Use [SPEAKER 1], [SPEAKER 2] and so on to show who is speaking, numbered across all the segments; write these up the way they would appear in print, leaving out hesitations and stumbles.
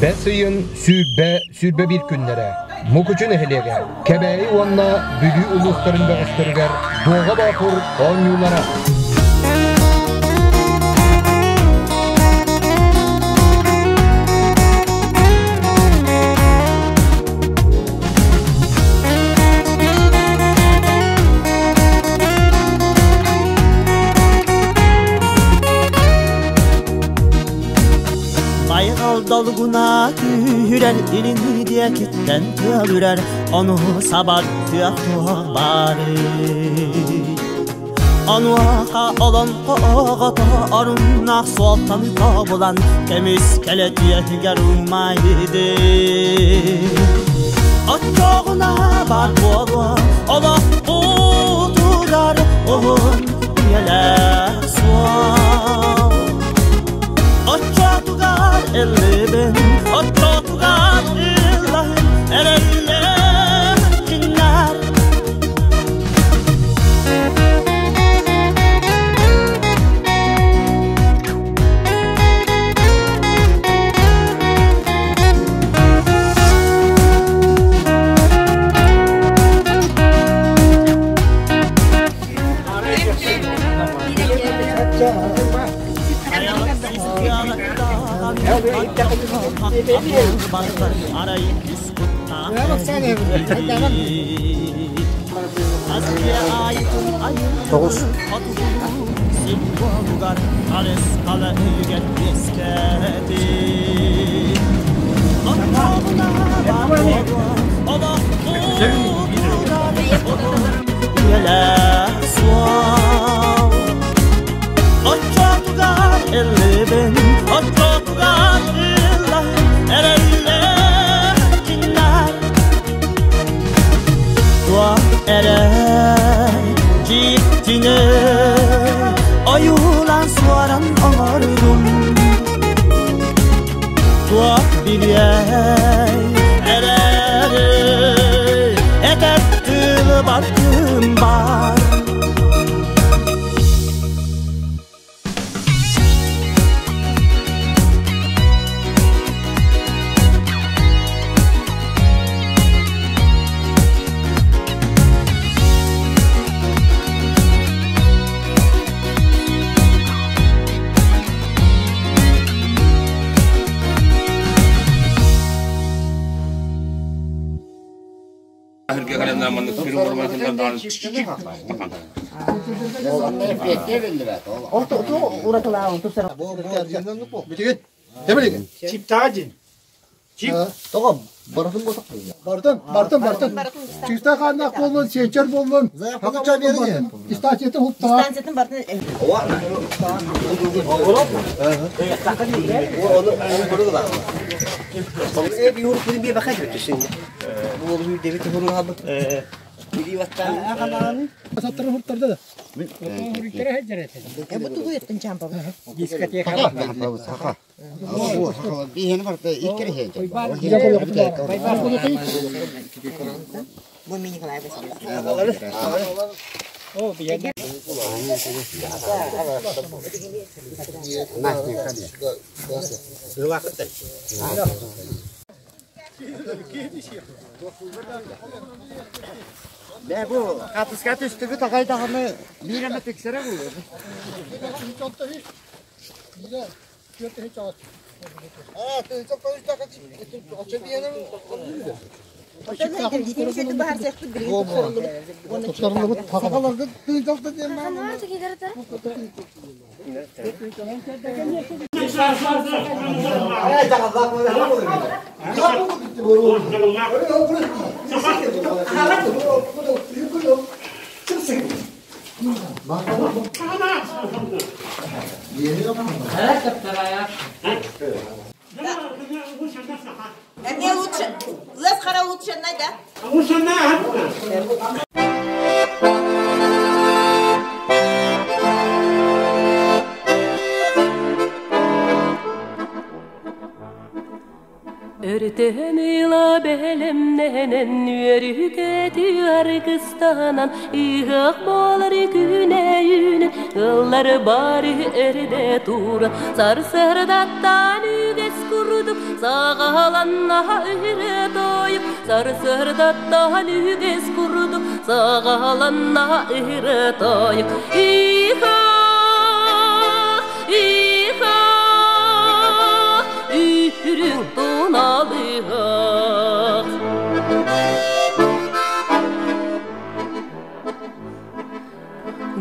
[SPEAKER 1] Бэс ыйын 20-21 күннэрэ Мукучу нэһилиэгэ Кэбээйи уонна Бүлүү улуустарын бөҕөстөрүгэр Дуоҕа Боотур оонньуулара.
[SPEAKER 2] Байҕал долгуна күүһүрэр, илин диэкиттэн тыал үрэр, ону сабар тыах туох баарый? Онуоха олоҥхо оҕото оруннаах суолтан тобулан, көмүс кэлэ түөһүгэр умайды. Оччоҕуна баар буолуо олох уутугар уһун үйэлээх суол. Оччотугар ыллыыбын, оччотугар ыллаһын, эрэллээх күннэр.
[SPEAKER 3] Тоҕус.
[SPEAKER 2] Оччотугар ыллыыбын, оччотугар ыллаһын, эрэллээх күннэр. Туох эрэ дьиктини ойуулаан суоран оҥордум. Туох билиэй эрээри этэр тылбар кым баар.
[SPEAKER 3] Чиптаадин. Чип. Тоҕом, барытын ботох. Бартын, бартын, бартын. Чыста хааннаах буоллун, сиэнчэр буоллун. Дистанциятын хуптаа.
[SPEAKER 4] Дистанциятын бартын.
[SPEAKER 3] Саттары хуптарды да.
[SPEAKER 5] Бу хатыска түстүбүт аҕай даҕаны биир эмэ тиксэрэ буолуо.
[SPEAKER 4] Эмиэ лучше, лес хара лучше да?
[SPEAKER 6] Өртөн ыла бэлэмнэнэн үөрүүкэти аргыстанан ыһыах буолар күнэ үүнэн Ыллар бары эрде тура Сарсырдаттан үгэс курдук Саҕаланна ыһыры тойук Сарсырдаттан үгэс курдук Саҕаланна ыһыры тойук Иха, иха, Үрүҥ туналыһах.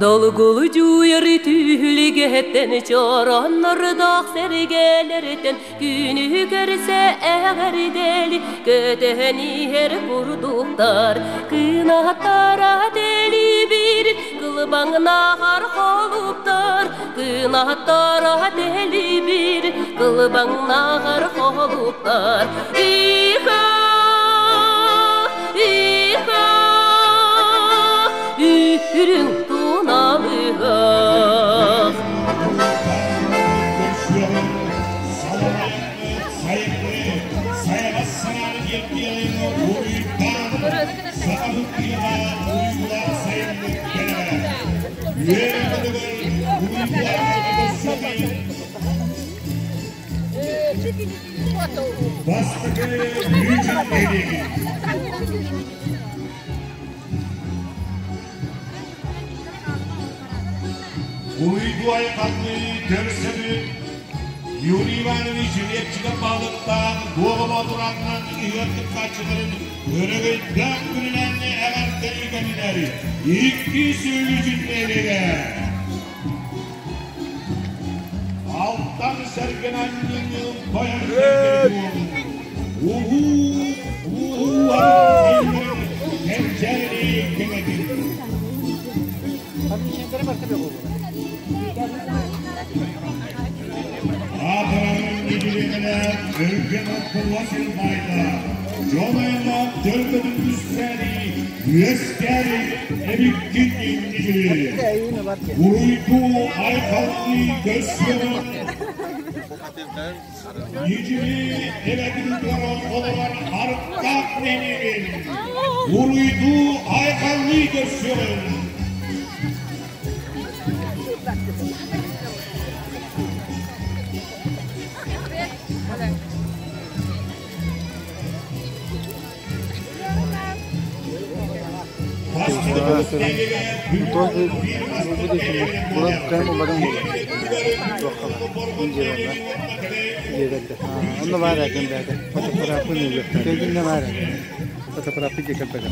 [SPEAKER 6] Долгулдьуйар түһүлгэттэн чороннордоох сэргэлэртэн күнү көрсө эҕэрдэли көтөн иһэр курдуктар кынаттара тэлибир кылбаҥнаахар холуптар кынаттара тэлибир кылбаҥнаахар холуптар Иха, иха, үрүҥ туналыһах.
[SPEAKER 7] Uydu aykanlı görsebi Yuri Ivanoviç Лепчика балыктан Дуоҕа тураннан ыһыаттык каччыларын өрөгөйдөөх күнүнэн эҕэрдэлии кэминэр икки сүүрүчүннэригэ Алтан сэргэнэн тойон Уху уху кэнчээри кэҥэтин Атырарын игилигine өрген отпулла силбайда. Жонайна төлкөтүн үстэри, үөскәри эбиккин игили. Уруйду айкалны көсүөнүн Нижили эбекин туарон олорар арыктак ненигин. Уруйду айкалны көсүөнүн.
[SPEAKER 5] Онно баар экен бэйэтэ. Фотография Кэлгинне баар экен. Фотография кэлбэгэ.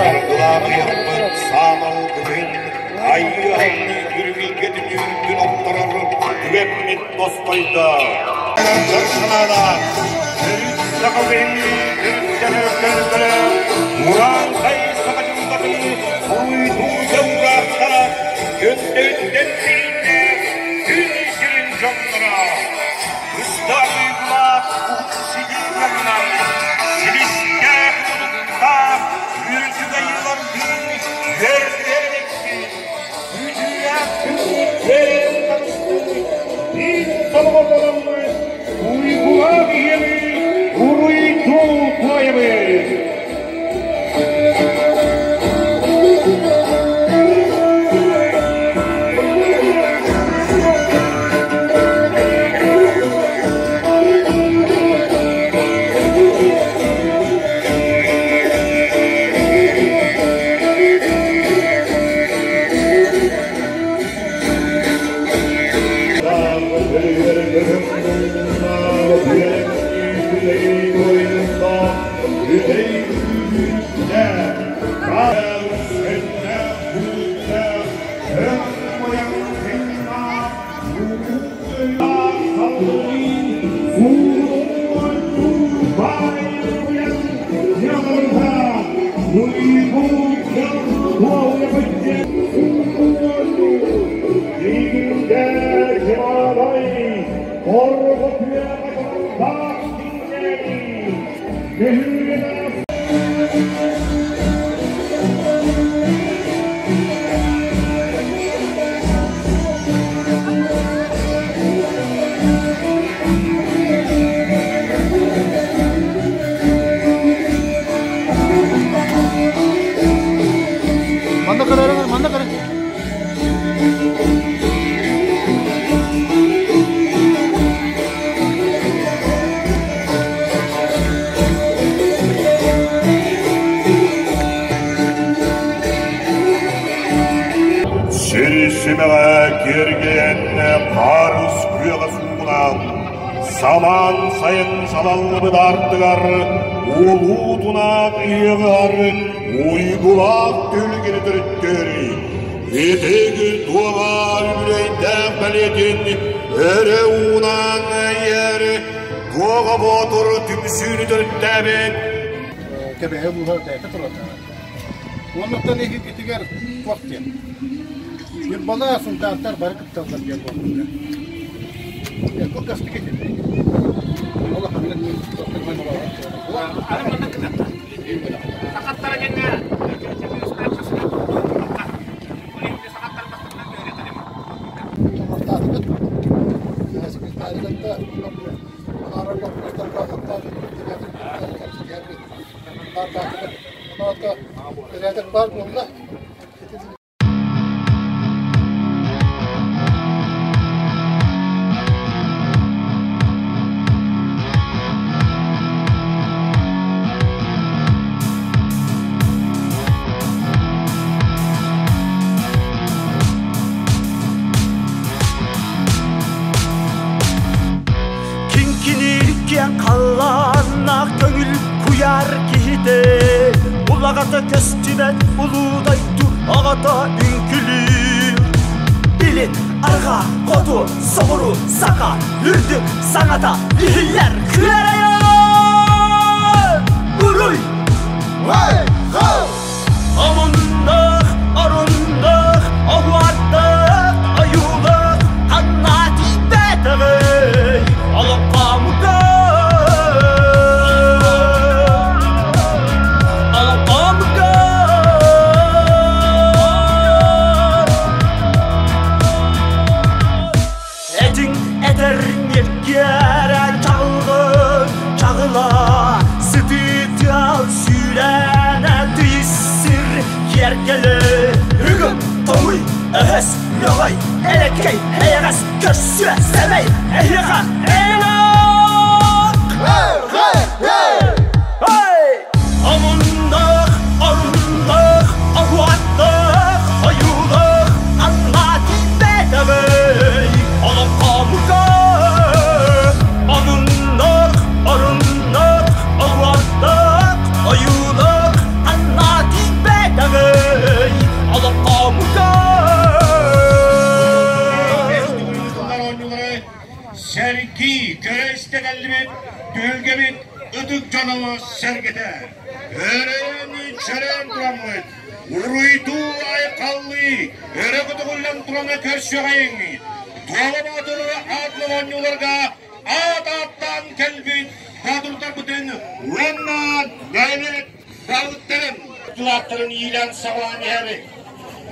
[SPEAKER 7] Саргылаах саамалгытын, айыы үрүлгэтин үрдүн охторор түгэммит тостойдо. Төрүт сахабын үрдэнэ Мураанхай саха дьыллатын уруйдуу дьоҥураахтара күндүттэн тиийдэ күн сирин дьонноро. Быстах уйгулаах уһун сидиилэринэн силистээх мутуктаах үрдүк айыылардыын үөрдэрикпит үтүөх күн таҕыстыбыт биир сомоҕо буоламмыт уйгулаах ийэми уруйдуу туойабыт.
[SPEAKER 3] Манна карарың, манна кара.
[SPEAKER 7] Сирисимэҕэ киэргэйэн хаарыс күөҕэ суугунаан, самаан сайын салаллыбыт ардыгар улуутунаах ыһыаҕар уйгулаах түлгини төрүттүөр итиги туоҕа үбүлүөйдээх бэлиэтин өрө уунан эйэр Туоҕа Боотур түмсүүнү төрүттээбит
[SPEAKER 3] Кэбэһэ улууһа бэйэтэ турар. Оннуктан итигэр туох диэн. Ньурбалаа сунтаартар бары кытталлар диэн буолбута. Кылгастык этилли. Улаханнык Баар буолла.
[SPEAKER 2] Кинкиниркен қалланнақ көңіл куяр кихите Улағата көстүбэт улуудайду ағата үңкүлүр Илин, арға, хоту, соҕуру, саха, үрдүк, саҥата, иһиллэр күөрэйэн! Уруй! Омуннах, оруннах, оһуардах, ойуулах, ханна тиийбэтэҕэй, олоххомугар, олоххомугар. Этиҥ этэр Чэлгиэрэ чаҕылҕын чаҕыла, сытыы тыал сүүрээнэ тыйыс сир киэргэлэ. Үгүм, тоҥуй, өһөс, ньоҕой, элэккэй, эйэҕэс, көрсүө, сэмэй, эһиэхэ эйэлээх! Hey! Омуннаах, оруннаах, оһуоттаах, ойуулаах, аллаа тиийбэтэҕэй, олоҥхомуга. Омуннаах, оруннаах, оһуоттаах, ойуулаах, аллаа тиийбэтэҕэй, олоҥхомуга.
[SPEAKER 7] Сэргии, көрө-истэ кэллибит, түһүлгэбит ытык дьоно сэргэтэ. Өрөөн-чөрөөн тураммыт, уруйдуу-айхаллыы, өрө көтөҕүллэн тураны көрсүөҕэйиҥ. Туола Боотур аатынан оонньууларга аат ааттаан кэлбит боотурдарбытын уонна бэйэбит балыктарын кылааттарын иилээн-саҕалаан иһэр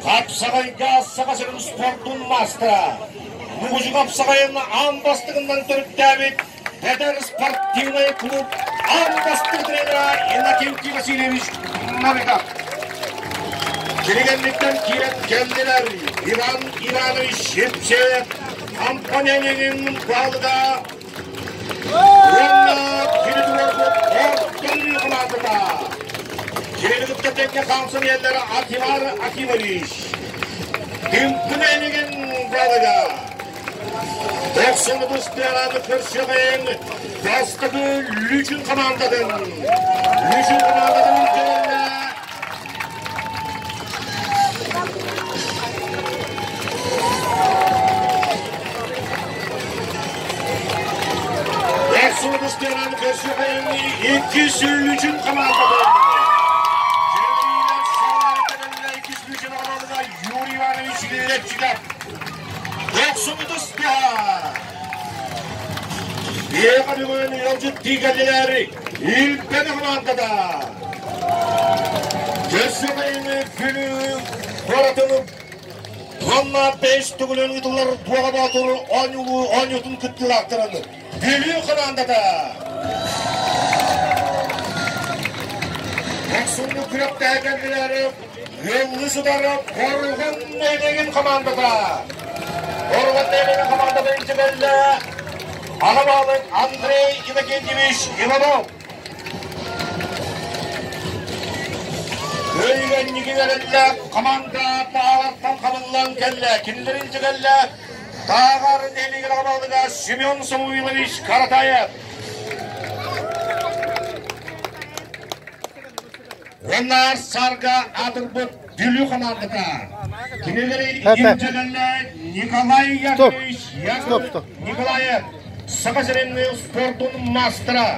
[SPEAKER 7] Хапсаҕайга Саха сирин спордун маастара, Мугудьу хапсаҕайын аан бастыгынан төрүттээбит Эдэр спортивнай клуб аан бастыҥ тренера Иннокентий Васильевич Новиков. Киригэнниттэн киирэн кэллилэр Иван Иванович Шевчев, компаньонун баһылыга уонна кини туруорбут Ортон хамаандата. Кинини кытта тэҥҥэ хаамсан иһэллэр Акимар Акимович, Дыҥкын Энигин баһылыга. Тохсунньу тустаан көрсүөҕэйин бастакы Лүчүн хамаандатын. Лүчүн хамаандатын илдьэллэ. Тохсунньу тустаан көрсүөҕэйин иккис Лүчүн хамаандатын. Иккис Лүчүн хамаандата Юрий Иванович Лепчиков. Дохсунутуска! Биэҕэ бүгүн ыалдьыт тиийгэллилэр Илбэни хамаандата! Көрсүөҕэйини күнү куоратын уонна бэс төгүлүн ыытыллар Дуоҕа Боотур оонньуулуу оонньуутун кыттыылаахтарын Бүлүү хамаандата! Дохсуннук күрэхтэһэ кэллилэр Ыаллыы сытар Хорҕон нэһилиэгин хамаандата. Хорҕон нэһилиэгин хамаандата илдьитэллэ аҕа баһылык Андрей Иннокентьевич Иванов. Өйгөнньүгү команда таалартан хабыллан кэллэ. Кинилэр илдьитэллэ Тааҕар нэһилиэгин аҕа баһылыга Семен Самуилович Каратаев. Уонна сарга аатырбыт Бүлүү хамаандата. Кинилэри илдьэлэллэ Николай Яковлевич Яков Николаев, Саха сирин спордун маастара,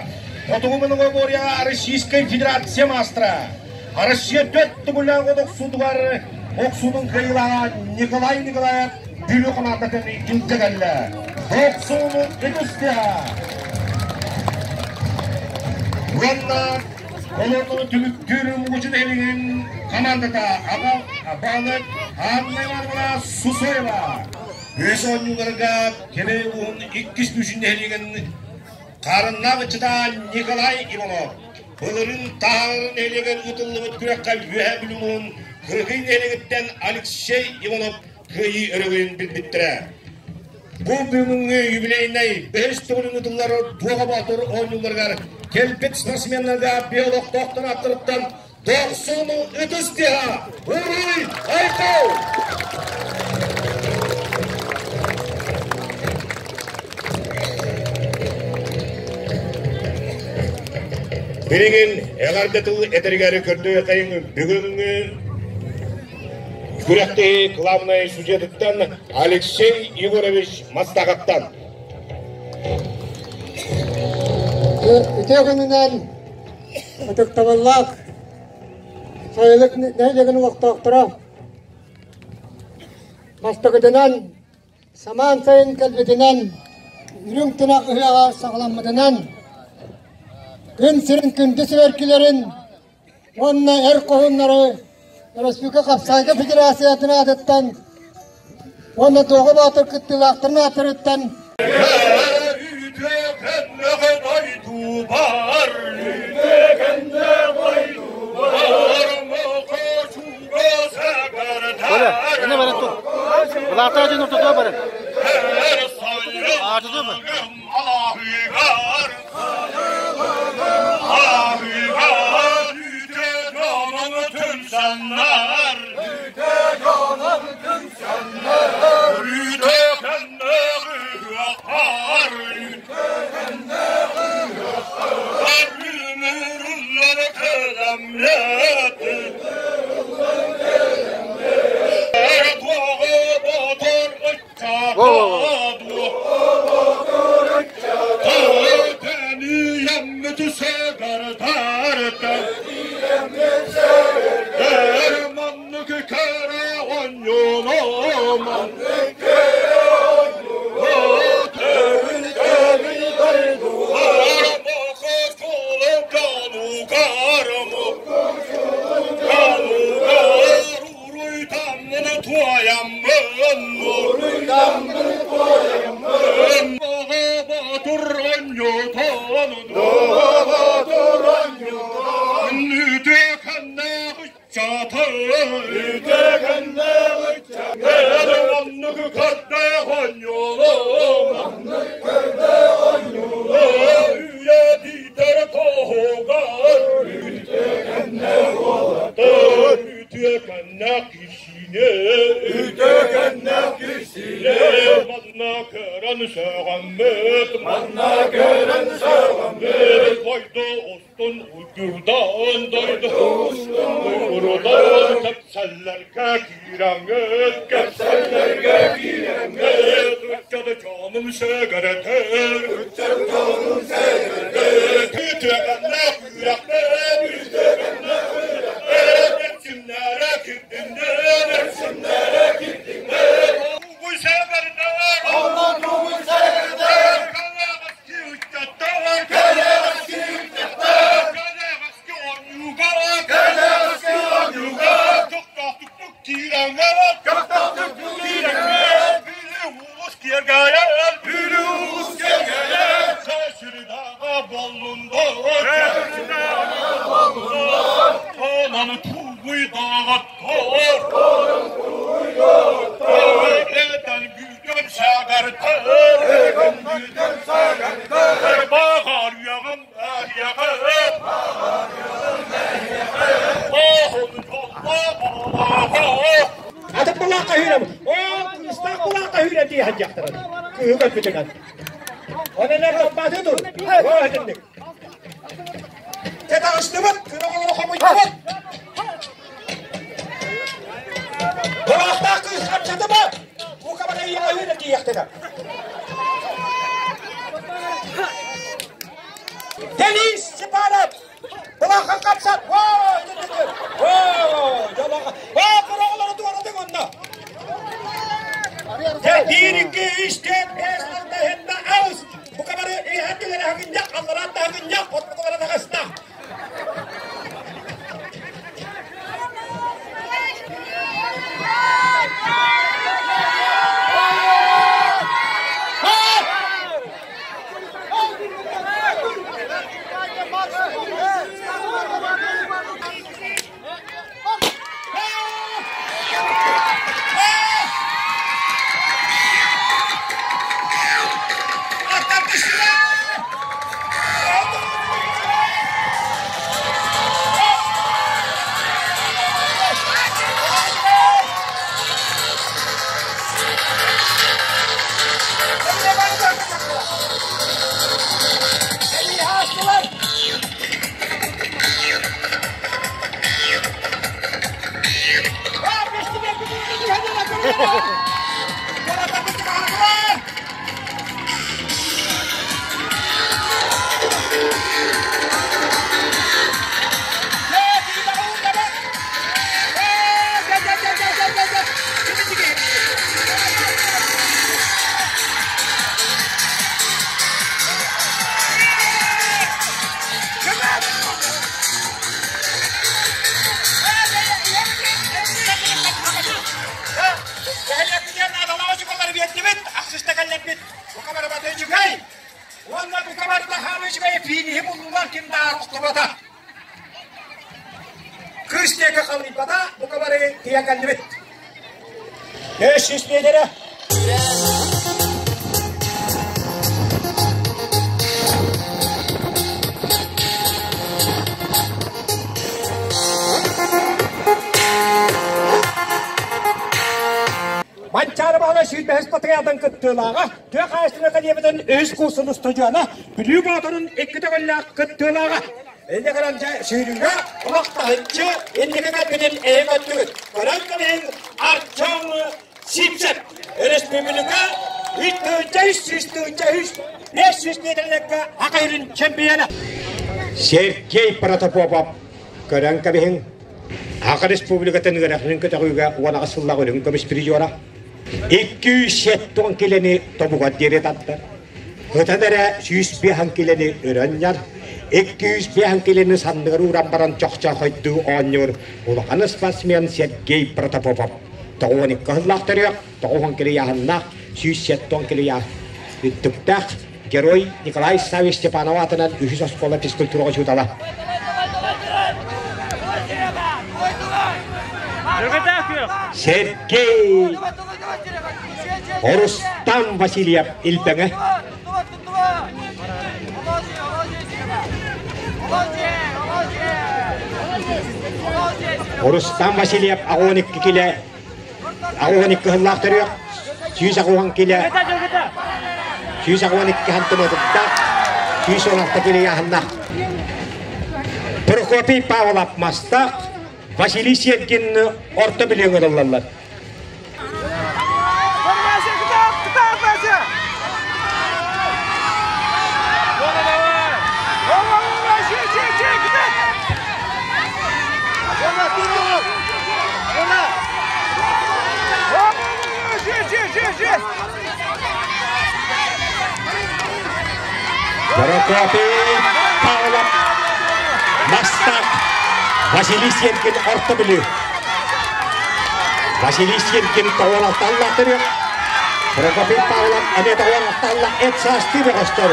[SPEAKER 7] Хотугу многоборье Российской Федерация маастара, Россия төрт төгүллээх охсуутугар охсуутун кыайыылааҕа Николай Николаев Бүлүү хамаандатын илдьэ кэллэ. Охсууну үгүстэ. Уонна Олордону түмүктүүр Мугучу нэһилиэгин хамаандата аҕа баһылык Анна Ивановна Сусоева үс оонньууларга Кэбээйи улууһун иккис күүсүн нэһилиэгин хаарыннаах ыччата Николай Иванов былырыын Таһаҕарын нэһилиэгэр ыытыллыбыт күрэххэ Үөһээ Бүлүү улууһун Кырыкый нэһилиэгиттэн Алексей Иванов кыайыы өрөгөйүн билбиттэрэ. Бу бүгүҥҥү юбилейнай бэһис төгүлүн ыытыллар Туоҕа Боотур оонньууларыгар кэлбит спортсменнарга биолохтоохтор ааттарыттан дохсун ытыс тыаһа уруй айхал! Билигин эҕэрдэ тыл этэригэр көрдөөхөйүҥ бүгүҥҥү Күрэхтэһии главнай судьуйатыттан Алексей Егорович Мастаҕаттан.
[SPEAKER 5] Үтүө күнүнэн ытыктабыллаах сайылык нэһилиэгин олохтоохторо бастакытынан самаан сайын кэлбитинэн үрүҥ тунах ыһыаҕа саҕаламмытынан күн сирин күндү сибэркилэрин уонна эр хоһууннары Өрөспүүбүлүкэ Хапсаайга Федерациятын аатыттан уонна Туоҕа Боотур кыттыылаахтарын ааттарыттан. Былаахтаах дьон ортотугар баран. Аатытыа ба?
[SPEAKER 8] 500 метрэ. Манчаары баһылай сүүрбэһис патриотын кыттыылааҕа, тыа хаһаайыстыбатын академиятын үһүс курсун устудьуона, Бүлүү Боотурун икки төгүллээх кыттыылааҕа. Инньэ гынан дьэ сүүрүүгэ олох таһыччы инники кэлбитин эһи көрдүгүт. Көрөн кэбиһиҥ Артем Сивцев Өрөспүүбүлүкэ 3 3 3 500 миэтэрэлэргэ Саха сирин чемпиона.
[SPEAKER 1] Сергей Протопопов көрөн кэбиһиҥ Саха Республикатын үөрэхтэрин көтөҕүүгэ 18 сыллаах үрүҥ көмүс призера 270 килени тобугар диэри тардар. Ытан эрэ 105 килени өрөн ньар, 205 килени санныгар ууран баран чохчоохойдуу оонньуур улахан спортсмен Сергей Протопопов 92 сыллаах төрүөх, 90 кило ыйааһыннаах, 170 кило үрдүктээх Герой Николай Саввич Степанов аатынан үһүс оскуола физкультура учуутала. Сергей Рустам Васильев Илбэҥэ. Рустам Васильев 12 киле 12 кыһыллаах төрүөх 180 киле 182 сантиметрдаах 116 киле ыйааһыннаах Прокопий Павлов Мастаах Василий Сергин орто билиҥ ылыллаллар. Прокопий Павлов Мастак Василий Сергин орто билүү. Василий Сергин тоҕуон алталлаах Прокопий Павлов эмиэ тоҕуон алталлаах эт саастыы бөҕөстөр.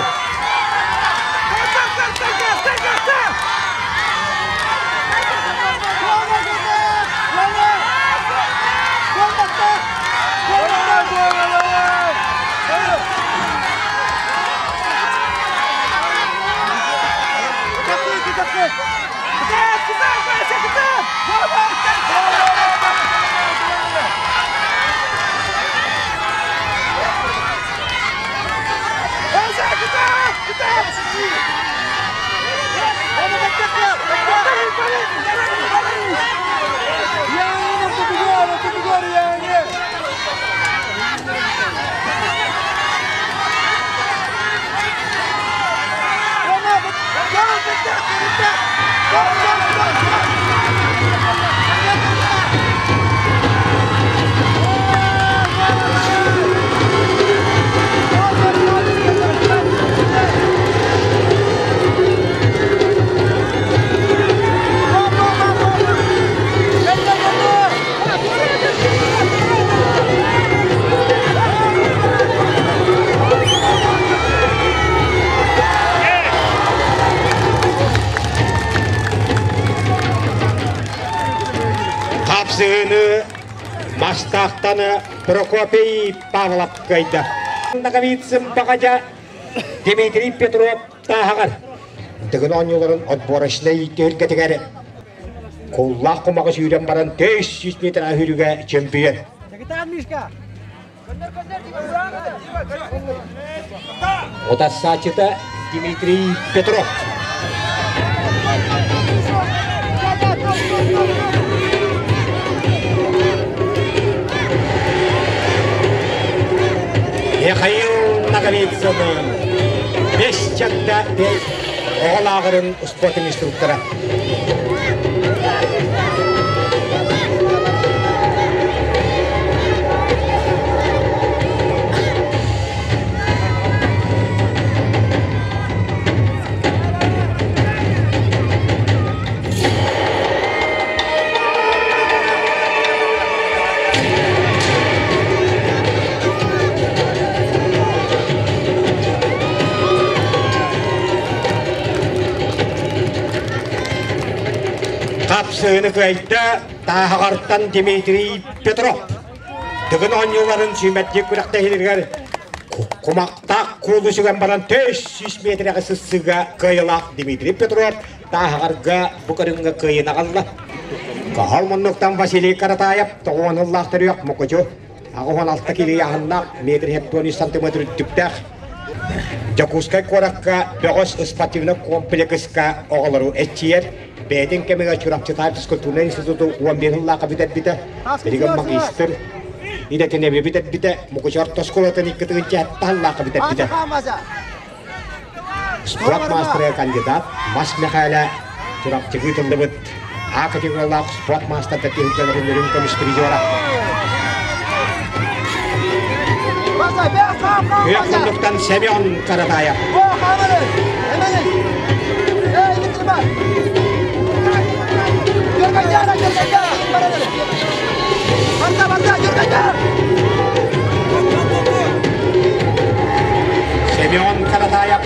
[SPEAKER 1] Хапсыһыыны Мастаахтан Прокопий Павлов кыайда. Ноговицын Баҕадьа Дмитрий Петров тааһаҕар. Дыгын оонньууларын отборочнай түһүлгэтигэр куллаах кумаҕы сүүрэн баран 400 метр үһүрүгэ чемпион. Утассааччыта Дмитрий Петров. Михаил Ноговицын бес чагда оҕо лааҕырын спортун инструктора. Хапсыыны кыайда Тааһаҕартан Дмитрий Петров. Тыгын оонньууларын сүүмэрдиир күрэхтэһиилэригэр кумахтаах куулу сүгэн баран 400 миэтэрэҕэ сыссыыга кыайыылаах Дмитрий Петров Тааһаҕарга бу көрүҥҥэ кыайыыны аҕалла. Каһал муннуктан Василий Каратаев тоҕуон ыллаах төрүөх Мукучу 86 кило аһыннаах метр 73 сантиметр үрдүктээх Дьокуускай куоракка Бөҕөс спортивнай комплекска оҕолору эччийэр. Бэйэтин кэмигэр Чурапчытаев физкультурнай институту 11 сыллаахха бүтэрбитэ. Билигин магистр идэтин эбии бүтэрбитэ. Мукучу орто оскуолатын икки тыһыынча сыллаахха бүтэрбитэ. Спорт маастарыгар кандидат Мас Мэхээлэ Чурапчыга ыытыллыбыт А категориялаах спорт маастарда түһүлгэлэрин үрүҥ көмүс призера. Күөх муннуктан Семен Каратаев. Семен Каратаев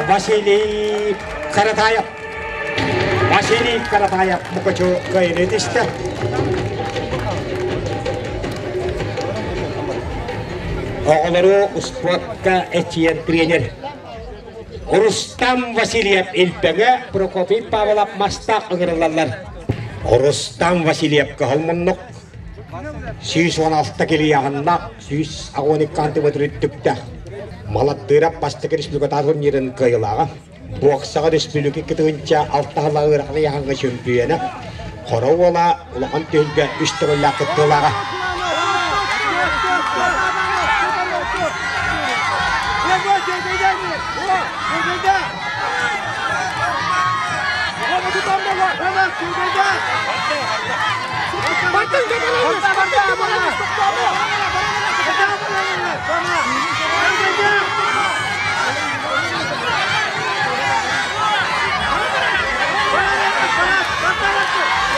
[SPEAKER 1] Василий Каратаев Василий Каратаев Мукучу кыайыыны түстэ. Оҕолору успуортка эчийэр тренер Рустам Васильев Илбэҥэ, Прокопий Павлов Мастаах ыҥырыллаллар. Рустам Васильев кыһыл муннук 116 килийаҕыннаах 112 сантиметр үрдүктээх Малаттыырап бастакы республикатааҕы турнирын кыайыылааҕа. Буоксаҕа республика 2 алта сыла ыарахан ыйааһыҥҥа чөмпүйүөнэ. Хоро уола улахан түһүлгэ үс төгүллээх кыттыылааҕа.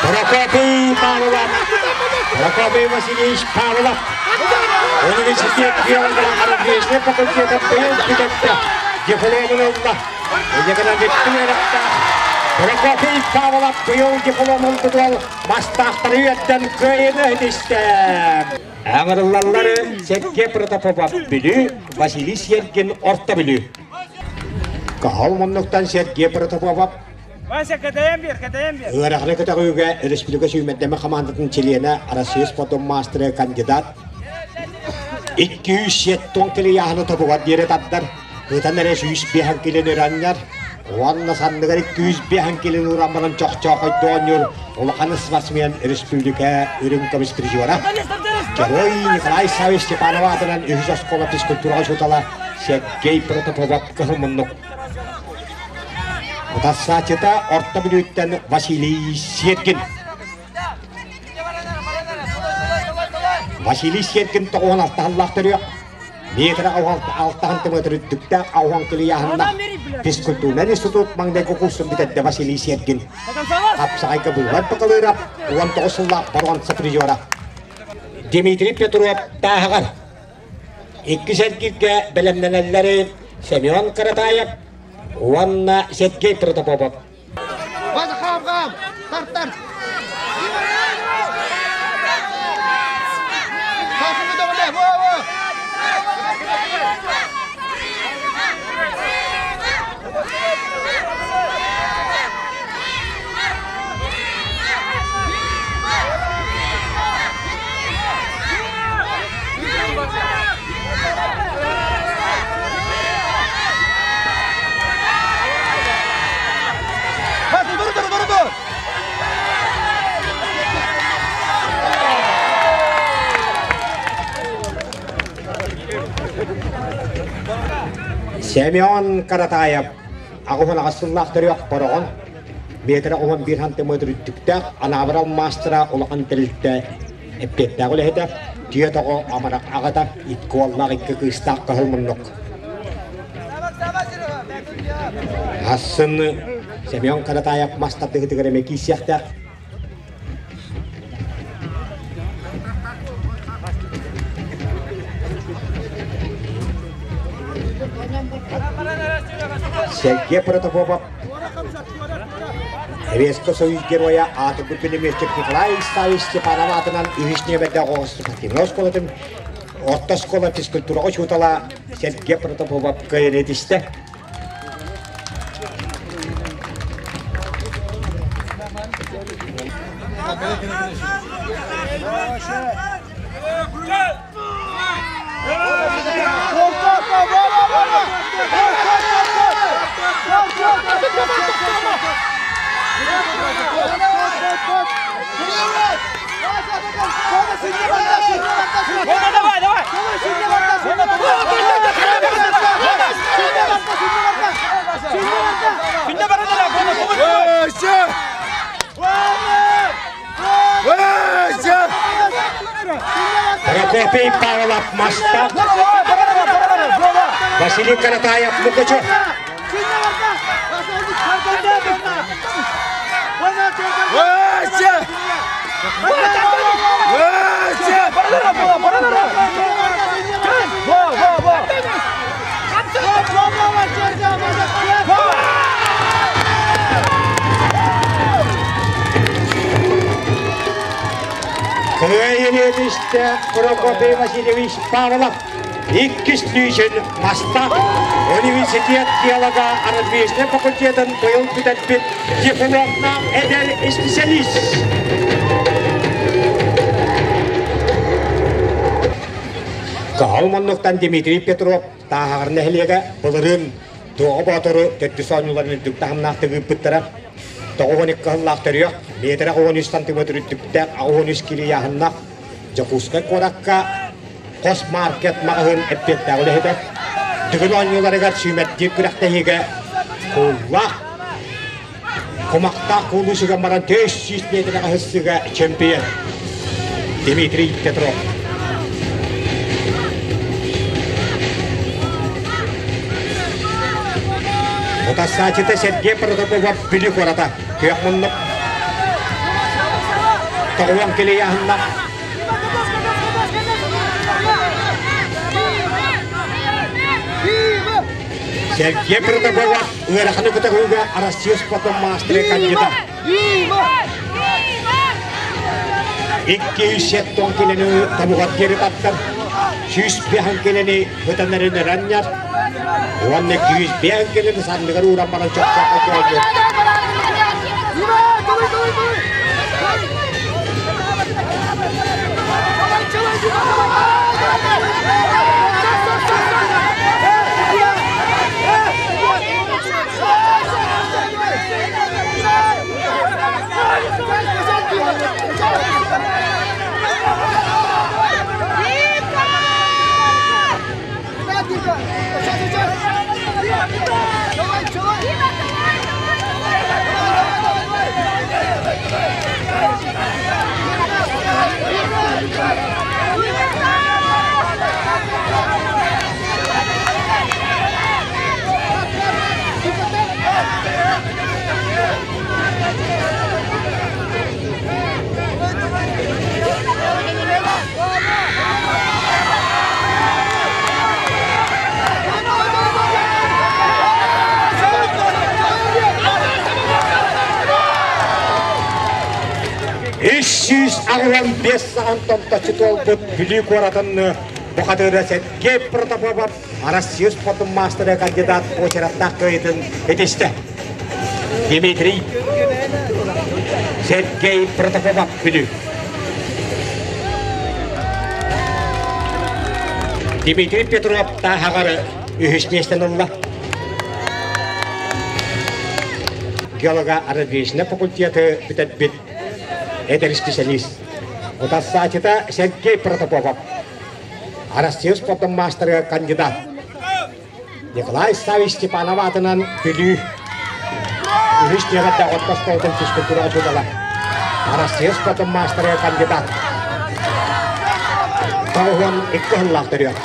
[SPEAKER 1] Прокопий Павлов, Прокопий Васильевич Павлов, университет геологический факультета быйыл бүтэрдэ, дипломун ылла. Инньэ бүттүн үөрэхтээх Прокопий Павлов быйыл дипломун тутуал мастаахтары үөттэн кыайыыны ситистэ. Аҥырыллаллары Сергей Протопопов Бүлүү, Василий Сергин Орто Бүлүү. Каһал муннуктан Сергей Протопопов
[SPEAKER 9] Вася, кэтэйэн биэр, кэтэйэн биэр.
[SPEAKER 1] Ыараханы көтөҕүүгэ республика сүүмэрдэмэ хамаандатын чилиэнэ, Россия спортун маастара кандидат 270 килийааһыны тобугар диэри тардар, ытан эрэ 105 килини ыранньар, уонна санныгар 205 килини уран баран чохчоохойдуу оонньуур улахан спортсмен республика үрүҥ көмүс призера. Герой Николай Савич Степанов аатынан үһүс оскуола физкультура учуутала Сергей Протопопов кыһыл муннук. Утарсааччыта Орто Бүлүүттэн Василий Сергин. Василий Сергин тоҕуһун алтаһаллаах төрүөх, метр алтаһын тымытыр үрдүктээх ауһан килийааһыннаах физкультурнай институт маҥнайгы курсун бүтэрдэ Василий Сергин. Хапсаҕайга быыбар бакалыырап, 19 сыллаах боруонса призера. Дмитрий Петров Тааһаҕар. Иккис эргииргэ бэлэмнэнэллэри Семен Каратаев уонна Сергей Протопопов.
[SPEAKER 5] База хам хам, тар тар.
[SPEAKER 1] Семен Каратаев аҕыс аҕыс сыллаах төрүөх Бороҕон метр 11 сантиметр үрдүктээх Анаабыр алмаастара улахан тэрилтэ эппиэттээх үлэһитэ, түөрт оҕо амарах аҕата, икки уоллаах икки кыыстаах кыһыл муннук. Асын Семен Каратаев мас тардыһытыгар эмэ киирсиэхтээх. Сергей Протопопов Советский Союз Героя аатырбыт пулеметчик Николай Исаевич Степанов аатынан үһүс нүөмэрдээх оҕо спортивнай оскуолатын орто оскуола физкультура учуутала Сергей Протопопов кыайан этистэ.
[SPEAKER 9] Давай, давай!
[SPEAKER 1] Прокопий Павлов Мастак, Василий Каратаев Мукучу. Кыайын Прокопий Васильевич Павлов иккис лүүшін Мастак университет геолога арадвижный факультетын быйыл бүтәтпит дипломна эдэр специалист. Каһал моннуктан Дмитрий Петров тааһаҕар нэһилиэгэ былырыын туоҕа боотуру төрдүс оонньууларын үрдүк таһымнаахтык ыыппыттара. 92 кыһыллаах төрүөх, метрэ 13 сантиметр үрдүктээх, 83 килийааһыннаах Дьокуускай куоракка хос маркет маҕаһыын эппиэттээх үлэһитэ. Дыгын оонньууларыгар сүүмэрдиир күрэхтэһиигэ кууллаах кумахтаах куулуу сүгэн баран 400 метрэҕэ ыһыссыыга чемпион Дмитрий Петров. Утассаачыта Сергей Протопопов Бүлүү куората. Күөх муннук. Тоҕуон килийааһыннах. Сергей Протопопов ыараханы көтөҕүүгэ Россия спортун маастары кандидат. 270 килени табугар диэри таптар, 105 килени ытанарын ыранньар, уонна 205 килени санныгар ууран баран чохчоохо көйдүр. Үс сүүс аҕыс биэс саҕан томточчу туолбут Бүлүү куоратын бухатыыра Сергей Протопопов Россия спортун маастара кандидат уочараттаах кыайыытын этистэ. Дмитрий Сергей Протопопов Бүлүү. Дмитрий Петров тааһаҕар үһүс миэстэни ылла. Геолога арадвижная факультеты бүтэрбит эдэр специалист. Утассаачыта Сергей Протопопов. Россия спортун маастарыгар кандидат. Николай Савич Степанов аатынан Бүлүү үһүс нүөмэрдээх орто оскуолатын физкультура учуутала. Россия спортун маастарыгар кандидат. 92 сыллаах төрүөх.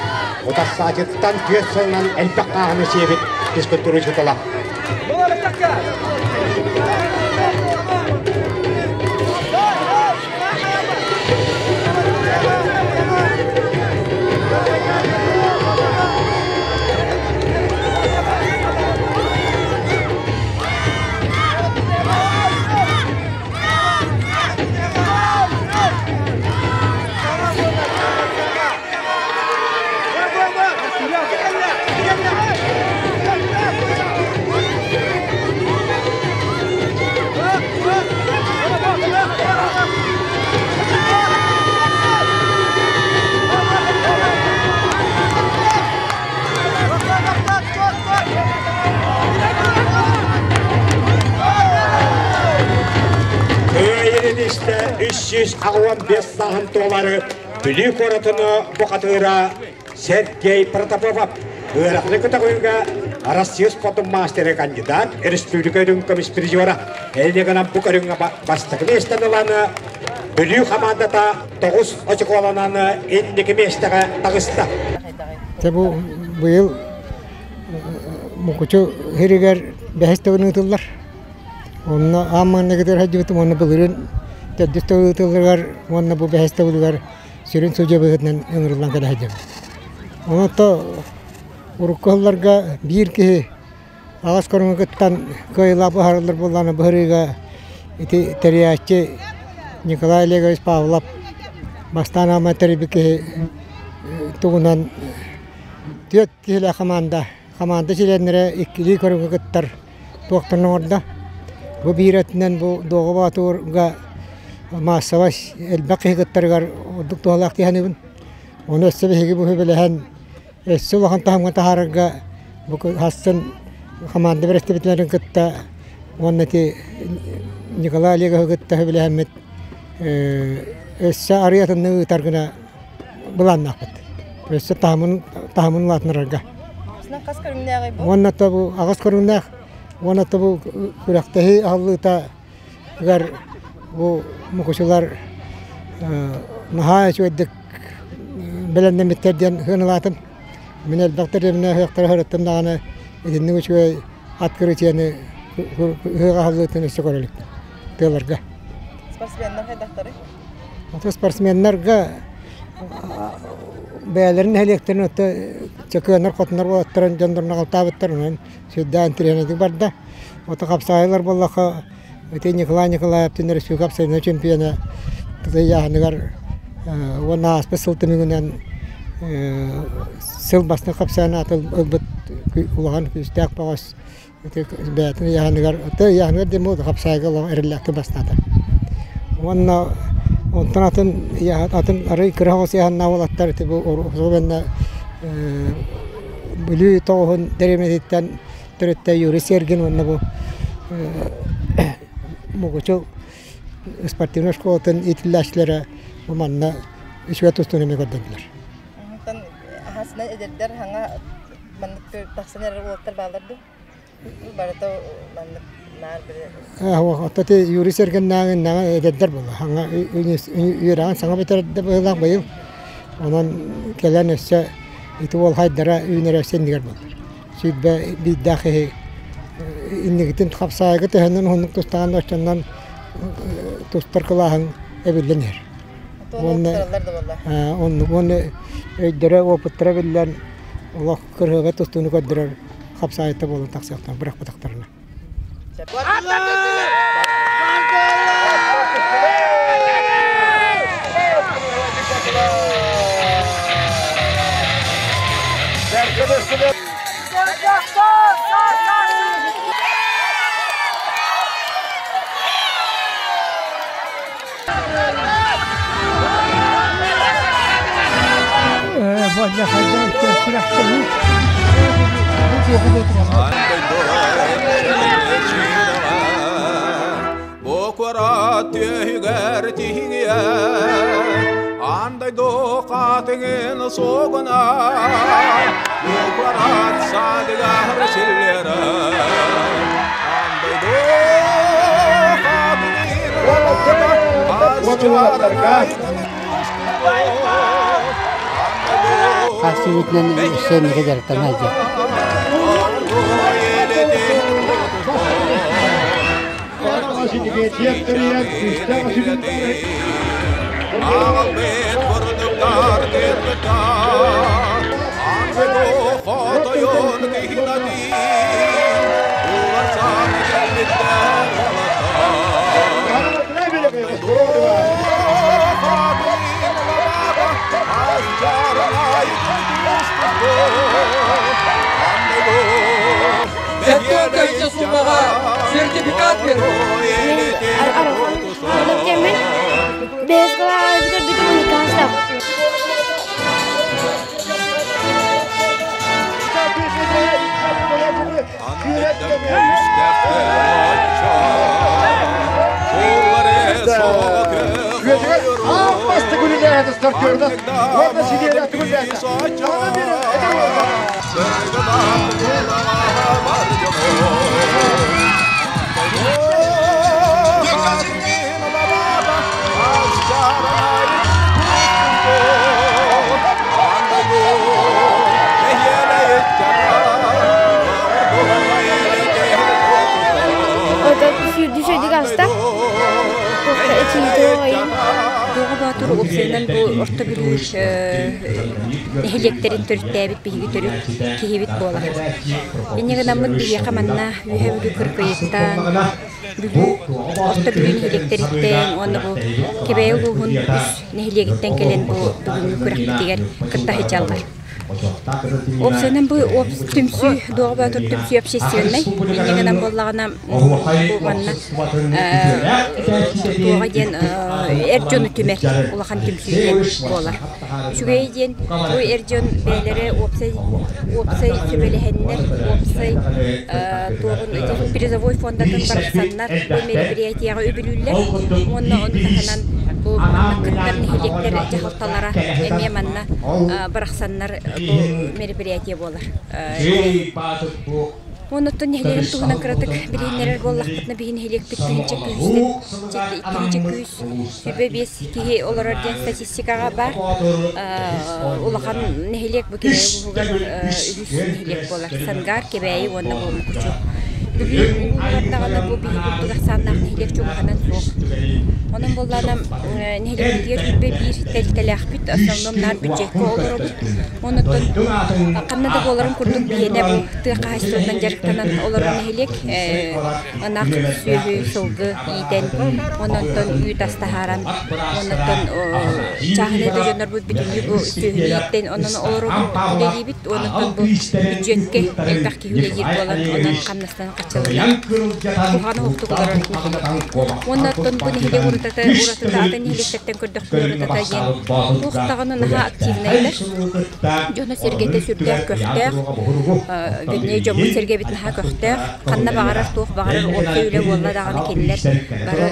[SPEAKER 1] Утассаачыттан түөрт сылынан элбэх хааһыны сиэбит физкультура учуутала. Миэстэ 385 сааһын туолары Бүлүү куоратын бухатыыра Сергей Протопопов. Ыараханы көтөҕүүгэ Россия спортун мастера кандидат, республика үрүҥ көмүс призера. Эллигынан бу көрүҥҥэ бастакы миэстэни ылан Бүлүү хамаандата 9 очукуоланан инники миэстэҕэ таҕыста.
[SPEAKER 5] Дьэ бу быйыл Мукучу сиригэр бэһис төгүл ыытыллар. Онно аан маҥнайгытыгар сылдьыбытым уонна былырыын төрдүс төгүл ыытылларыгар уонна бу бэһис төгүлүгэр сүрүн судья быһыытынан ыҥырыллан кэлэ сылдьабын. Онон урукку сылларга биир киһи аҕыс көрүҥү кыттан кыайыылаах быһаарыллар буоллаҕына быһырыыга ити тэрийээччи Николай Олегович Павлов бастаан аама тэрийбит киһи тугунан түөрт киһилээх хамаанда хамаанда чилиэннэрэ иккилии көрүҥү кыттар туохтан оҥордо. Бу биир өттүнэн бу Дуоҕа Боотурга маассабай элбэх киһи кыттарыгар ордук туһалаах дии саныыбын. Ону өссө биһиги бу сүбэлэһэн өссө улахан таһымҥа таһаарарга бу хассын хамаанда бэрэстэбиитэллэрин кытта уонна ити Николай Олеговы кытта сөбүлэһэммит өссө арыый атыннык ыытар гына былааннаахпыт. Өссө таһымын таһымын улаатыннарарга.
[SPEAKER 4] Хас көрүҥнээҕий бу?
[SPEAKER 5] Уонна бу аҕыс көрүҥнээх уонна бу күрэхтэһии аһыллыытыгар бу мукучулар наһаа үчүгэйдик бэлэмнэммиттэр диэн сыаналаатым. Мин элбэх дэриэбинэ ыһыахтара сырыттым даҕаны итинник үчүгэй открытиены ыһыах аһыллыытын өссө көрө иликпин тыаларга.
[SPEAKER 4] Спортсменнар хайдахтарый?
[SPEAKER 5] Ото спортсменнарга бэйэлэрин нэһилиэктэрин отто чакыаннар хотуннар уолаттарын дьоннорун аҕалтаабыттар онон сүрдээх интэриэһинэйдик барда. Ото хапсаайылар буоллахха ити Николай Николаевтыын республика абсолютнай чемпиона ыйааһыныгар уонна ааспыт сыл түмүгүнэн сыл бастакы хапсаайын ааты ылбыт улахан күүстээх бөҕөс ити бэйэтин ыйааһыныгар ыйааһыныгар диэн буолуо хапсаайга олох эрэллээхтик бастаата. Уонна онтон атын атын арыый кыра соҕус ыйааһыннаах уолаттар ити бу особенно Бүлүү тоҕуһун дэриэбинэтиттэн төрүттэ Юрий Сергин уонна бу Мукучу спортивнай школатын иитиллээччилэрэ бу манна үчүгэй тустууну эмиэ көрдөрдүлэр.
[SPEAKER 4] Онтон аһасынан эдэрдэр хаҥа маннык тахсан эрэр уолаттар бааллар дуо? Барыта маннык наар били
[SPEAKER 5] Оттон ити Юрий Сергиннааҕы иннэҕэ эдэрдэр буолла. Хаҥа үөрэҕин саҥа бүтэрдэ быһыылаах быйыл. Онон кэлэн өссө ити уол хайдара үүнэрэ өссө иннигэр буолар. Сүүрбэ биирдээх киһи иннигитин хапсаайга төһөнөн уһуннук тустаҕын оччонон тустар кылааһыҥ эбиллэн иһэр. Уонна оннук уонна өйдөрө опыттара биллэн олох кырыһыга тустууну көрдөрөр хапсаайта буолан тахсыахтаах бырахпатахтарына.
[SPEAKER 10] Бу куорат түөһүгэр тиһиҥиэ Аан дойду хаатыҥын сугуна Бу куорат саадыгар силлиэрэ Аан дойду хаатыҥын
[SPEAKER 11] Хасыбытынан сценаға дьарыктана сылдьар.
[SPEAKER 12] Сэттэ суммаҕа сертификат
[SPEAKER 13] Бэс кылааһы бүтэр бүтүм.
[SPEAKER 7] Виктор Федоров уонна сириэрэ түгүллээтэ. Саҕана биэрэн эдэр уолга.
[SPEAKER 13] Сүүрдүү аста.
[SPEAKER 14] Туоҕа Боотур уопсайынан бу Орто Бүлүү нэһилиэктэрин төрүттээбит биһиги төрүт киһибит буолар. Инньэ гынаммыт биһиэхэ манна Үөһээ Бүлүү Кыргыйыттан, Бүлүү Орто Бүлүү нэһилиэктэриттэн уонна бу Кэбээйи улууһун үс нэһилиэгиттэн кэлэн бу бүгүҥҥү күрэхпитигэр кытта сылдьаллар. Уопсайынан бу түмсүү, Дуоҕа Боотур түмсүү общественнай. Инньэ гынан буоллаҕына бу манна Туоҕа диэн эр дьону түмэр улахан түмсүү диэн буолар. Үчүгэй диэн бу эр дьон бэйэлэрэ уопсай уопсай сүбэлэһэннэр, уопсай туоҕун призовой фондатын барахсаннар бу мероприятиеҕа үбүлүүллэр уонна ону таһынан бу манна кыттар нэһилиэктэр дьаһалталара эмиэ манна барахсаннар бу мероприятие буолар. Онуттан нэһилиэгим туһунан кыратык билиһиннэрэр буоллахпытына биһи нэһилиэкпит тыһыынча күүстэн тыһыынча күүс 25 киһи олорор диэн статистикаҕа баар. Улахан нэһилиэк бу Кэбээйи улууһугар үһүс нэһилиэк буолар. Сангаар, Кэбээйи уонна бу Мукучу. Бүлүү улууһугар даҕаны бу биһи курдук ахсааннаах нэһилиэк чугаһынан суох. Онон буоллаҕына нэһилиэкпитигэр 21 тэрилтэлээхпит, основном наар бюджекка олоробут. Онуттан ханна да буоларын курдук биһиэнэ бу тыа хаһаайыстыбатынан дьарыктанан олорор нэһилиэк ынах, сүөһү, сылгы иитэн, ононтон үүт ас таһааран, оннуттан чааһынай да дьоннорбут бүтүннүү бу сүөһүнү ииттэн онон олоробут, үлэлиибит, онуттан бу бүддьүөккэ элбэх киһи үлэлиир буолан, онон хамнастан хаччыланар куһаҕан оһохтук олорор нэһилиэк. Уонна оттон бу нэһилиэк уратата, уратыта атын нэһилиэктэртэн көрдөхпүнэ уратата диэн туох даҕаны наһаа активнайдар, дьоно-сэргэтэ сүрдээх көхтөөх, вернее дьоммут-сэргэбит наһаа көхтөөх, ханна баҕарар туох баҕарар уопсай үлэ буолла даҕаны кинилэр бары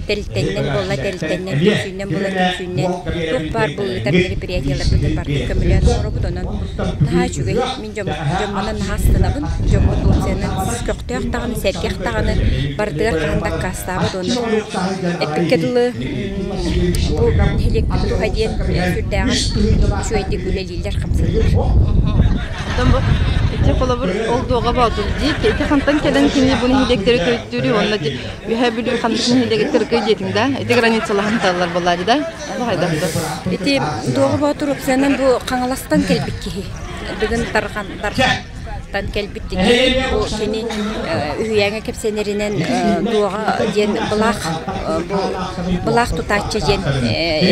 [SPEAKER 14] тэрилтэннэн буолла тэрилтэннэн, түмсүүннэн буолла түмсүүннэн туох баар бу ыытар мероприятиеларбытын барытын көмөлөөн оҥоробут, онон наһаа үчүгэй. Мин дьоммунан наһаа астынабын, дьоммут уопсайынан көхтөөх даҕаны, сэргэх даҕаны, барытыгар хаһан да аккаастаабат уонна эппиккэ дылы бу нэһилиэкпит туһа диэн сүрдээҕин үчүгэйдик үлэлииллэр-хамсыыллар.
[SPEAKER 4] Оттон бу ити холобур ол дуоҕа боотур дии ити хантан кэлэн кини бу нэһилиэктэри төрүттүүрүй уонна Үһээ Бүлүү ханнык нэһилиэгиттэр кыргый диэтиҥ да ити границалаһан таллар буоллаа да олох айдахтар.
[SPEAKER 14] Ити дуоҕа боотур уопсайынан бу Хаҥаластан кэлбит киһи. Дыгын Тархан Дархантан кэлбит киһи. Бу кини үһүйээҥҥэ кэпсэнэринэн дуоҕа диэн былаах бу былаах тутааччы диэн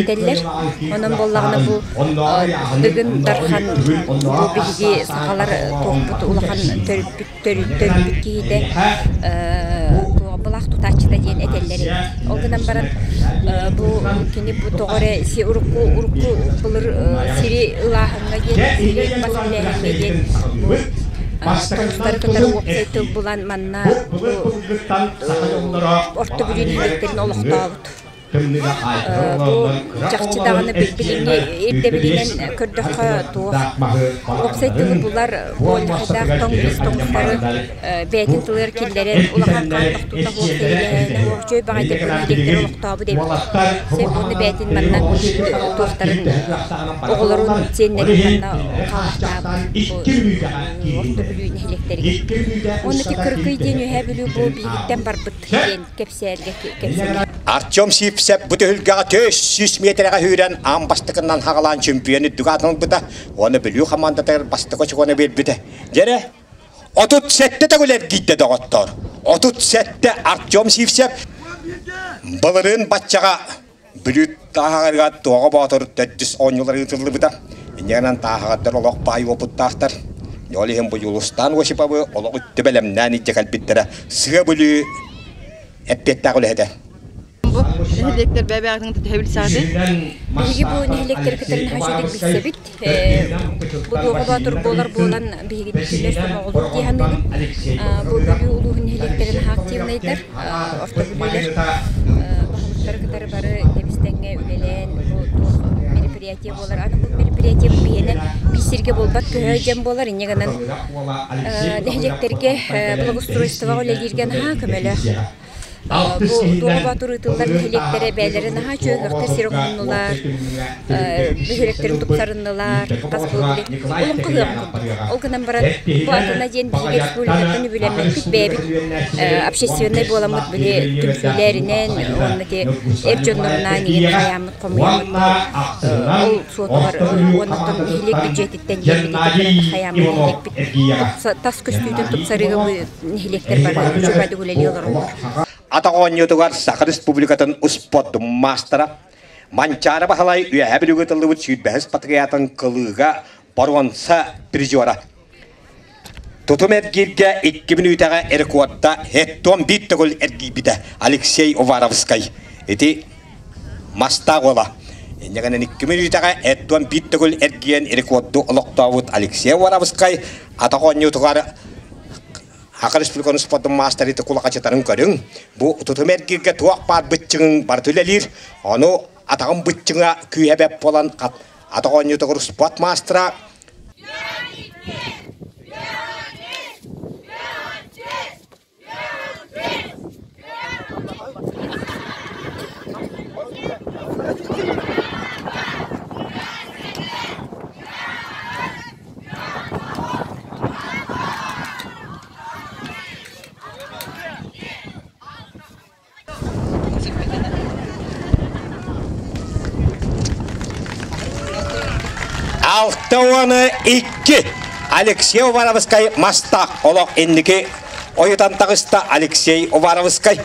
[SPEAKER 14] этэллэр. Онон буоллаҕына бу Дыгын Дархан бу биһиги сахалар туохпут улахан төрүппүт төрүппүт киһитэ былаах тутааччыта диэн этэллэр эбит. Ол гынан баран бу кини бу тоҕо эрэ си урукку урукку былыр сири ылааһыҥҥа диэн сири бас билээһиҥҥэ диэн бу тоҥустары кытары уопсай тыл булан манна бу Орто Бүлүү нэһилиэктэрин олохтообут. Бу чахчы даҕаны билиҥҥи ирдэбилинэн көрдөххө туох уопсай тылы булар буоллахайдаах тоҥ ис тоҥустары бэйэтин тылыгар киллэрэн улахан хаан тохтуута суох сэриилэһээнэ суох үчүгэй баҕайытык нэһилиэктэри олохтообут эбит. Сөп уонна бэйэтин манна туохтарын оҕолорун сиэннэрин манна хааллахтаабыт бу Орто Бүлүү нэһилиэктэригэр. Уонна ити Кырыкый диэн Үөһээ Бүлүү бу биһигиттэн барбыт диэн кэпсээлгэ кэпсэнэр.
[SPEAKER 1] Артем Сивцев бу түһүлгэҕэ 400 миэтэрэҕэ сүүрэн аан бастакынан хаҕалаан чемпион үрдүк аатын ылбыта уонна Бүлүү хамаандатыгар бастакы очукуону биэрбитэ. Дьэрэ, 37 төгүл эргийдэ доҕоттоор. 37 Артем Сивцев былырыын баччаҕа Бүлүү Тааһаҕарыгар Туоҕа Боотур төрдүс оонньуулар ыытыллыбыта. Инньэ гынан Тааһаҕардар олох баай уопуттаахтар. Ол иһин бу Дьулустаан Осиповы олох үттү бэлэмнээн илдьэ кэлбиттэрэ Сыа Бүлүү эппиэттээх үлэһитэ.
[SPEAKER 4] Бу нэһилиэктэр бэйэ-бэйэҕитин кытта төһө билсэҕитий?
[SPEAKER 14] Биһиги бу нэһилиэктэри кытары наһаа үчүгэйдик билсэбит. Бу Туоҕа Боотур буолар буолан биһигини түмэр сомоҕолуур дии саныыбын. Бу Бүлүү улууһун нэһилиэктэрэ наһаа активнайдар, орто бүлүүлэр баһылыктары кытары бары тэбис-тэҥҥэ үлэлээн бу туох мероприятие мероприятие буолар. Аны бу мероприятие биһиэнэ биир сиргэ буолбат көһө дьон буолар. Инньэ гынан нэһилиэктэргэ благоустройствоҕа үлэлииргэ наһаа көмөлөөх. Бу Туоҕа Боотур ыытыллар нэһилиэктэрэ бэйэлэрэ наһаа үчүгэй ыһыахтар сир оҥоһуннулар, бөһүөлэктэрин тупсарыннылар, хас били олоҥхо ыһыаҕын курдук. Ол гынан баран бу атына диэн биһиги республикаттан үбүлэммэппит бэйэбит общественнай буоламмыт били түмсүүлэринэн уонна ити эр дьоннорунаан игин хайааммыт хомуйаммыт ол суотугар уонна нэһилиэк бюджетиттэн диэн хайааммыт нэһилиэкпит тас көстүүтүн тупсарыыга нэһилиэктэр бары үчүгэйдик үлэлии олороллор.
[SPEAKER 1] Атах оонньуутугар Саха Республикатын успуордун маастара Манчаары Баһылай Үөһээ Бүлүүгэ тыллыбыт сүүрбэһис патриотын кылыыга боруонса призера. Тутум эргииргэ 2 мүнүүтэҕэ рекорда хеттон биир төгүл эргийбитэ Алексей Уваровскай. Ити мастаах уола. Инньэ гынан 2 мүнүүтэҕэ хеттон биир төгүл эргийэн рекорду олохтообут Алексей Уваровскай атах оонньуутугар Саха Республикатын спордун маастарыта кулахачытарын көрүҥ. Бу тутум эргииргэ туох баар быччыҥ барыта үлэлиир. Ону атаҕым быччыҥа күүһэ бэп буолан атах оонньуутугар спорт маастара 62 Алексей Уваровскай мастаах олох инники ойутан таҕыста Алексей Уваровскай.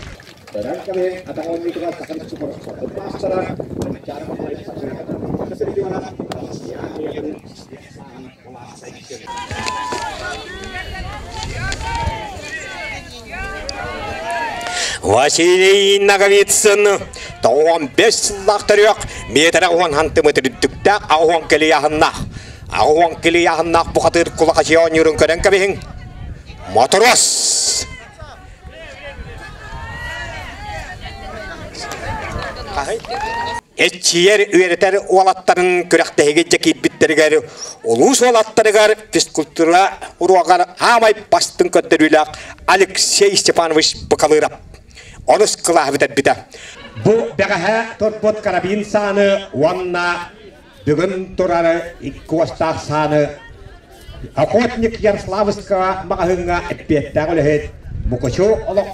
[SPEAKER 1] Василий Ноговицын 95 сыллаах төрүөх метрэ уон хантымытыр үрдүктээх аҕыс килийаһыннаах. Аҕыс килийаһыннаах бухатыыр кулахачыйа оонньуурун көрөн кэбиһиҥ. Моторос! Эччийэр үөрэтэр уолаттарын күрэхтэһиигэ дьэ киирбиттэригэр улуус уолаттарыгар физкультура уруогар аамай бастыҥ көрдөрүүлээх Алексей Степанович Быкалыров онус кылааһы бүтэрбитэ. Бу бэҕэһээ турбут карабин сааны уонна бүгүн турар икки уостаах сааны Охотник Ярославского маҕаһыыҥҥа эппиэттээх үлэһит Мукучу олох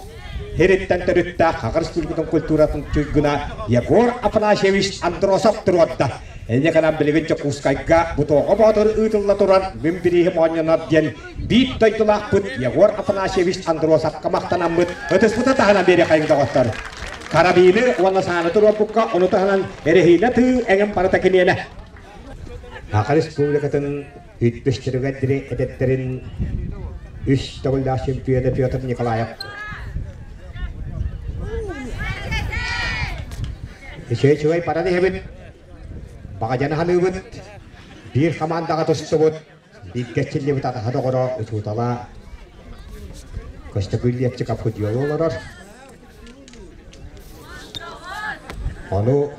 [SPEAKER 1] сириттэн төрүттээх Хаҕар Республикатын культуратын туйгуна Егор Афанасьевич Андросов туруорда. Инньэ гынан билигин Дьокуускайга Бутуоҕа Боотур ыытылла турар Мин бирииһим оонньонор диэн биир дойдулаахпыт Егор Афанасьевич Андросовка махтанаммыт ытыспыты таһынан биэриэхэйиҥ доҕоттор. Карабины уонна сааны туруорбукка ону таһынан эрэһиинэ тыы эҥин барыта киниэнэ. Саха Республикатын үтбүстэригэр дири эдэттэрин үс төгүллээх чемпиона Петр Николаев. Үчүгэй-үчүгэй баран иһэбит, баҕадьаны ханыыбыт, биир хамаандаҕа тустубут, бииргэ эрчиллибит атаһа доҕоро, учуутала Көстөкүүн Лепчиков худьуолу олорор. Ону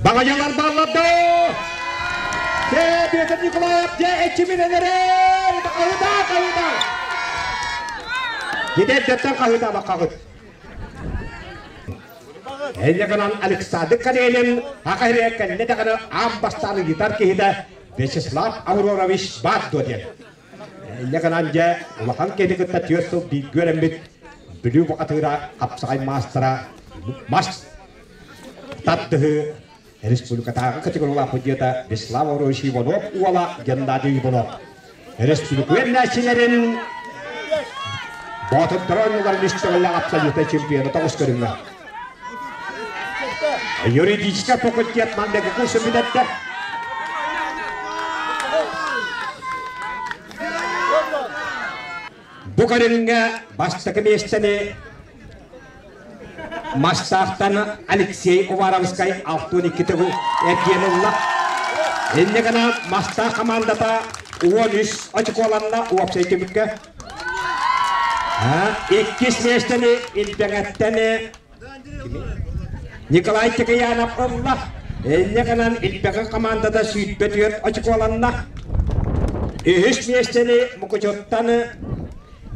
[SPEAKER 1] Баҕайалар бааллар доо! Дьэ, Петр Николаев, дьэ, эчимин энэрэр! Хаһыта, хаһыта! Дьэ, эрдэттэн хаһыытаабаккаҕыт. Эллэ гынан Александр Карелин аха иһирэ кэллэ даҕаны аан бастаан ыйытар киһитэ Вячеслав Аврорович баар дуо диэн. Эллэ гынан дьэ улахан киһини кытта 4 сыл бииргэ үөрэммит Бүлүү бухатыыра хапсаҕай маастара мас тардыһыы республикатааҕы категориялаах судьуйата Вячеслав Аврорович Иванов уола Геннадий Иванов Республика үөрэнээччилэрин Боотурдара оонньууларын үс төгүллээх абсолютнай чемпиона тоҕус көрүҥҥэ. Юридическай факультет манныгы курсун бүтэрдэ. Бу көрүҥҥэ бастакы миэстэни Мастаахтан Алексей Уваровскай 62 төгүл эргиэн ылла. Инньэ гынан Мастаах хамаандата 13 очукуоланна уопсай түмүккэ. Иккис миэстэни Илбэҥэттэн Николай Текеянов ылла. Инньэ гынан Илбэҥэ хамаандата 24 очукуоланна. Үһүс миэстэни Мукучуттан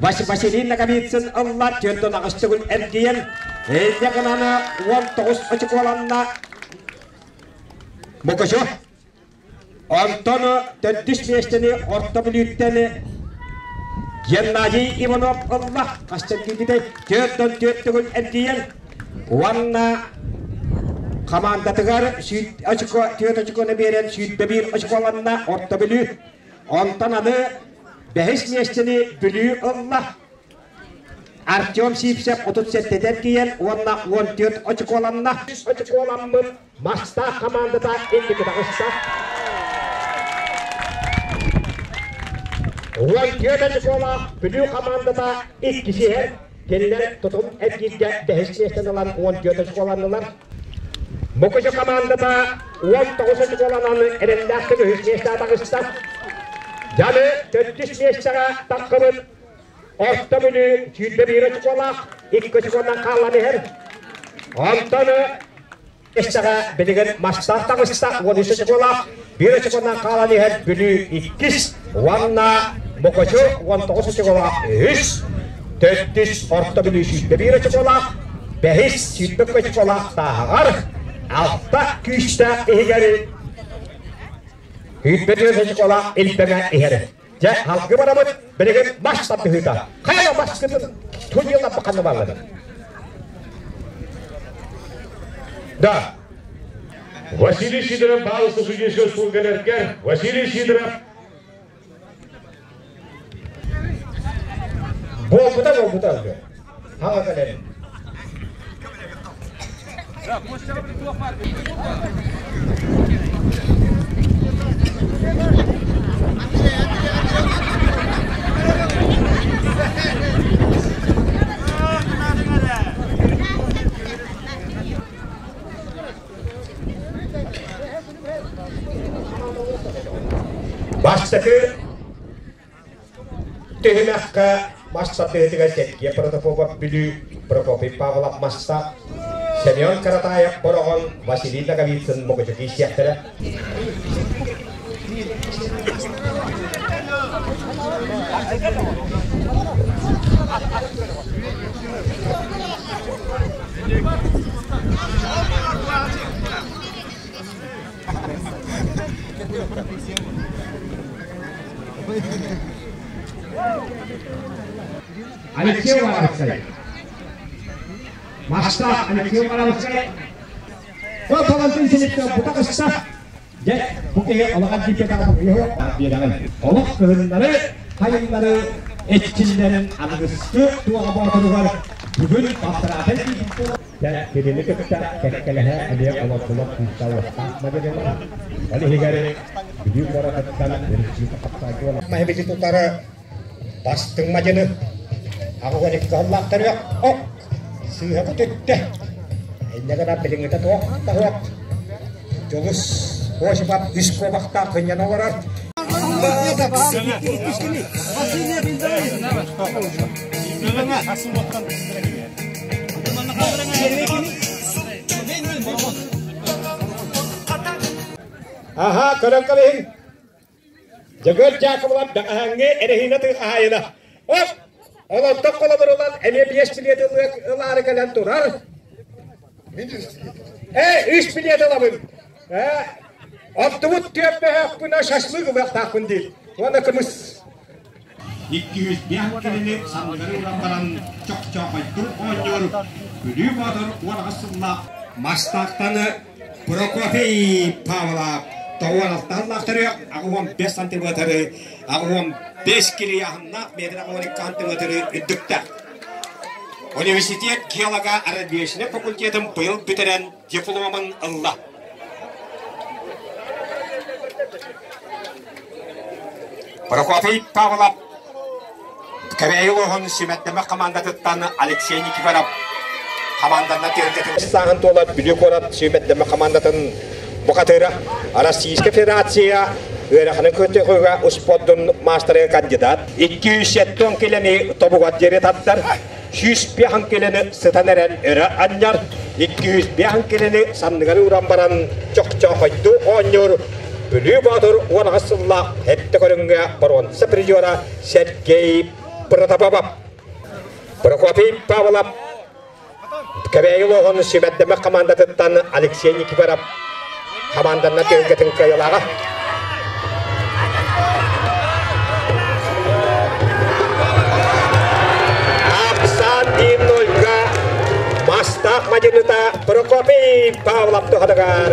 [SPEAKER 1] Василий Ноговицын ылла, 48 төгүл эргийэн, инньэ гынан 19 очукуоланна. Мукучу. Онтон төрдүс миэстэни Орто Бүлүүттэн Геннадий Иванов ылла. Хас эргийбитэй? 44 төгүл эргийэн уонна хамаандатыгар очко, 4 очкону биэрэн 21 очколанна Орто Бүлүү. Онтон аны бэһис миэстэни Бүлүү ылла. Артем Сивцев 37 эргийэн уонна 14 очколанна. Очколаммыт Мастаах хамаандата инники таҕыста. 14 очколаах Бүлүү хамаандата иккис иһэр. Кинилэр тутум эргииргэ бэһис миэстэни ылан 14 очколаннылар. Мукучу хамаандата 19 очколанан эрэллээхтик үһүс миэстэҕэ таҕыста. Дьаны төрдүс миэстэҕэ таххыбыт Орто Бүлүү 21 очколаах, 2 очконан хаалан иһэр. Онтон миэстэҕэ билигин Мастаах таҕыста 13 очколаах, 1 очконан хаалан иһэр Бүлүү иккис уонна Мукучу 19 очколаах үһүс, төрдүс Орто Бүлүү 21 очколаах, бэһис 22 очколаах Тааһаҕар, алта күүстээх иһигэр 24 очколаах Илбэҥэ иһэр. Дьэ, халгы барабыт, билигин мас тардыһыыта. Хайа маскытын туйыла баканы баллары.
[SPEAKER 7] Да. Василий Сидоров баалысы судейского стулга Василий Сидоров.
[SPEAKER 1] Буолбута буолбута. Хаҥа кэлэр. Бастакы Түһүмэххэ мас тардыһыытыгар Сергей Протопопов Бүлүү, Прокопий Павлов Масса, Семен Каратаев Бороҕон, Василий Ноговицын Мукучу киирсиэхтэрэ. Алексей Уваровскай. Мастаах Алексей Уваровскай. Ол Валентин Силиптов бутаҕыста. Дьэ, бу киһи олох биэрэҕин. Олох кыһыннары, хайыннары эрчиллэрин аныгыскы туоҕа боотуругар бүгүн балтараатын Дьэ, кинини кытта кэккэлэһэ эмиэ олордулар күүстээх-уохтаах мадьынылар. Ол иһигэр Бүлүү куоратыттан Маһыбити тутары бастыҥ мадьыны 82 сыллаахтарыах ок сыыһа көтүттэ. Инньэ гынан билиҥҥитэ туох да суох. Дьулус Осипов үс куобахтаах кынньана олорор. Аха, көрөн кэбиһиҥ. Дьөгүөр Дьаакыбылап бэҕэһээҥҥи эрэһиинэ хаһаайына. Оп! Олортон холобур ылан эмиэ биэс билиэт ылаары кэлэн турар. Ээ, үс билиэт ылабын. Ээ, оттубут түөрт шашлык ылыахтаахпын диир. Уонна кымыс. 205 киһини санныгар ылан баран чохчоохойдур оонньуур Бүлүү Боотур 18 сыллаах Мастаахтаны Прокопий Павлов 96 сыллаахтары 85 сантиметры 85 килияһыннаах метр 82 сантиметры үрдүктээх. Университет геолога аравиачнай факультетын быйыл бүтэрэн дипломун ылла. Прокопий Павлов Кэбээйи улууһун Симэттэмэх хамаандатыттан Алексей Никифоров хамаанданна түһүлгэтин сааһын туола Бүлүү куорат Сүүмэрдэмэх хамаандатын бухатыыра, Российскай Федерация ыараханы көтөҕүүгэ успуордун маастарыгар кандидат, 270 килэни тобугар диэри тардар, 105 килэни сытан эрэн өрө анньар, 205 килэни санныгар ууран баран чохчоохойдуу оонньуур Бүлүү Боотур 18 сыллаах сэттэ көрүҥҥэ боруонса призера Сергей Протопопов. Прокопий Павлов Кэбээйи улууһун сүүмэрдэммит хамаандатыттан Алексей Никифоров хамаанданна түһүлгэтин кыайыылааҕа. Ахсаан 1-0-га Мастаах мадьыныта Прокопий Павлов туһатыгар.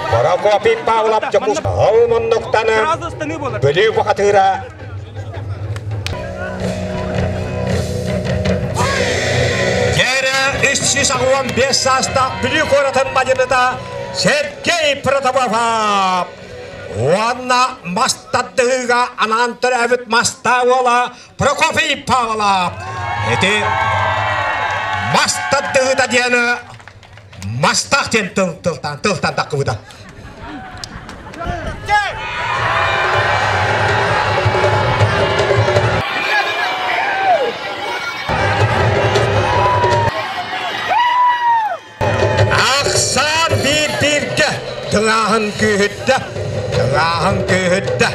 [SPEAKER 1] Прокопий Павлов Дьокуускай ол муннуктан Бүлүү бухатыыра Дьэрэ 385 саастаах Бүлүү куоратын мадьыныта Сергей Протопопов уонна мас тардыһыыга анаан төрөөбүт мастаа уола Прокопий Павлов. Ити мас тардыһыыта диэн мастаах диэн тыл тылтан тылтан таххыбыта. Ахсаан биир бииргэ тыҥааһын күүһүттэ, тыҥааһын күүһүттэ.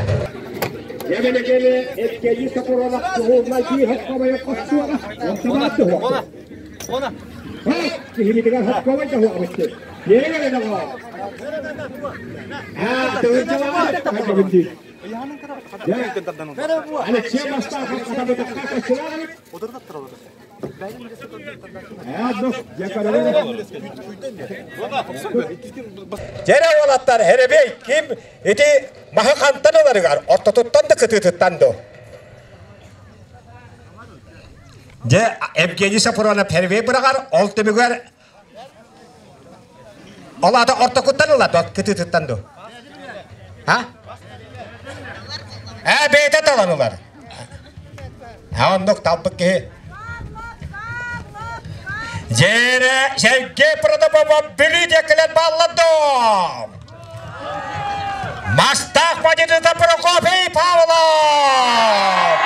[SPEAKER 1] Дьэрэ уолаттар Һэребей ким ити маһы хантан ыларыгар ортотуттан да кытыытыттан до. Дьэ Евгений Сафронов Һэребей быраҕар ол түмүгэр ол аата ортокуттан ыла кытыытыттан ду. А? Ээ бэйэтэ талан ылар. А оннук талбыт киһи. Дьэрэ Сергей Протопопов Бүлүү диэкилэр бааллар доо. Мастаах мадьыныта Прокопий Павлов!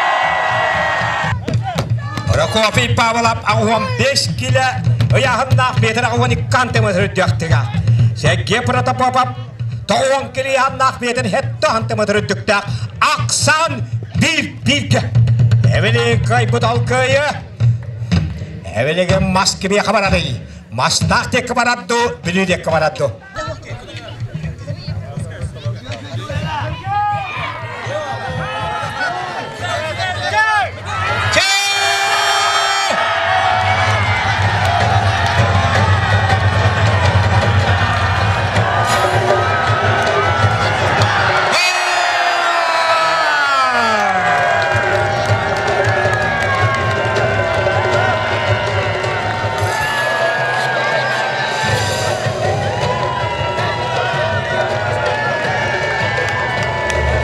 [SPEAKER 1] Прокопий Павлов 85 кило ыйааһыннаах метр 12 сантиметр үрдүөхтүгэ. Сергей Протопопов 90 кило ыйааһыннаах метр 7 сантиметр үрдүктээх Аксан биир бииргэ. Эбили кыайбыт ол кыайы. Эбилиги мас кимиэхэ барарый? Мастаах диэкки барар дуу, Бүлүү диэкки барар дуу?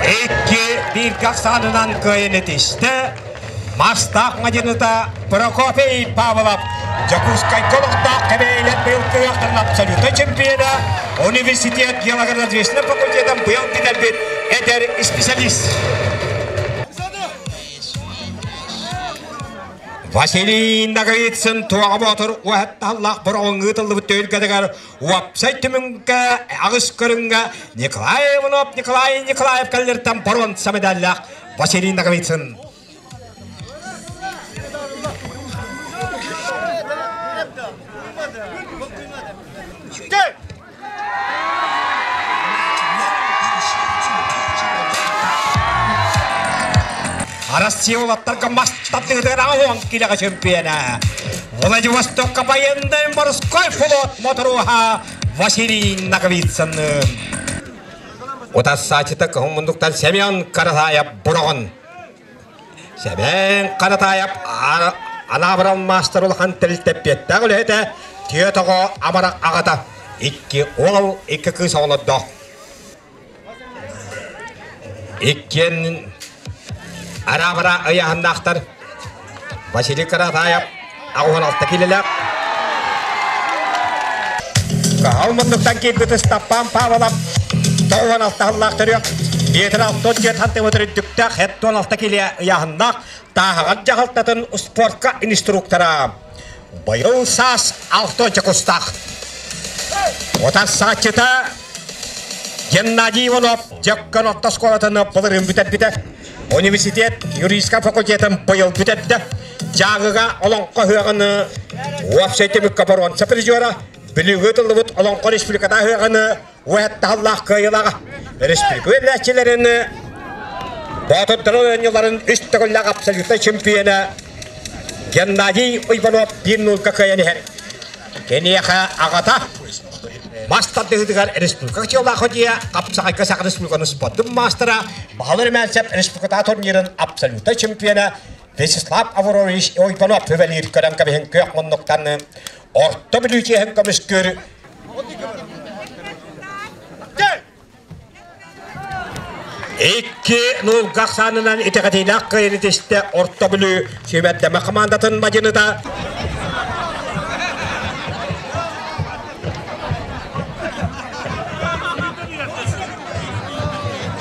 [SPEAKER 1] Икки бииргэ ахсаанынан кыайан этистэ Мастаах мадьыныта Прокопий Павлов Дьокуускайга олохтоох кэбээйилэр быйыл кыахтарын абсолютнай чемпиона, университет геологоразведочнай факультетын быйыл бүтэрбит эдэр исписэлиис. Василий Ноговицын Туоҕа Боотур уһатталлаах бороҕоҥ ыытыллыбыт түһүлгэтигэр уопсай түмүккэ аҕыс көрүҥҥэ Николай Иванов Николай Николаев кэллэртэн боруонса медаллаах Василий Ноговицын. Россия уолаттарга мас тардыытыгар аҕыс киилэҕэ чемпиона. Владивостокка военный морской флот моторуоһа Василий Ноговицын. Утассаачыта кыһын мундуктан Семен Каратаев бороҕон. Семен Каратаев Анаабырал маастар улахан тэрилтэппиэттээх үлэһитэ, түөрт оҕо амарах аҕата, икки уол, икки кыыс оҕолордоох. Иккиэн араабара ыйааһыннаахтар. Василий Каратаев 86 киилэлээх. Каһал муннуктан киирбит Ыстаппаан Павлов 96 сыллаах төрүөх, метр 64 сантиметр үрдүктээх, 76 килиэ ыйааһыннаах Тааһаҕар дьаһалтатын спортка инструктора. Быйыл саас 6 кустаах. Утарсааччыта Геннадий Иванов Дьөккөн орто оскуолатын былырыын бүтэрбитэ. Университет юридическай факультетын быйыл бүтэрдэ. Дьааҥыга олоҥхо ыһыаҕын уопсай түмүккэ боруонса призера, Бүлүүгэ ыытыллыбыт Олоҥхо республиката ыһыаҕын уһаттаһаллаах кыайыылааҕа. Республика үөрэнээччилэрин Боотурдарын оонньууларын үс төгүллээх абсолютнай чемпиона Геннадий Иванов биир нуулга кыайан иһэр. Киниэхэ аҕата мас тардыһыытыгар республика чыалаах дьиэ хапсаҕайга Саха Республиканы спордун маастара Баһылай Румянцев республиката турнирын абсолютнай чемпиона Вячеслав Аврорович Иванов сүбэлиир көрөн кэбиһин күөх муннуктан Орто Бүлүү чиэһин көмүскүүр Икки нуулга ахсаанынан итэҕэтиилээх кыайыыны тистэ Орто Бүлүү сүүмэрдэмэ хамаандатын мадьыныта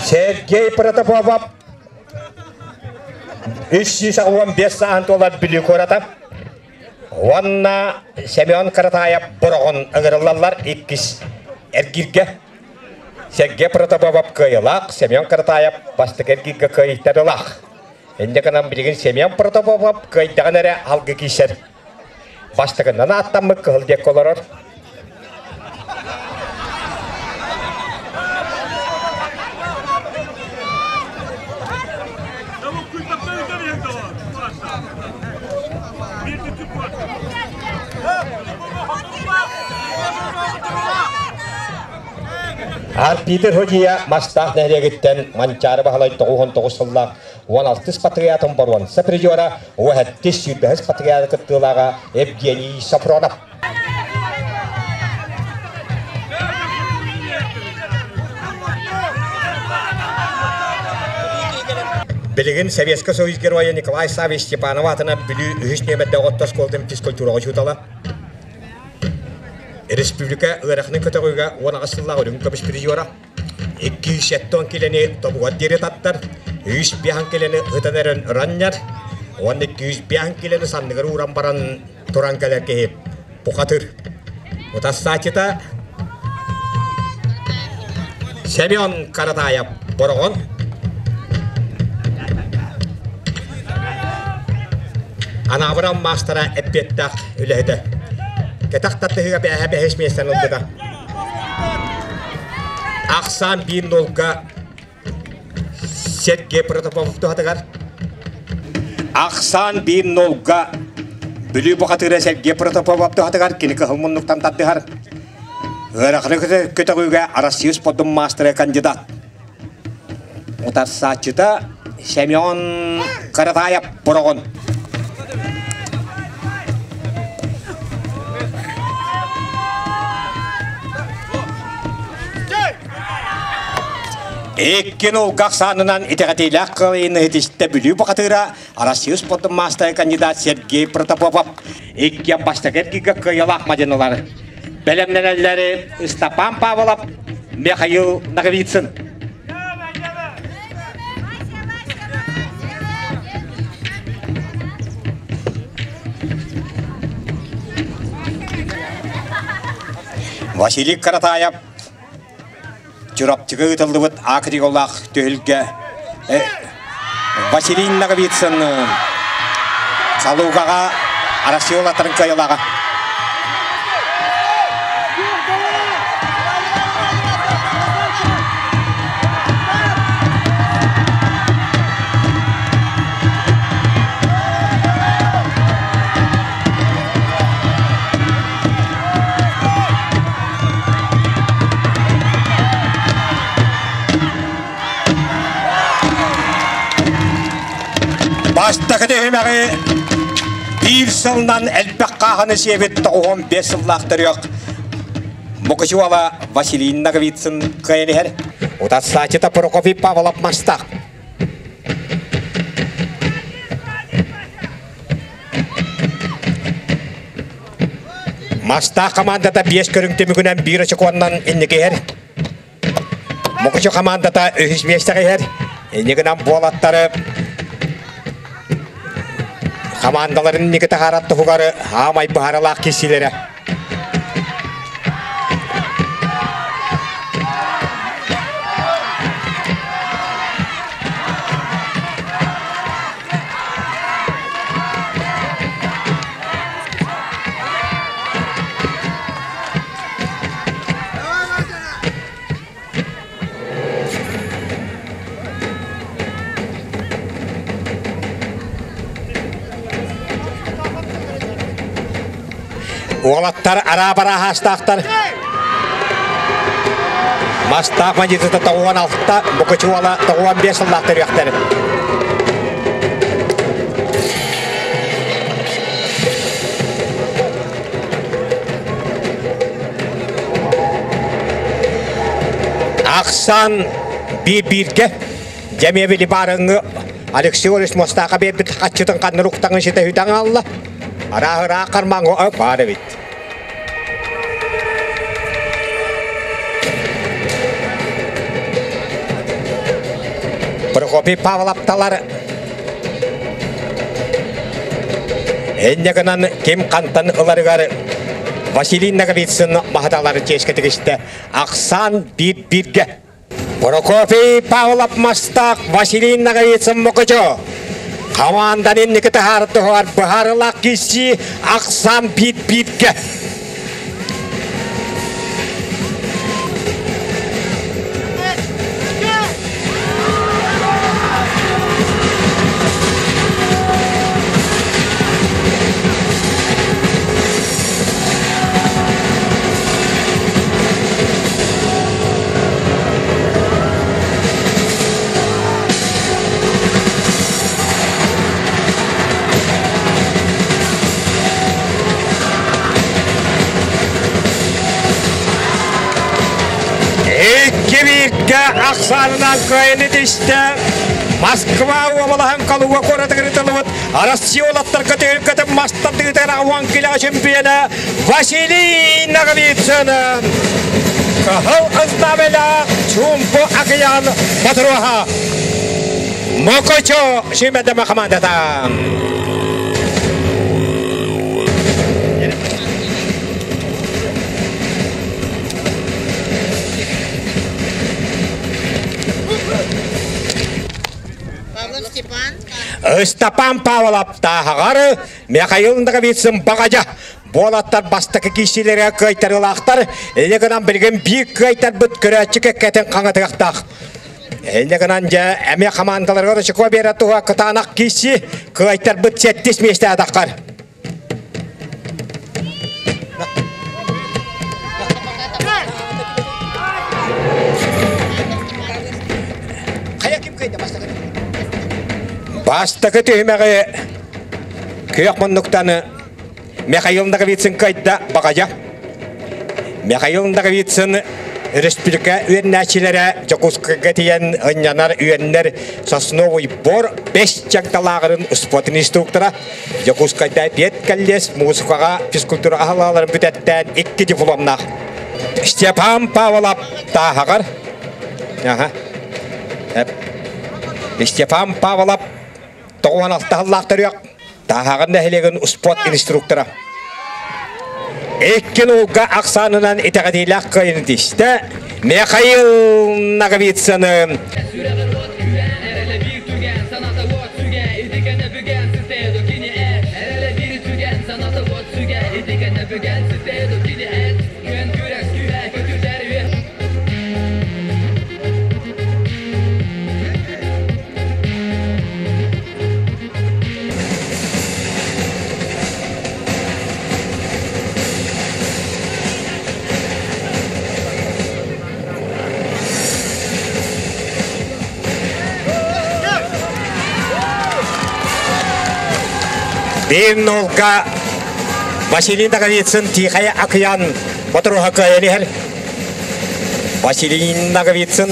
[SPEAKER 1] Сергей Протопопов 385 сааһын туолар Бүлүү куората. Уонна Семен Каратаев бороҕон ыҥырыллаллар иккис эргииргэ. Сергей Протопопов кыайылаах, Семен Каратаев бастакы эргииргэ кыайтарылаах. Инньэ гынан билигин Семен Протопопов кыайдаҕын эрэ алгы киирсэр. Бастакынан ааттаммыт кыһыл диэкки олорор. Арбитр Ходия Мастаах нэһилиэгиттэн Манчаары Баһылай 99 сыллаах 16 патриотын боруонса призера, 17 патриоты кыттыылааҕа Евгений Сафронов. Билигин Советскай Союз Геройа Николай Саввич Степанов аатынан Бүлүү үһүс нүөмэрдээх орто оскуолатын физкультураҕа учуутала. Республика ыараханын көтөҕүүгэ 18 сыллаах үрүҥ көмүс призера. 270 килени тобугар диэри таттар, 305 килени ытан эрэн ранньар, уонна 205 килени санныгар ууран баран туран кэлэр киһи бухатыр. Утассааччыта Семен Каратаев Бороҕон. Анаабыр маастара эппиэттээх үлэһитэ. Кэтэх таттыһыга бээһэ бэһис миэстэни ылбыта. Ахсаан биир нолга Сергей Протопопов туһатыгар. Ахсаан биир нолга Бүлүү бухатыыра Сергей Протопопов туһатыгар кини кыһыл муннуктан тардыһар. Ыараханы көтөҕүүгэ Россия спордун маастара кандидат. Утарсааччыта Семен Каратаев Бороҕон. Икки нулгах саанынан итэҕэтиилээх кыайыыны ситистэ Бүлүү бухатыыра Россия спордун маастара кандидат Сергей Протопопов. Икки бастакы эргииргэ кыайыылаах мадьынылар. Бэлэмнэнэллэри Степан Павлов, Михаил Ноговицын. Василий Каратаев Чурапчыга ыытыллыбыт акриголаах түһүлгэ Василий Ноговицын Калугаҕа Россия улааттарын кыайылааҕа. Бастакы түһүмэҕи биир сылынан элбэх хааһыны сиэбит 95 сыллаах төрүөх Мукучуола Василий Ноговицын кыайан иһэр. Утарсааччыта Прокопий Павлов Мастах. Мастаах командата 5 көрүҥ түмүгүнэн 1 очокуоннан инники иһэр. Мукучу командата үһүс миэстэҕэ иһэр. Иннигинэн буолаттары командаларын инники таһаарар туһугар аамай быһаарылаах киирсиилэрэ. Уолаттар араа-бараа хаастаахтар. Мастаах мандьытыта тоҕуон алта, Букучу уола тоҕуон биэс сыллаах төрүөхтэр. Ахсан биир-бииргэ дьэмиэбили баарыҥҥы Алексей Олегович Мостааха биэрбит хаччытын ханныр уктаҥын ситэ үтэн аалла. Арааһыраах кармаҥҥа баар эбит. Прокопий Павловталар Инньэ гынан ким хантан ыларыгар Василий Ноговицын маһаталары чиэскэ тигистэ. Ахсаан биир-бииргэ. Прокопий Павлов мастаах Василий Ноговицын мокучу. Хамаандан инники таһаартыһар быһаарылаах киирсии ахсаан биир-бииргэ. Икки бииргэ ахсаанынан кыайыны түстэ. Москва уобалаһын Калуга куоратыгар ытылыбыт Россия уолаттарга түһүлгэтин мастардыытыгар аҕуан килэҕэ чемпиона Василий Ноговицын. Кыһыл ыстаабелаах Чуумпу акыйаан ботуруоха Мокочо сүүмэрдэмэ хамаандата. Ыстапан Павлов тааһаҕар Михаил Ноговицын баҕадьа буолаттар бастакы киирсиилэргэ кыайтарыылаахтар. Инньэ гынан билигин биир кыайтарбыт көрөөччү кэккэтин хаҥатыахтаах. Инньэ гынан дьэ эмиэ хамаандаларыгар очко биэрэ туһа кытаанах киирсии кыайтарбыт сэттис миэстэ атаххар. Бастакы түһүмэҕи күөх муннуктан Михаил Ноговицын кыайда баҕайа. Михаил Ноговицын республика үөрэнээччилэрэ Дьокуускайга тиийэн ынньанар үөннэр Сосновый бор бэс чагдалааҕырын спортун инструктора Дьокуускайда пет коллес музыкаҕа физкультура аһалааларын бүтэттээн икки дипломнаах Степан Павлов Тааһаҕар Аха. Степан Павлов 96 сыллаах төрүөх Тааһаҕар нэһилиэгин спорт инструктора. Икки нуулга ахсаанынан итэҕэтиилээх кыайыны тистэ Михаил Ноговицыны. Биир нолга Василий Ноговицын Тихая океан ботуруһа кыайан иһэр. Василий Ноговицын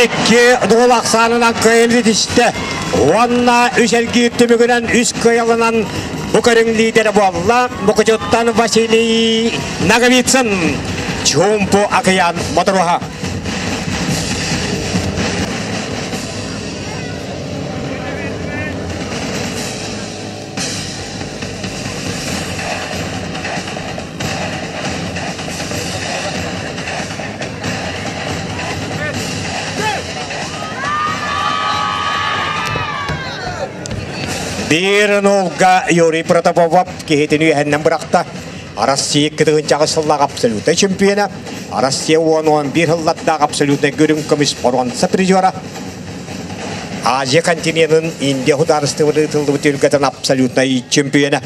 [SPEAKER 1] Икки дуол ахсаанынан кыайан итистэ. Уонна үс эргиир түмүгүнэн үс кыайалынан бу көрүҥ лидерэ буолла. Мукучуттан Василий Наговицын. Чуумпу акыйаан моторуоһа. Биир нолга Юрий Протопопов киһитин үөһэннэн бырахта. Россия кытыгынчаҕы сыллаах абсолютнай чемпиона, Россия 10-11 сыллардаах абсолютнай көрүҥ көмүс боруонса призера, Азия континенын Индия судаарыстыбата ыытыллыбыт түһүлгэтин абсолютнай чемпиона.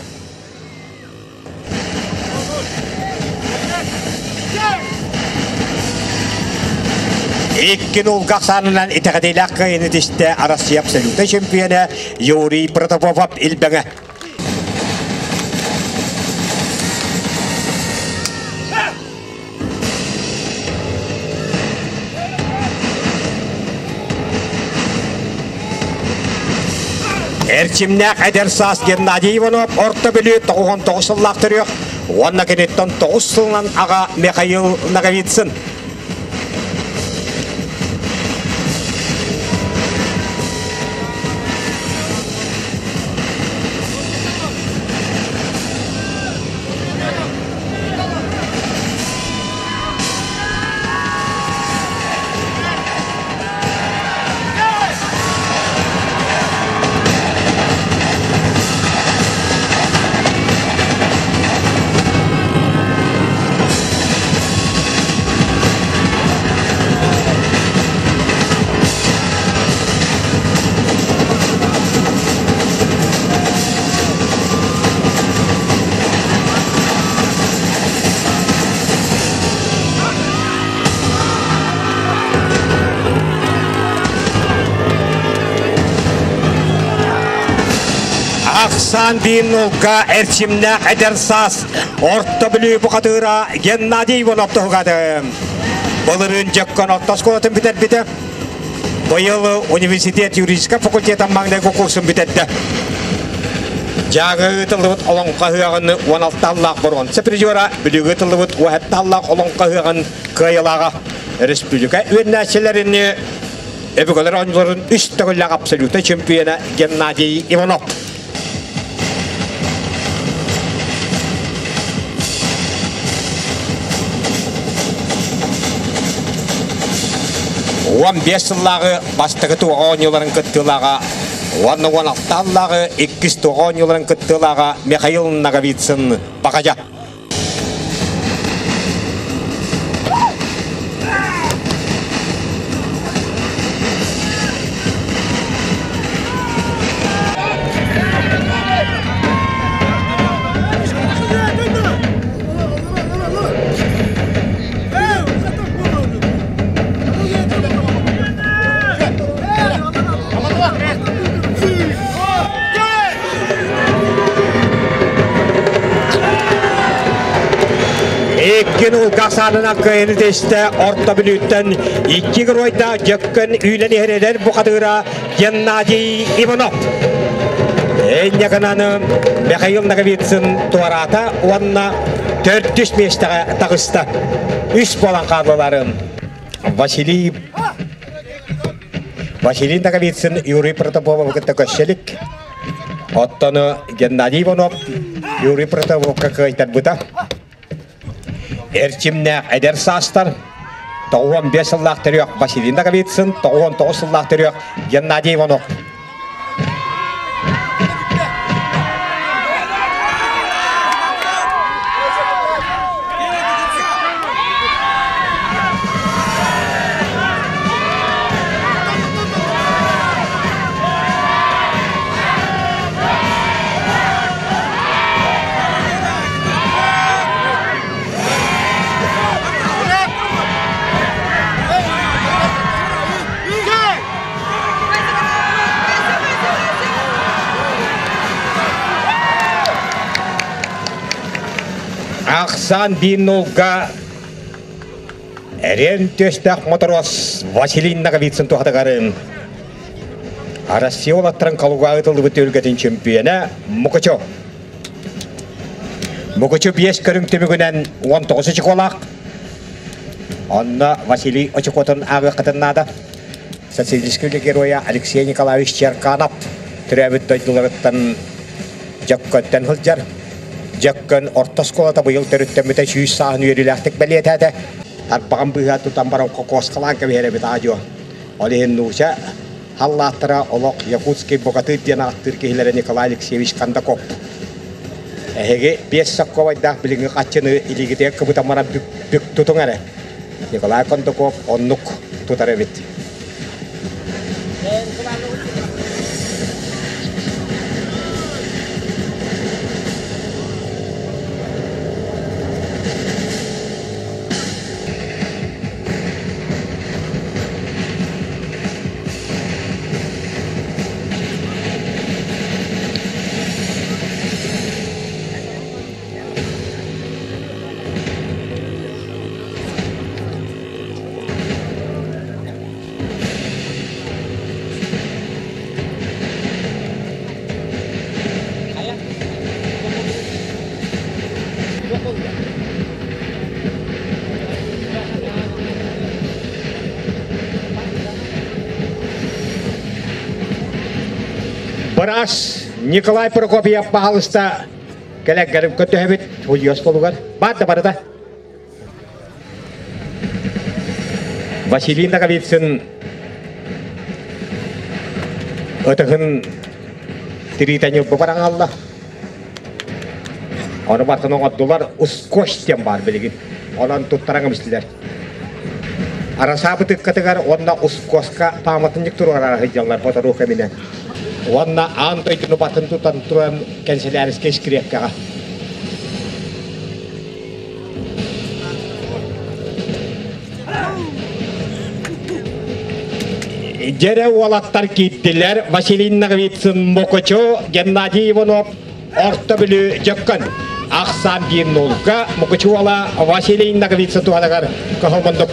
[SPEAKER 1] Икки нулга ахсаанынан итэҕэтиилээх кыайыыны тистэ Россия абсолютнай чемпиона Юрий Протопопов Илбэҥэ. Эрчимнээх эдэр саас Геннадий Иванов Орто Бүлүү 99 сыллаах төрүөх уонна киниттэн 9 сылынан аҕа Михаил Ноговицын. Ахсан Биннулга эрчимнээх эдэр саас Орто Бүлүү бухатыыра Геннадий Иванов туһугады. Былырыын Дьөккөн орто оскуолатын бүтэрбитэ. Быйыл университет юридическай факультетын маҥнайгы курсун бүтэрдэ. Дьааҥы ыытыллыбыт олоҥхо ыһыаҕын 16 аллаах боруонса призера, Бүлүүгэ ыытыллыбыт 17 аллаах олоҥхо ыһыаҕын кыайыылааҕа. Республика үөрэнээччилэрин өбүгэлэр оонньууларын үс төгүллээх абсолютнай чемпиона Геннадий Иванов. 15 сыллааҕы бастакы туоҕа оонньууларын кыттыылааҕа уонна 16 сыллааҕы иккис туоҕа оонньууларын кыттыылааҕа Михаил Ноговицын Бахадьа. Иккин улгах саанынан кыайыны тестэ орто бүлүүттэн икки геройда дьөккөн үүнэн иһэр бухатыыра Геннадий Иванов. Энньакананы Михаил Ноговицын туораата уонна төрдүс миэстэҕэ таҕыста. Үс буолан хааллылар. Василий Василий Ноговицын Юрий Протопоповы кытта көрсөлүк. Оттон Геннадий Иванов Юрий Протопоповка кыайтарбыта. Эрчимнээх эдэр саастар 95 сыллаах төрүөх Василий Ноговицын, 99 сыллаах төрүөх Геннадий Иванов. Ахсан биир нулга Эриэн түөстээх моторуос Василий Ноговицын туһатыгарын Россия уолаттарын Калуга ытыллыбыт түһүлгэтин чемпионэ Мукучу. Мукучу 5 көрүҥ түмүгүнэн 19 очколаах. Онно Василий очкотун ааҕыаххытын наада. Социалистическай үлэ геройа Алексей Николаевич Черканов төрөөбүт дойдуларыттан Дьөккөнтөн сылдьар. Дьөккөн орто оскуолата быйыл төрүттэммитэ 100 сааһын үөрүүлээхтик бэлиэтээтэ. Тарбаҕын быыһа тутан баран кокуоскалаан кэбиһэр эбит аадьуо. Ол иһин нууча халлааттара олох Якутский богатырь диэн ааттыыр киһилэрэ Николай Алексеевич Кондаков. Эһиги биэс соккобайдаах билиҥҥи хаччыны илиигитигэр кыбытан баран бүк тутуҥ эрэ. Николай Кондаков оннук тутар эбит. Быраас Николай Прокопьев баһалыста кэлэн көтөһөбүт Ульяс толугар баар да барыта. Василий Ноговицын ытыһын тириитэ ньылбы бараҥалла. Ону бартан оҥордулар ускош диэн баар билигин. Онон туттаран кэбистилэр. Арасаабыт ыккатыгар уонна ускоска пааматынньык туруорара сылдьаллар сотору кэминэн. Уонна аан дойдуну батын тутан туран кэнсэлээрискэй скрепкаҕа. Дьэрэ уолаттар киирдилэр Василий Ноговицын Мокочу, Геннадий Иванов Орто Бүлүү Дьөккөн. Ахсаан биир нуулга Мукучу уола Василий Ноговицын туһаныгар кыһыл мундук.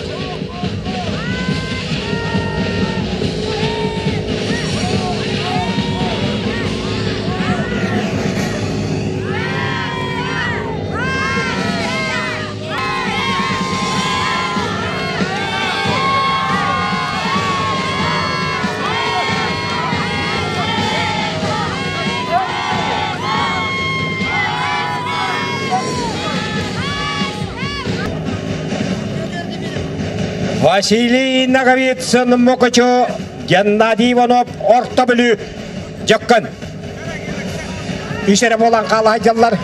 [SPEAKER 1] Василий Ноговицын Мокочу, Геннадий Иванов Орто Бүлүү Дьөккөн. Үс эрэ буолан хаала сылдьаллар.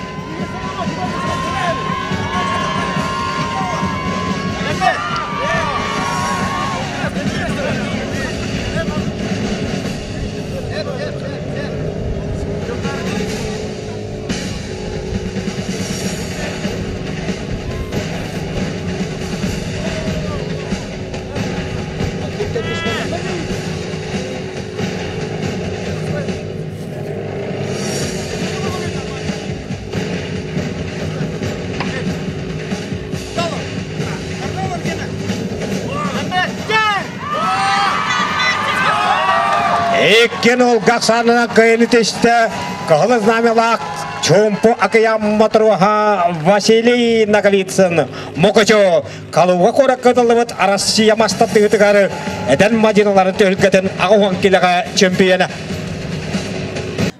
[SPEAKER 1] Иккин олгах санынан кыайыны түстэ Кыһыл знамялаах Чумпу акыйам матроһа Василий Ноговицын Мукучу Калуга куоракка ытыллыбыт Россия мастатыытыгар эдэр мадиналарын түһүлгэтин аҕыс килэҕэ чемпионэ.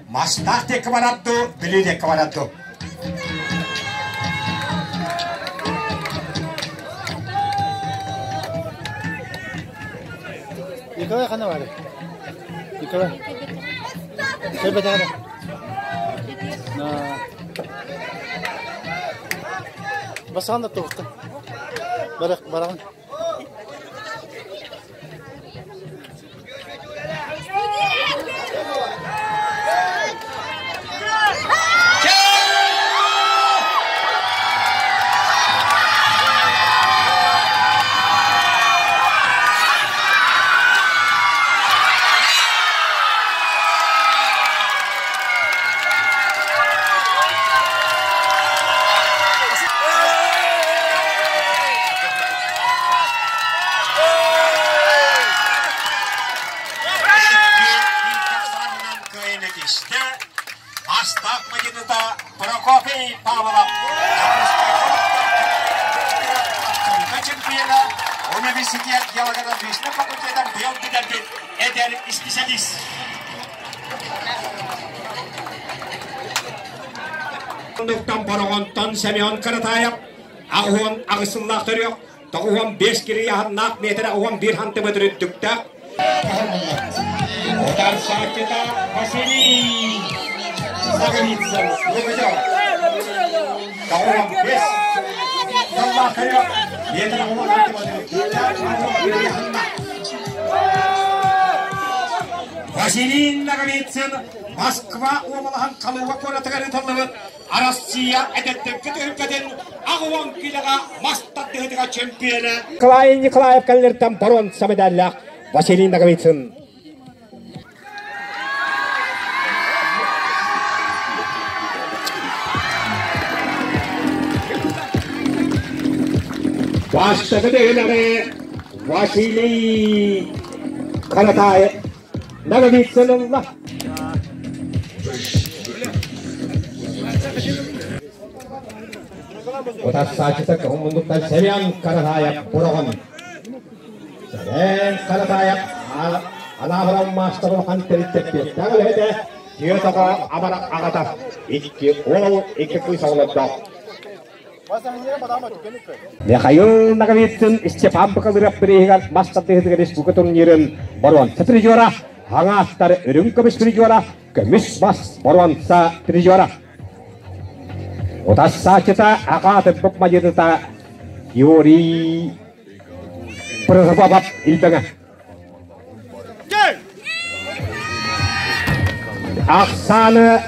[SPEAKER 1] Мастаах диэки барар дуу, Бүлүү диэки барар дуу?
[SPEAKER 3] Николай хана бары? Николай. Сөбөтөҕө. Басаан да туохтан. Барах бараҕын.
[SPEAKER 1] кыайыыны тистэ. Астаах мадьыныта Прокопий Павлов чемпиона, университет геологоразведочнай факультетын быйыл бүтэрбит эдэр исписэлиис. Оннуктан Бороҕонтон Семен Каратаев 88 сыллаах төрүөх, 95 кирияһыннаах метрэ 11 сантиметр үрдүктээх. Утарсааччыта Василий Наговицын Лугачев. 95 сыллаах төрүөх, метрэ 10 сантиметр үрдүктээх, кирияһыннаах. Василий Наговицын Москва уобалаһын Калуга куоратыгар ыытыллыбыт Россия эдэрдэргэ түһүлгэтин 80 килоҕа мас тардыһыытыгар чемпиона Николай Николаев кэллэртэн боруонса медаллаах Василий Наговицын. Бастакы түһүмэҕи Василий Каратаев Наговицын ылла. Утарсааччыта көһүн Семен Каратаев Бороҕон. Семен Каратаев Анаабыран маастар улахан тэрилтэппиэттээх үлэһитэ, түөрт оҕо амарах аҕата, икки уол, икки кыыс оҕолордоох. Михаил Наговицын Степан Бакалыров бирииһигэр мас тардыһыытыгар республика турнирын боруонса призера, хаҥаастар үрүҥ көмүс призера, көмүс бас боруонса призера. Утассааччыта аҕаатырбыт мадьыныта Юрий Прозопов Илбэҥэ. Ахсааны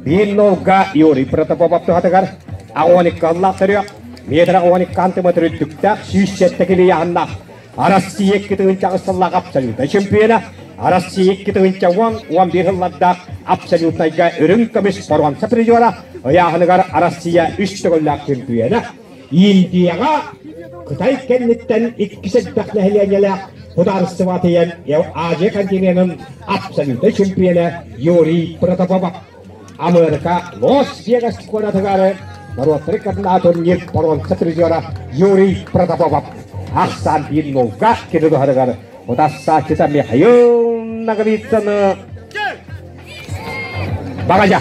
[SPEAKER 1] биир нолга Юрий Протопопов туһатыгар 12 аллаах төрүөх, метр 12 сантиметр үрдүктээх, 107 килийааннаах Россия 2008 сыллаах абсолютнай чемпиона, Россия 2010-11 сыллардаах абсолютнайга үрүҥ көмүс боруонса призера, ыйааһыныгар Россия үс төгүллээх чемпиона, Индияҕа Кытай кэнниттэн иккис элбэх нэһилиэнньэлээх судаарыстыба тиийэн Азия континенын абсолютнай чемпиона Юрий Протопопов Америка Лос-Вегас куоратыгар норуоттары кытына турнир боруонса призера Юрий Протопопов ахсаан биир нолга кини туһарыгар утассааччыта Михаил Наговицыны Багажа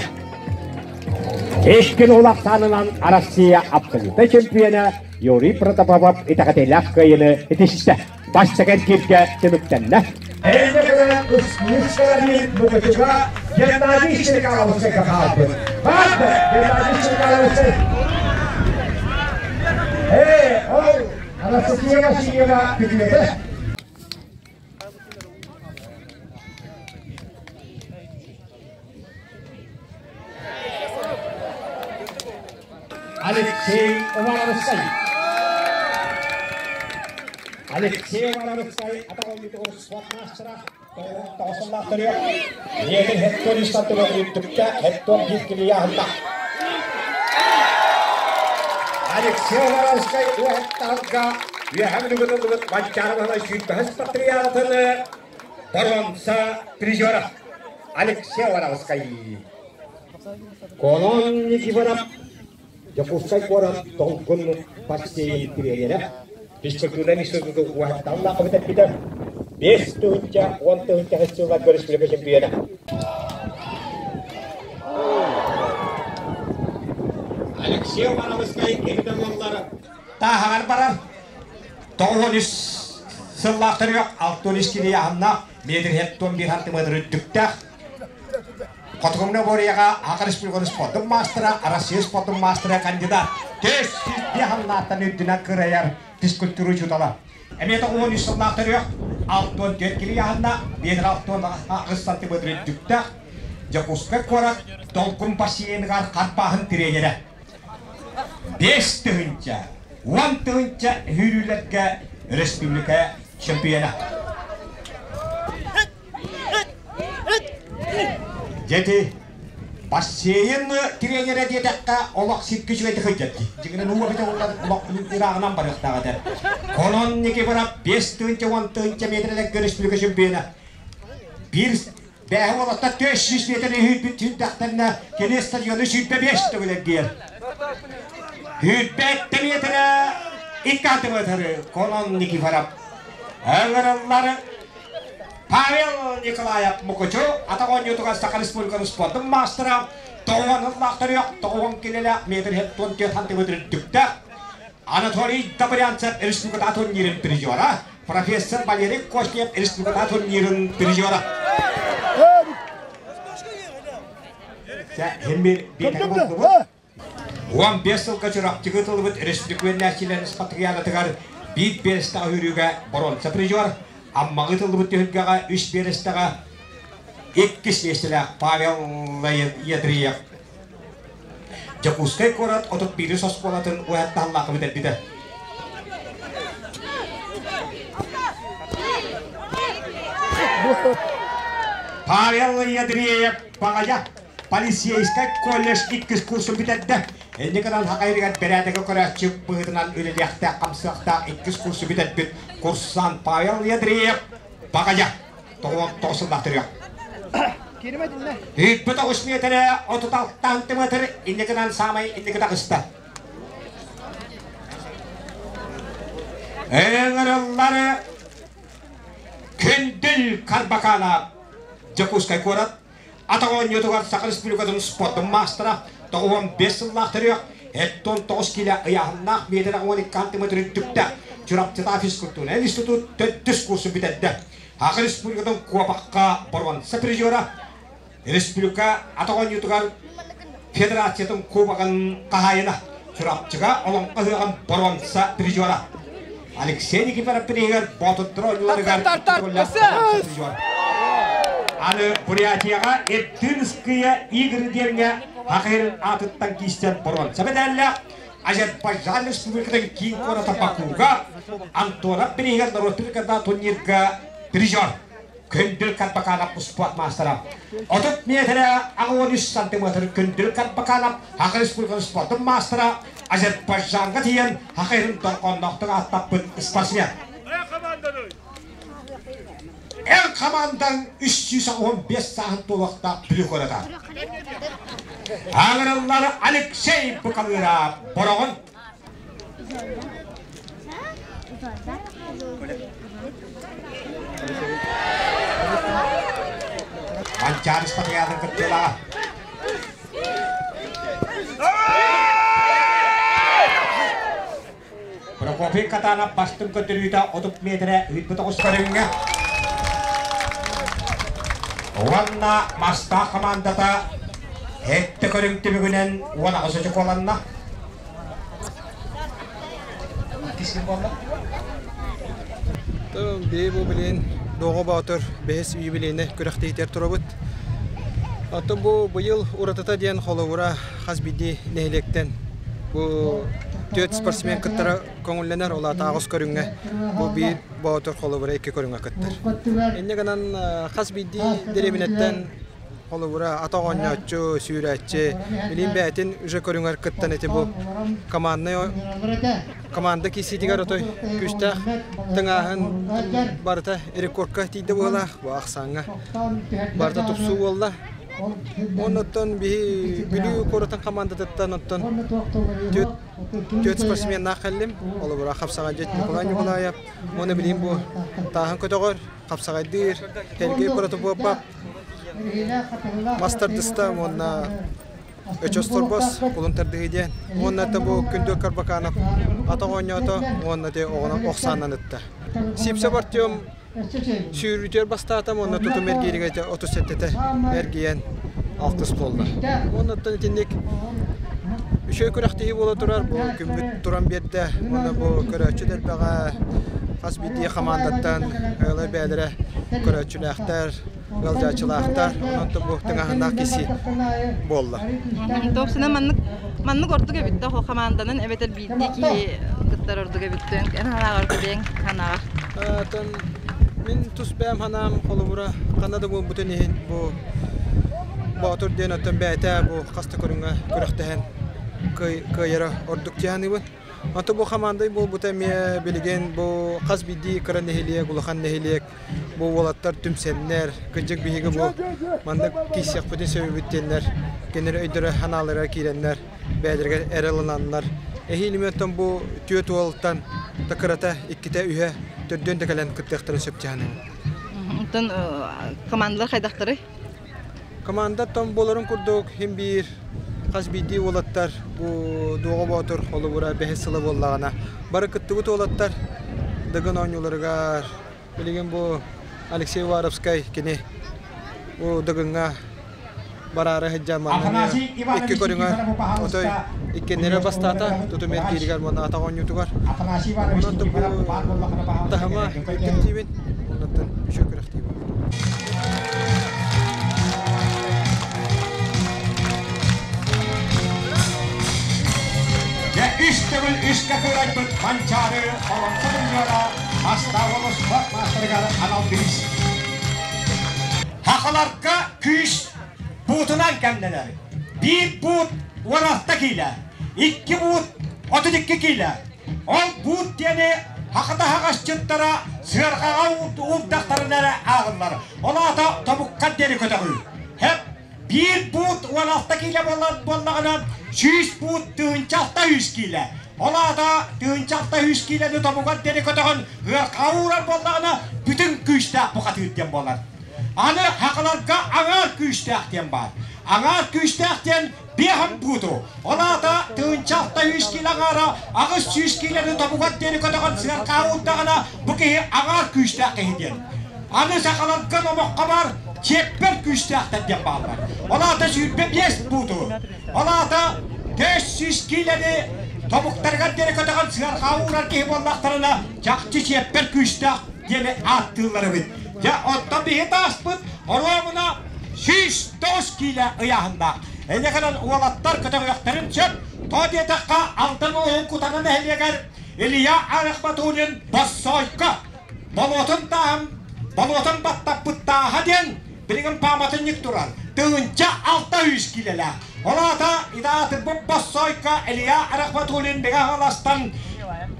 [SPEAKER 1] Иккин улахсаанынан Россия абсолютнай чемпиона Юрий Протопопов итэҕэтиилээх кыайыыны итистэ. Бастакы кииргэ түмүктэннэ. Геннадий Чекаловскайга хаалбыт. Баарды Геннадий Чекаловскай. Эй, ол Анастасия Васильева күтүөтэ. Алексей Уваровскай. Алексей Уваровскай атах оонньуутугар спортмастера тоҕусаллаахтарыгар Ийэтин Хеттон истантыгар үрдүккэ Хеттон биир килийааһынна. Алексей Уваровскай уоһуттарга үөһэ бүлүгүн Манчаары Баһылай сүүрбэһис патриотын боруонса призера Алексей Уваровскай. Конон Никифоров Дьокуускай куорат Долгун бассейн тренерэ, физкультура институтун уһатталлаах бүтэрбитэ, 5 тыһыынча 10 тыһыынча сылларга республика чемпиона. Алексей Уваровскай эбитэ буоллар тааһаҕар барар. 93 сыллаахтарыгар 63 килийааһыннаах, метр 71 сантиметр үрдүктээх. Хотугумна Борияҕа Аха Республикатын спордун маастара, Россия спордун маастара кандидат. Төс 105 халлааттан үрдүнэн кырайар физкультура учуутала. Эмиэ 93 сыллаах төрүөх, 64 килийааһынна, метр 68 сантиметр үрдүктээх. Дьокуускай куорат Долгун бассейныгар харбааһын тренерэ. 5 тыһыынча, 10 тыһыынча сүүрүүлэргэ республика чемпиона. Дети, бассейн тренерэ диэтэххэ олох сиргэ үчүгэйдик сылдьар дии. Дьиҥинэн уу эбитэ буоллар олох ырааҕынан барыахтаах этэ. Конон Никифоров 5 тыһыынча 10 тыһыынча метрэлэргэ республика чемпиона. Биир Бэһи уолаттар 400 метр үһүүрбүт сүүрдэхтэринэ кини стадиону 25 төгүл эргийэр. 105 метрэ 2 сантиметры Конон Никифоров. Ыҥырыллар Павел Николаев Мукучу атах оонньуутугар Саха Республикатын спордун маастара тоҕуон ыллаах төрүөх, тоҕуон килэлээх метр 74 сантиметр үрдүктээх Анатолий Добрянцев республиката турнирын призера, профессор Валерий Костев республиката турнирын призера. 15 сылга Чурапчыга ыытыллыбыт республика спартакиадатыгар биир биэрэстэҕэ үүрүүгэ боруонса призер, Аммаҕа ыытыллыбыт түһүлгэҕэ үс биэрэстэҕэ иккис миэстэлээх Павел Ядриев Дьокуускай куорат 31 оскуолатын уһаттаһаллаахы бүтэрбитэ. Павел Ядреев Баҕайа полицейскай колледж иккис курсун бүтэрдэ. Инньэ гынан хахайрыгар бэрээдэги көрөөччү быһыытынан үлэлиэхтээх хамсыахтаах иккис курсу бүтэрбит курсант Павел Ядреев Баҕайа тоҕус сыллаах төрүөх. Ыыппыт оҕус миэтэрэ 36 сантиметр инньэ гынан саамай инники таҕыста. Ыҥырыллары Күндүл Карбакана Дьокуускай куорат атах оонньуутугар Саха Республикатын спордун маастара 95 сыллаах төрүөх 79 киилэ ыйааһыннаах миэтэрэ 12 сантиметр үрдүктээх Чурапчытаа физкультурнай институт төрдүс курсун бүтэрдэ. Саха Республикатын куобахха боруонса призера, республика атах оонньуутугар федерациятын кубогын хаһаайына, Чурапчыга Олоҥхо ыһыаҕын боруонса призера. Алексей Никифоров приһигэр Боотурдар оонньууларыгар призер. Аны Бурятияҕа Иртынские игры диэҥҥэ Хахир аатыттан киистэн боруонса мэдээллээх Азербайджан Республикатын киин куората Бакуга Антонов бирииһигэр норуот когда турнирга призер. Күндүл Карбаканов спорт маастара. 30 метрэ 83 сантиметр Күндүл Карбаканов Саха Республикатын спортун маастара Азербайджанга тиийэн Саха сирин дорҕоонноохтук ааттаппыт спортсмен. Эр хамаандаҥ 315 сааһын туолуохтаах Бүлүү куората. Аҥырыллар Алексей Быкалыыра Бороҕон. Манчаары спартакиадатын кыттыылааҕа. Прокопий Катанов бастыҥ көрдөрүүтэ 30 миэтэрэ ыыппыт оҕус көрүҥҥэ. Уонна Мастаах хамаандата эттэ көрүҥ түмүгүнэн 18 очукуоланна.
[SPEAKER 15] Бии бу билин Доҕо Боотур бэһис юбилейный күрэхтэһиитигэр турабыт. Оттон бу быйыл уратыта диэн холобура хас биирдии нэһилиэктэн бу түөрт спортсмен кыттара көҥүллэнэр, ол аата аҕыс көрүҥҥэ бу биир боотур холобура икки көрүҥҥэ кыттар. Инньэ гынан хас биирдии дэриэбинэттэн холобура атах оонньооччу, сүүрээччи, билин бэйэтин уже көрүҥэр кыттан ити бу командный команда киирсиитигэр отой күүстээх тыҥааһын барыта рекордка тиийдэ быһыылаах бу ахсааҥҥа барыта тупсуу буолла. Оннуттан биһи Бүлүү куоратын командатыттан оттон түөрт спортсменнаах кэллим. Холобура хапсаҕайдьыт Николай Николаев уонна билигин бу тааһын көтөҕөр, хапсаҕайдыыр Сергей Протопопов мас тардыста уонна Өчөс торбос кулун тардыһыы диэн. Уонна это бу Күндү Карбаканов атах оонньоото уонна те оҕону охсааннан ытта. Сипсев Артем сүүрүүтүгэр бастаатам уонна тутум эргииригэр 37-тэ эргийэн алтыс буолла. Уонна итинник үчүгэй күрэхтэһии буола турар. Бу күммүт туран биэрдэ. Уонна бу көрөөччү элбэҕэ хас биирдии хамаандаттан ыала бэйэлэрэ көрөөччүлээхтэр, ыалдьааччылаахтар. Онон бу тыҥааһыннаах киси буолла.
[SPEAKER 4] Топсина маннык маннык ордук эбит да хамаанданан эбэтэр биирдии киһи кыттар ордук эбит эн санааҕар бэйэҥ санааҕар
[SPEAKER 15] Мин тус бэйэм санаам холобура ханна да буолбутун иһин бу Боотур диэн оттон бэйэтэ бу хас да көрүҥҥэ күрэхтэһэн кыайара ордук дии саныыбын. Онтон бу хамаандай буолбута эмиэ билигин бу хас биирдии кыра нэһилиэк, улахан нэһилиэк. Бу уолаттар түмсэннэр, кырдьык биһиги бу маннык киирсиэхпитин сөбүбүт диэннэр, кинилэр өйдөрө санаалара киирэннэр, бэйэлэригэр эрэл ыланнар, эһиил оттон бу түөрт уолтан да кырата иккитэ үһэ төрдүөн да кэлэн кыттыахтарын сөп дьаһанын.
[SPEAKER 4] Оттон командалар хайдахтарый?
[SPEAKER 15] Команда оттон буоларын курдук хим биир хас биирдии уолаттар бу Дуоҕа Боотур холобура бэһис сыла буоллаҕына бары кыттыбыт уолаттар Дыгын оонньууларыгар билигин бу Алексей Уваровскай кини бу Дыгыҥҥа бараары сылдьан манна икки көрүҥэр отой иккиэннэрэ бастаата тутум эргииригэр уонна атах оонньуутугар онон бу таһыма үрдүк диибин оннуттан үчүгэй күрэхтии буолла.
[SPEAKER 1] Дьэ үс төгүл үскэ кыырайбыт Манчаары Олоҥхо дунньуора Мастаах спорт маастарыгар анал бириис. Хахаларга күүс буутунан кэмнэнэр. Биир буут 16 киилэ, икки буут 32 киилэ. Ол буут диэни хахата хаҕасчыттара сыарҕаҕа уурдахтарына эрэ ааҕыллар. Ол аата тобукка диэри көтөҕүү. Хэп биир буут 16 киилэ буоллаҕына, 100 буут 1600 киилэ. Ол аата 1600 киилэни тобугар диэри көтөҕөн ыархаҕа уурар буоллаҕына, бүтүн күүстээх бухатыыр диэн буолар. Аны хахаларга аҥаар күүстээх диэн баар. Аҥаар күүстээх диэн биэһин бууту. Ол аата 1600 киилэ аҥаара 800 киилэни тобугар диэри көтөҕөн сыархаҕа уурдаҕына, бу киһи аҥаар күүстээх киһи диэн. Аны сахаларга номоххо бар чиэппэр күүстээхтэр диэн бааллар. Ол аата 25 бууту. Ол аата 400 киилэни тобуктарыгар диэри көтөҕөн сыархаҕа уурар киһи буоллахтарына, чахчы чиэппэр күүстээх диэни ааттыыллар эбит. Дьэ, оттон биһи тааспыт оруобуна 109 киилэ ыйааһыннаах. Эйиэхэнэн уолаттар көтөҕүөхтэрин сөп. То диэтэххэ, Алдан улууһун Кутана нэһилиэгэр Илья Арахматуллин Боссоойко болуотун тааһын болуотун баттаппыт тааһа диэн билигин пааматынньык турар. 1600 киилэлээх. Ол аата идаатырбыт Боссоойко Илья Арахматуллин бигэ хаҥаластан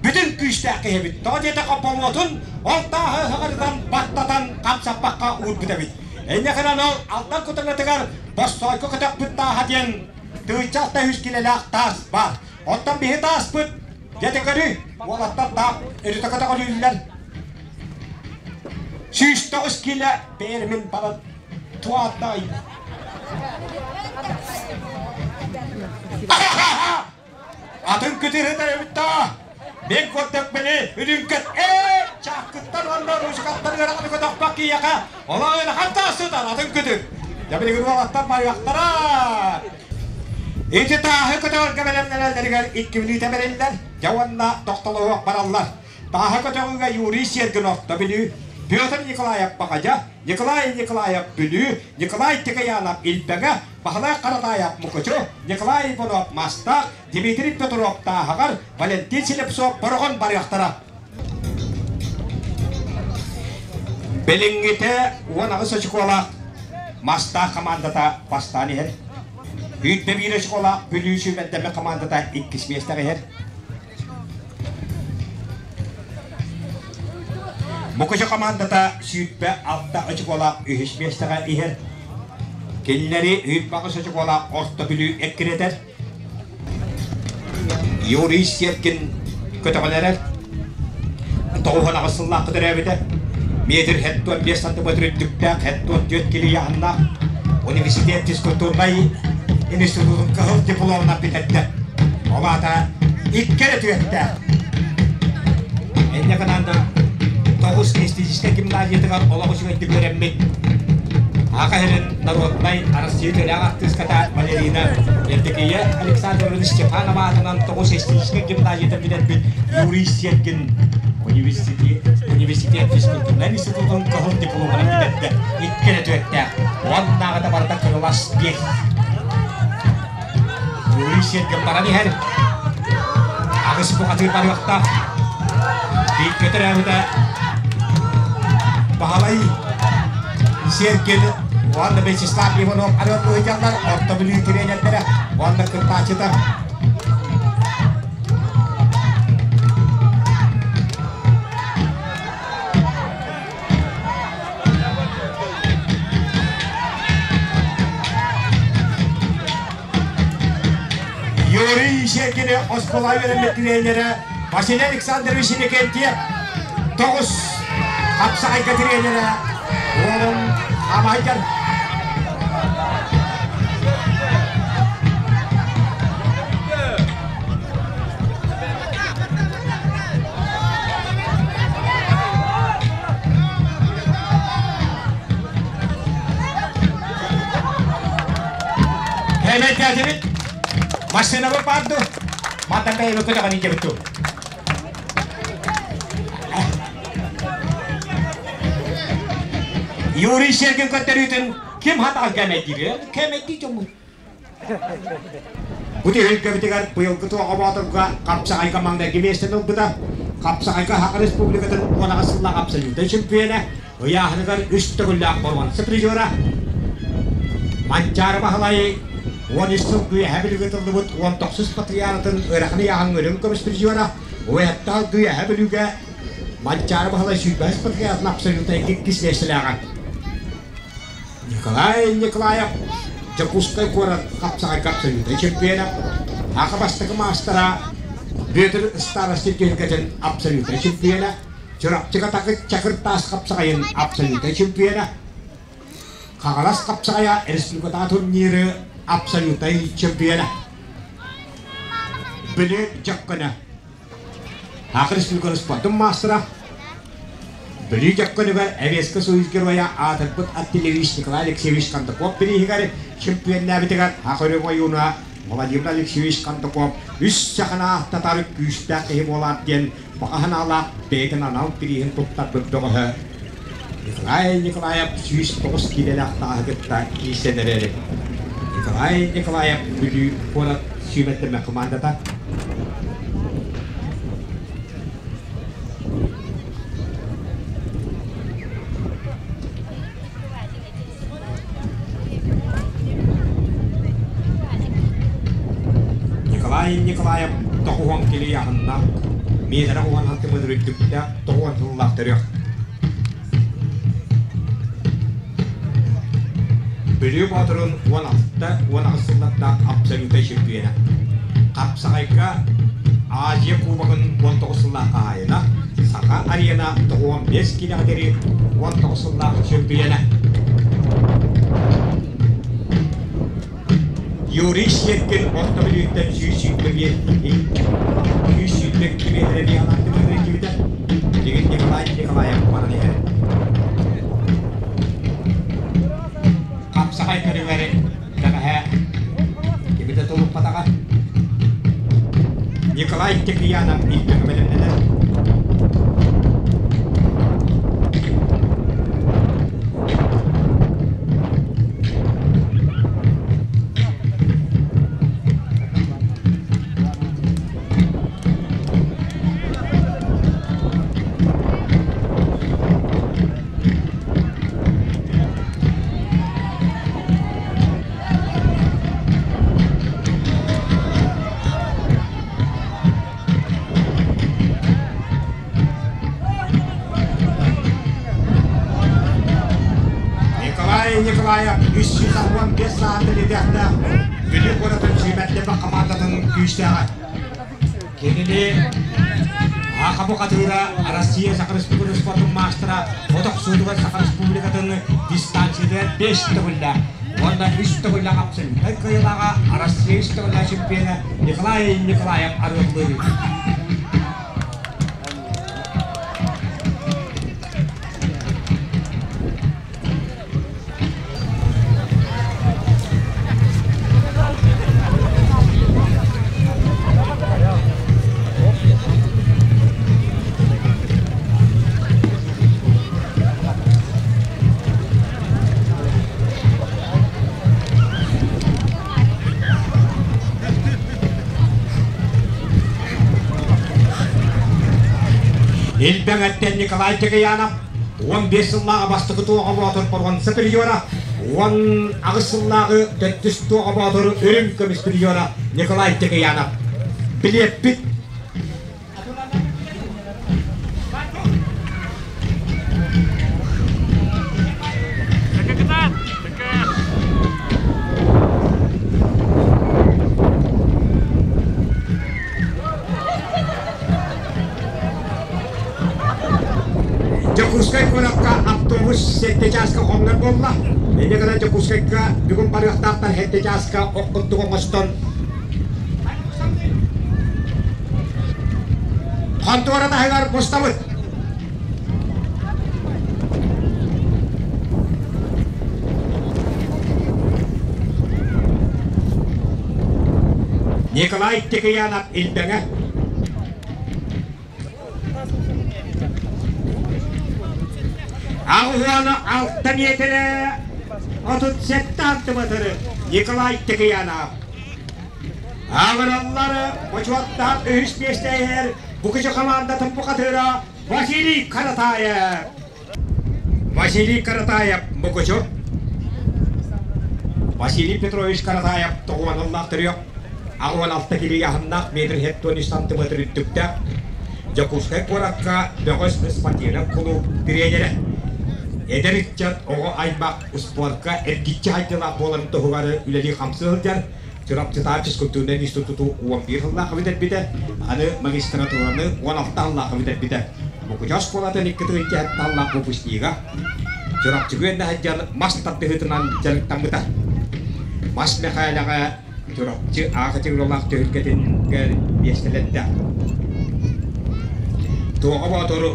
[SPEAKER 1] бүтүн күүстээх киһибит. Тоҕо диэтэххэ болуотун ол тааһы ыһыҕарытан баттатан хамсаппакка уурбут эбит. Инньэ ол Алдан Кутанатыгар Боссоойко көтөхпүт тааһа диэн 1600 киилэлээх таас баар. Оттон биһи тааспыт дьэ көрү уолаттар таах өрүтэ көтөҕөлүүллэр. 109 киилэ бэйэрмин баран туатай. Атын күтүрүтэр эбит да. Мен көрдөк били үрүҥкэт ээ чааккыттан уонна ручкаттан ыараханы көтөхпөк киһиэхэ ола ыарахан таасытар атын күтүр. Дьэ билигин уолаттар барыахтара. Ити тааһы көтөҕөргө бэлэмнэнэллэригэр 2 мүнүүтэ бэриллэр, дьэ уонна тохтолоһуох бараллар. Тааһы көтөҕүүгэ Юрий Сергинов Бүлүү, Петр Николаев Баҕадьа, Николай Николаев Бүлүү, Николай Тикаянов Илбэҥэ, Баһылай Харатаев Мукучу, Николай Иванов Мастаах, Дмитрий Петров Тааһаҕар, Валентин Слепцов Бороҕон барыахтара. Билиҥҥитэ 18 очколаах Мастаах командата бастаан иһэр. 21 очколаах Бүлүү сүүмэрдэммит командата иккис миэстэҕэ иһэр. Мукучу командата 26 очколаах үһүс миэстэҕэ иһэр. Кинилэри 28 очколаах Орто Бүлүү эккирэтэр. Юрий Сергин көтөҕөлөрөр. 98 сыллаахха төрөөбүтэ. Метр 75 сантиметр үрдүктээх, 74 кило ыйааһыннаах. Университет физкультурнай институтун кыһыл дипломунан бүтэрдэ. Ол аата икки эрэ түөттээх. Инньэ гынан тоҕус эстетическэй гимназиятыгар олох үчүгэйдик үөрэммит. Аха сирин народнай Россия үтүөлээх артыыската балерина Евдокия Александровна Степанова аатынан тоҕус эстетическэй гимназиятын бүтэрбит Юрий Сергин университет физкультурнай институтун кыһыл дипломунан бүтэрдэ. Икки эрэ түөттээх. Уоннааҕыта барыта кырылас биэс. Юрий Сергин баран иһэр. Аҕыс бухатыыр барыахтаах. Бииргэ төрөөбүтэ Баһылай Сергин уонна Вячеслав Иванов арыаллыһыдьаллар Орто Бүлүү тренердэрэ уонна кыттааччыта. Юрий Ишекини оскуола үөрэммит тренерэ Василий Александрович Иннокентьев тоҕус хапсаҕайга тренерэ уолун Амайгар Кэмэттээтибит. Машинабы баар ду? Мантан бэйэбит көтөҕөн илдьэбит дуу? Юрий Сергин көрдөрүүтүн ким хатаҕын кэмэйдиир? Кэмэйдии дьоммут. Бу түһүлгэбитигэр быйылгы Туоҕа Боотурга Хапсаҕайга маҥнайгы миэстэни ылбыта. Хапсаҕайга Саха Республикатын 18 сыллаах абсолютнай чемпиона, ыйааһыныгар үс төгүллээх боруонса призера, Манчаары Баһылай 13 сыл үөһэ Бүлүүгэ тыллыбыт 19 патриаратын ыарахан ыйааһын үрүҥ көмүс призера, Уэттал үөһэ Бүлүүгэ Манчаары Баһылай сүүрбэһис патриаратын абсолютнай иккис миэстэлээҕэ. Николай Николаев Дьокуускай куорат хапсаҕайга абсолютнай чемпиона, Аха бастакы маастара Бүөтүр Старостин түһүлгэтин абсолютнай чемпиона, Чурапчыга Такыт Чакыр таас хапсаҕайын абсолютнай чемпиона, Хаҥалас хапсаҕайа республикатааҕы турниры абсолютнай чемпиона. Бүлүү Дьөккөнө Саха Республикатын спордун маастара, Бүлүү Дьөккөнүгэр Эвеска Союз Геройа аатырбыт артиллерист Николай Алексеевич Кондаков бирииһигэр чемпионнаабытыгар Саха Өрүҥ ойууна Владимир Алексеевич Кондаков үс сахана татар күүстээх киһи буолаат диэн баҕа санаалаах бэйэтин анал бирииһин туттарбыт бөҕөһө Николай Николаев 109 киилэлээх тааһы кытта киирсэн эрэр. Николай Николаев Бүлүү куорат сүүмэрдэммэ командата. Николай Николаев тоҕуһуон килийаһынна миэтэрэ уон алтымын үрдүктээх тоҕуон сыллаах төрүөх. Бүлүү Боотурун 16-18 сыллардаах абсолютнай чемпиона. Хапсаҕайга Азия Кубогын 19 сыллаах хаһаайына, Саха Арена 95 киилэҕэ диэри 19 сыллаах чемпиона. Юрий Щепкин орто Бүлүүттэн 122 миэтэрэ биһалаахтык кибитэ. Билигин Николай Николаев баран иһэр. Хапсаҕай көрүҥэр бэҕэһээ кимитэ тулуппатаҕа. Николай Текиянов илбэҥэ бэлэмнэнэр. Николай Николаев 315 сааты лидердээх Бүлүү куоратын сүүмэрдэмэ хамаандатын күүстээҕэ. Кинини Аха бухатыыра Россия Саха Республикатын спортун маастара от охсуутугар Саха Республикатын дистанциятыгар 5 төгүллээх уонна үс төгүллээх абсолютнай кыайыылааҕа Россия үс төгүллээх чемпиона Николай Николаев арыаллыыр. Илбэҥэттэн Николай Тегеянов 15 сыллааҕы бастакы Туоҕа Боотур боруонса призера, 18 сыллааҕы төрдүс Туоҕа Боотур үрүҥ көмүс призера Николай Текеянов. Билиэппит буолла. Инньэ гынан Дьокуускайга бүгүн барыахтаахтар сэттэ чааска ох курдук оҥостон хонтуора таһыгар мустабыт. Николай Текеянов Илбэҥэ Аҕыһыаны алта миэтэрэ 37 сантиметры Николай Текеянов. Аҕыраллары бочуоттаах үһүс миэстэ иһэр Букучу хамаандатын бухатыыра Василий Каратаев. Василий Каратаев Мукучу. Василий Петрович Каратаев тоҕуоналлаах төрүөх 86 килии аһыннаах метр 73 сантиметр үрдүктээх Дьокуускай куоракка бөҕөс спортивнай кулууп тренерэ. Эдэр ыччат оҕо аймах успуорка эргиччи хайдылаах буоларын туһугар үлэлии-хамсыы сылдьар Чурапчытааҕы физкультурнай институту 11 сыллаах бүтэрбитэ, аны магистратураны 16 сыллаах бүтэрбитэ. Мукучу оскуолатын икки тыһыынча сыллаах выпускнига. Чурапчыга үөрэнэ сылдьан мас тардыһыытынан дьарыктаммыта. Мас Мэхээлэҕэ Чурапчы аахачыгыралаах түһүлгэтигэр миэстэлэннэ. Туоҕа Боотуру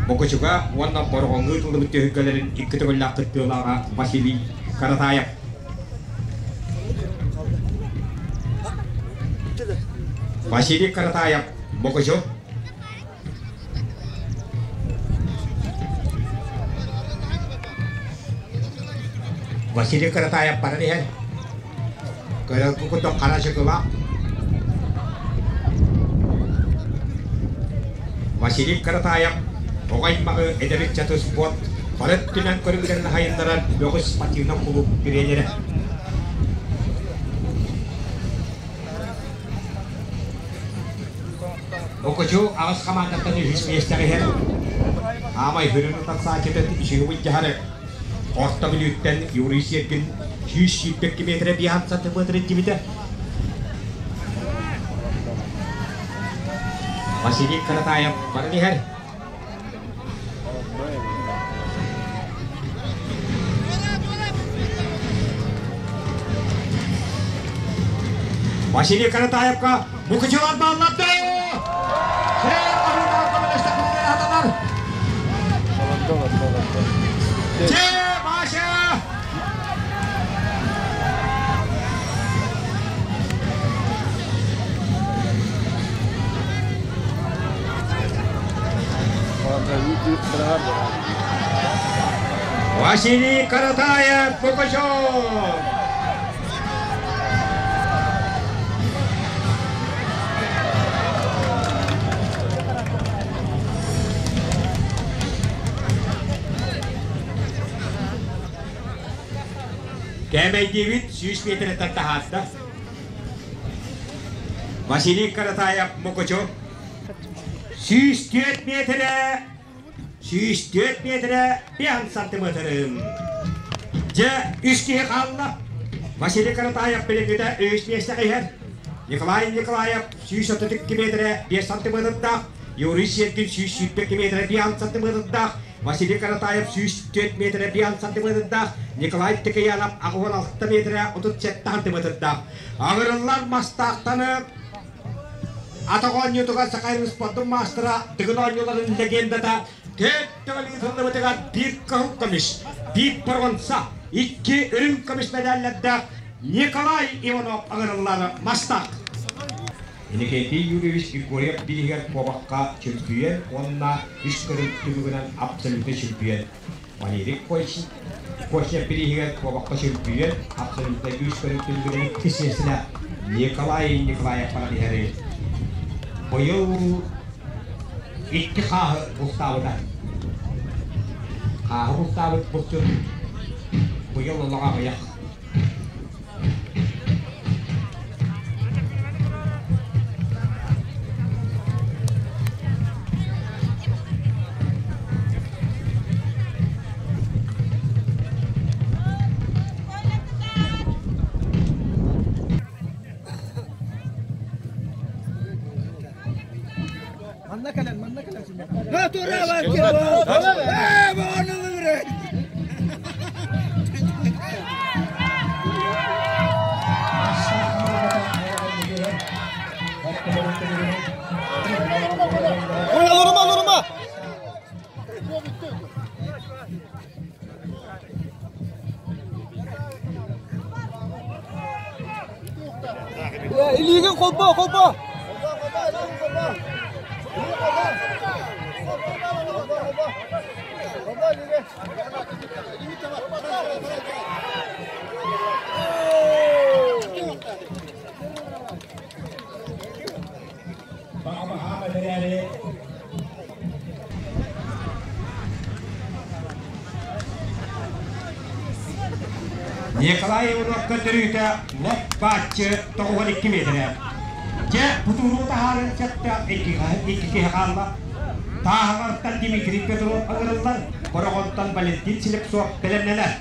[SPEAKER 1] Мукучуга уонна Бороҕоҥҥо ыытыллыбыт түһүлгэлэрин икки төгүллээх кыттыылааҕа Василий Каратаев. Василий Каратаев, Мукучу. Василий Каратаев баран иһэр. Көрөргү курдук хара чыкыла. Василий Каратаев оҕо аймаҕы эдэр ыччаты спорт бары өттүнэн көрүҥнэрин хайыннарар бөҕүс спортивнай кулууп тренерэ. Окучу аҕыс хамаандаттан үһүс миэстэҕэ иһэр. Аамай хүрүн утарсааччытын үчүгэй былдьаһары. Орто Бүлүүттэн Юрий Сергин 122 метрэ биэһэн сантиметр илдьибитэ. Василий Каратаев баран иһэр. Василий Каратаевка Мукучулар баалларды! Василий Каратаев Пугачев! Кээмэйдиибит 100 миэтэрэттэн таһаарда. Василий Каратаев Мукучу 104 миэтэрэ 104 миэтэрэ 5 сантиметрын. Дьэ, үс киһи хаалла. Василий Каратаев билиҥҥитэ үс миэстэҕэ иһэр. Николай Николаев 132 миэтэрэ 5 сантиметрдаах, Юрий Сергин 122 миэтэрэ 5 сантиметрдаах, Василий Каратаев 104 миэтэрэ 5 сантиметрдаах, Николай Текеянов 86 миэтэрэ 37 сантиметрдаах. Аҕырыллар мастаахтаны Атах оонньуутугар Саха спордун маастара Тыгын оонньууларын легендата төрт төгүл ыытыллыбытыгар биир кыһыл көмүс, биир боруонса, икки үрүҥ көмүс мэдээллэрдээх Николай Иванов ыҥырыллар мастаах. Иннокентий Юрьевич Григорьев бирииһигэр куобахха чөмпүйүөн уонна үс көрүҥ түмүгүнэн абсолютнай чөмпүйүөн Валерий Кочнев бирииһигэр куобахха чөмпүйүөн абсолютнай үс көрүҥ түмүгүнэн иккис миэстэлээх Николай Николаев баран иһэри быйыл икки хааһы бултаабыта. Хааһы бултаабыт булчут быйыл олох аҕыйах.
[SPEAKER 16] Манна кэлэн, манна кэлэн.
[SPEAKER 12] Илиигин холбоо, холбоо!
[SPEAKER 1] Николай Иванов көрдөрүүтэ лоп бааччы 92 метрэ. Дьэ, бутууру таһааран сэтте икки киһи хаалла. Тааһаҕартан Дмитрий Петров ыҥырыллар, Бороҕонтон Валентин Слепцов бэлэмнэнэр.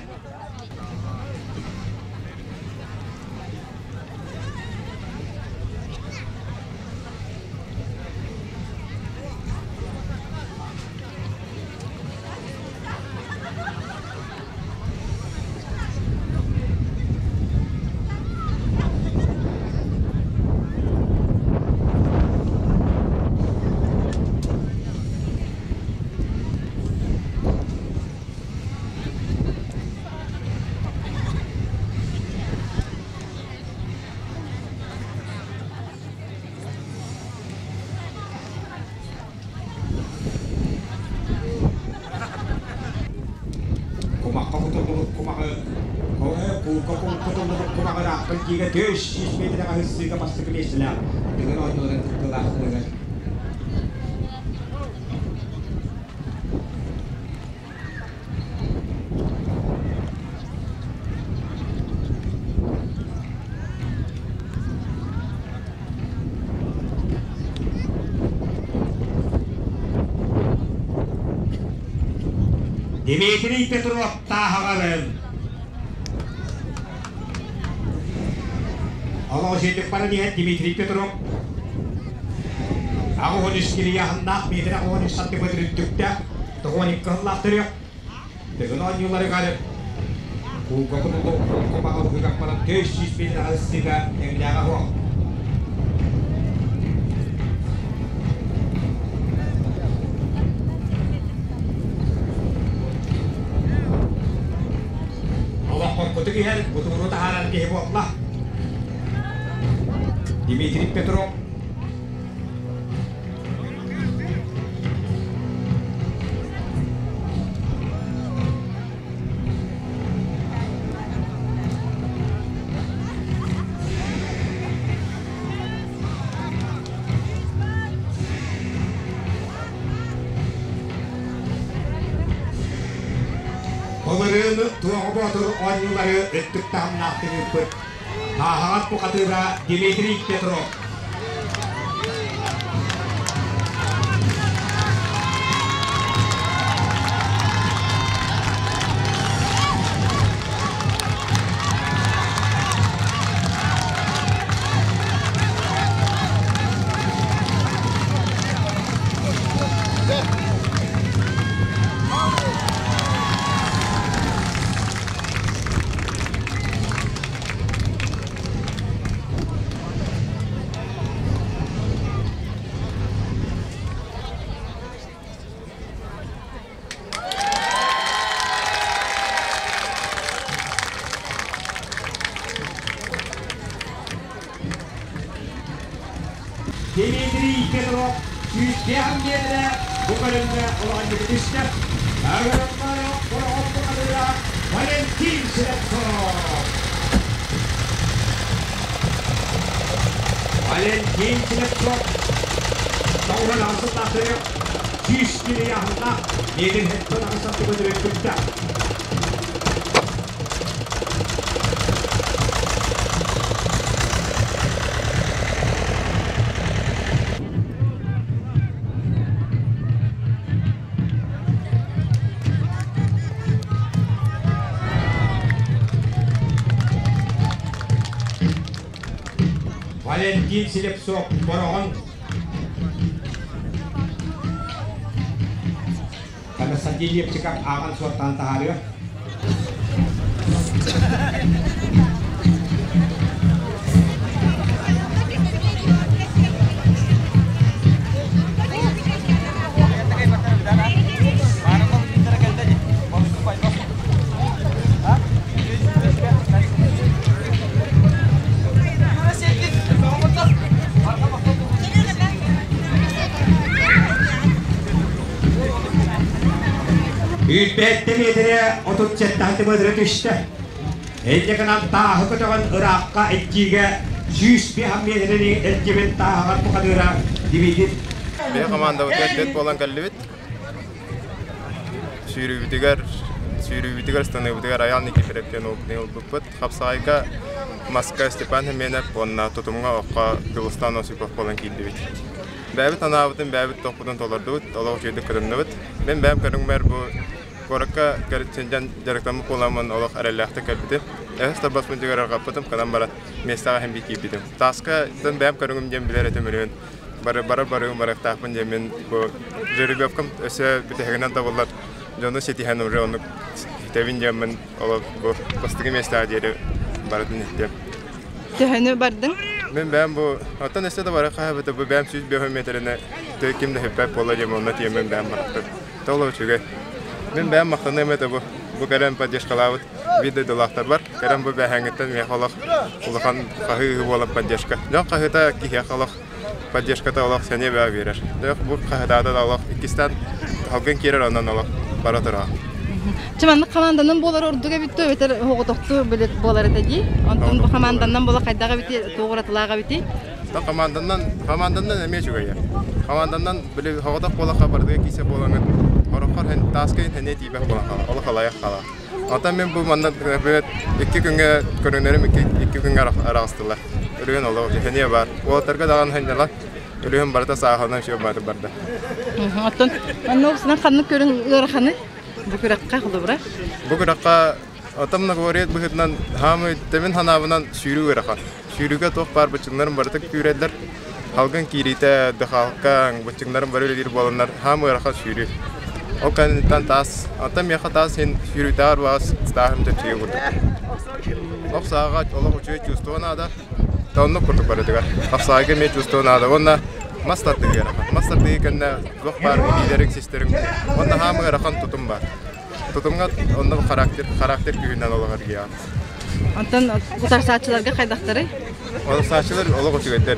[SPEAKER 1] Кумахха кутуллубут кумаҕы куукка кутуллубут кумаҕы ыраахтан тиигэ 400 метрэҕэ ыһыссыыга бастакы миэстэлээх Дыгын оонньууларын кыттыылаахтарыгар Дмитрий Петров тааһаҕарын Олоҕу сиэтик баран иһэн Дмитрий Петров 83 килияһыннаах метр 83 сантиметр үрдүктээх 92 кыһыллаах төрүөх Тыгын оонньууларыгар кууга кутуллу кумаҕы ыһыгах баран 400 метр аһыссыыга тэҥнээҕэ суох. Олоххоркутук иһэр, бутууру таһаарар киһи буолла. Дмитрий Петров Былырыын Туоҕа Боотур оонньуулары өттүк таһымнаахтык ыыппыт Тааһаҕар бухатыыра Дмитрий Петров. Дмитрий Петров күүстээх миэтэрэ бу көрүҥҥэ улаханнык түстэ. Валентин Слепцов! Валентин Слепцов тоҕуһун аҕысыллаахтары 100 килияһыннаах метр хеттон аҕысатты көтүрүттүктэ. Валентин Слепцов Бороҕон Константин Лепчиков ааҕан суоттаан таһаарыа. Сүүрбэттэ миэтэрэ 37 сантиметры түстэ. Инньэ гынан тааһы көтөҕөн ыраахха илдьиигэ 105 миэтэрэни илдьибит тааһаҕар бухатыыра Дмитрий.
[SPEAKER 16] Биһи командабытыгар түөрт буолан кэллибит. Сүүрүүбүтүгэр, сүүрүүбүтүгэр, ыстаныыбытыгар Айаал Никифоров диэн ылбыппыт. Хапсаҕайга маска Степан Семенов уонна тутумҥа окко Дьулустаан Осипов буолан киирдибит. Бэйэбит анаабытын, бэйэбит тохпутун толордубут, олох үчүгэйдик кытынныбыт. Мин бэйэм көрүҥмэр бу куоракка сылдьан дьарыктаммыт буоламмын олох эрэллээхтик кэлбитим. Эһэс тарбаспын дьиҥэр арҕаппытым, кынан баран миэстэҕэ иһин киирбитим. Тааска бэйэм көрүҥүм диэн билэр этим өрүһүн бары бары барыым барыахтаахпын диэн мин бу жеребьевкам өссө бүтэһигинэн табыллар дьону ситиһэн уже оннук итэбин диэммин олох бу бастакы миэстэҕэ диэри барытын иттим.
[SPEAKER 4] Төһөнү бардың?
[SPEAKER 16] Мин бэйэм бу оттон өссө да бары хаһабыта бу бэйэм 105 метрини ким да хиппэт буолла диэн онно тиэммин бэйэм барахтым. Толо үчүгэй. Мин бэйэм махтаныам этэ бу. Бу кэлэн поддержкалаабыт биир дойдулаахтарбар. Кэлэн бу бэһээҥҥиттэн миэхэ олох улахан хаһыы буолан поддержка. Дьон хаһыыта киһиэхэ олох поддержката олох сэниэ бөҕө биэрэр. Бу хаһытаата да олох иккистээн халгын киирэр онон олох бара турар.
[SPEAKER 4] Чэ маннык хамаанданан буолар ордук эбит дуо эбэтэр оҕотохтуу буолар этэ дии. Онтон бу хамаанданан буола хайдах эбити туох уратылаах эбитий?
[SPEAKER 16] Хамаанданан хамаанданан эмиэ үчүгэй. Хамаанданан били оҕотох буолахха бардыга киисэ буолаҥын ороххор тааска хэнэ тиийбэх буолан хаала олох алайах хаала. Онтон мин бу манна икки күҥҥэ көрүҥнэрим икки күҥҥэ араҕыстылар. Өлүгүн олох сэниэ баар. Уолаттарга даҕаны сынньалаҥ. Өлүгүн барыта саахалынан үчүгэй бааты барда.
[SPEAKER 4] Оттон манна уксунан ханнык көрүҥ ыараханы бу күрэххэ холобура?
[SPEAKER 16] Бу күрэххэ отом наговорит быһыытынан хаамый тэмин ханаабынан сүүрүү ыарахан. Сүүрүүгэ туох баар быччыҥнарын барыта күүрэллэр. Халгын киириитэ, дыхалкаҥ, быччыҥнарын бары үлэлиир буоланнар хаам ыарахан сүүрүү. Ол кэнниттэн таас, онтон миэхэ таас иһин сүүрүүтээҕэр баҕас тааһым чэпчэки курдук. Ох сааҕа олох үчүгэй чувство наада. Оннук курдук барытыгар. Хапсаайга эмиэ чувство наада. Уонна мас тардыы ыарахан. Мас тардыы кэннэ туох баар илиилэриҥ, систэриҥ уонна хаам ыарахан тутум баар. Тутумҥа онно характер, характер күүһүнэн олох эргийэҕин.
[SPEAKER 4] Онтон утарсааччыларга хайдахтарый?
[SPEAKER 16] Утарсааччылар олох үчүгэйдэр.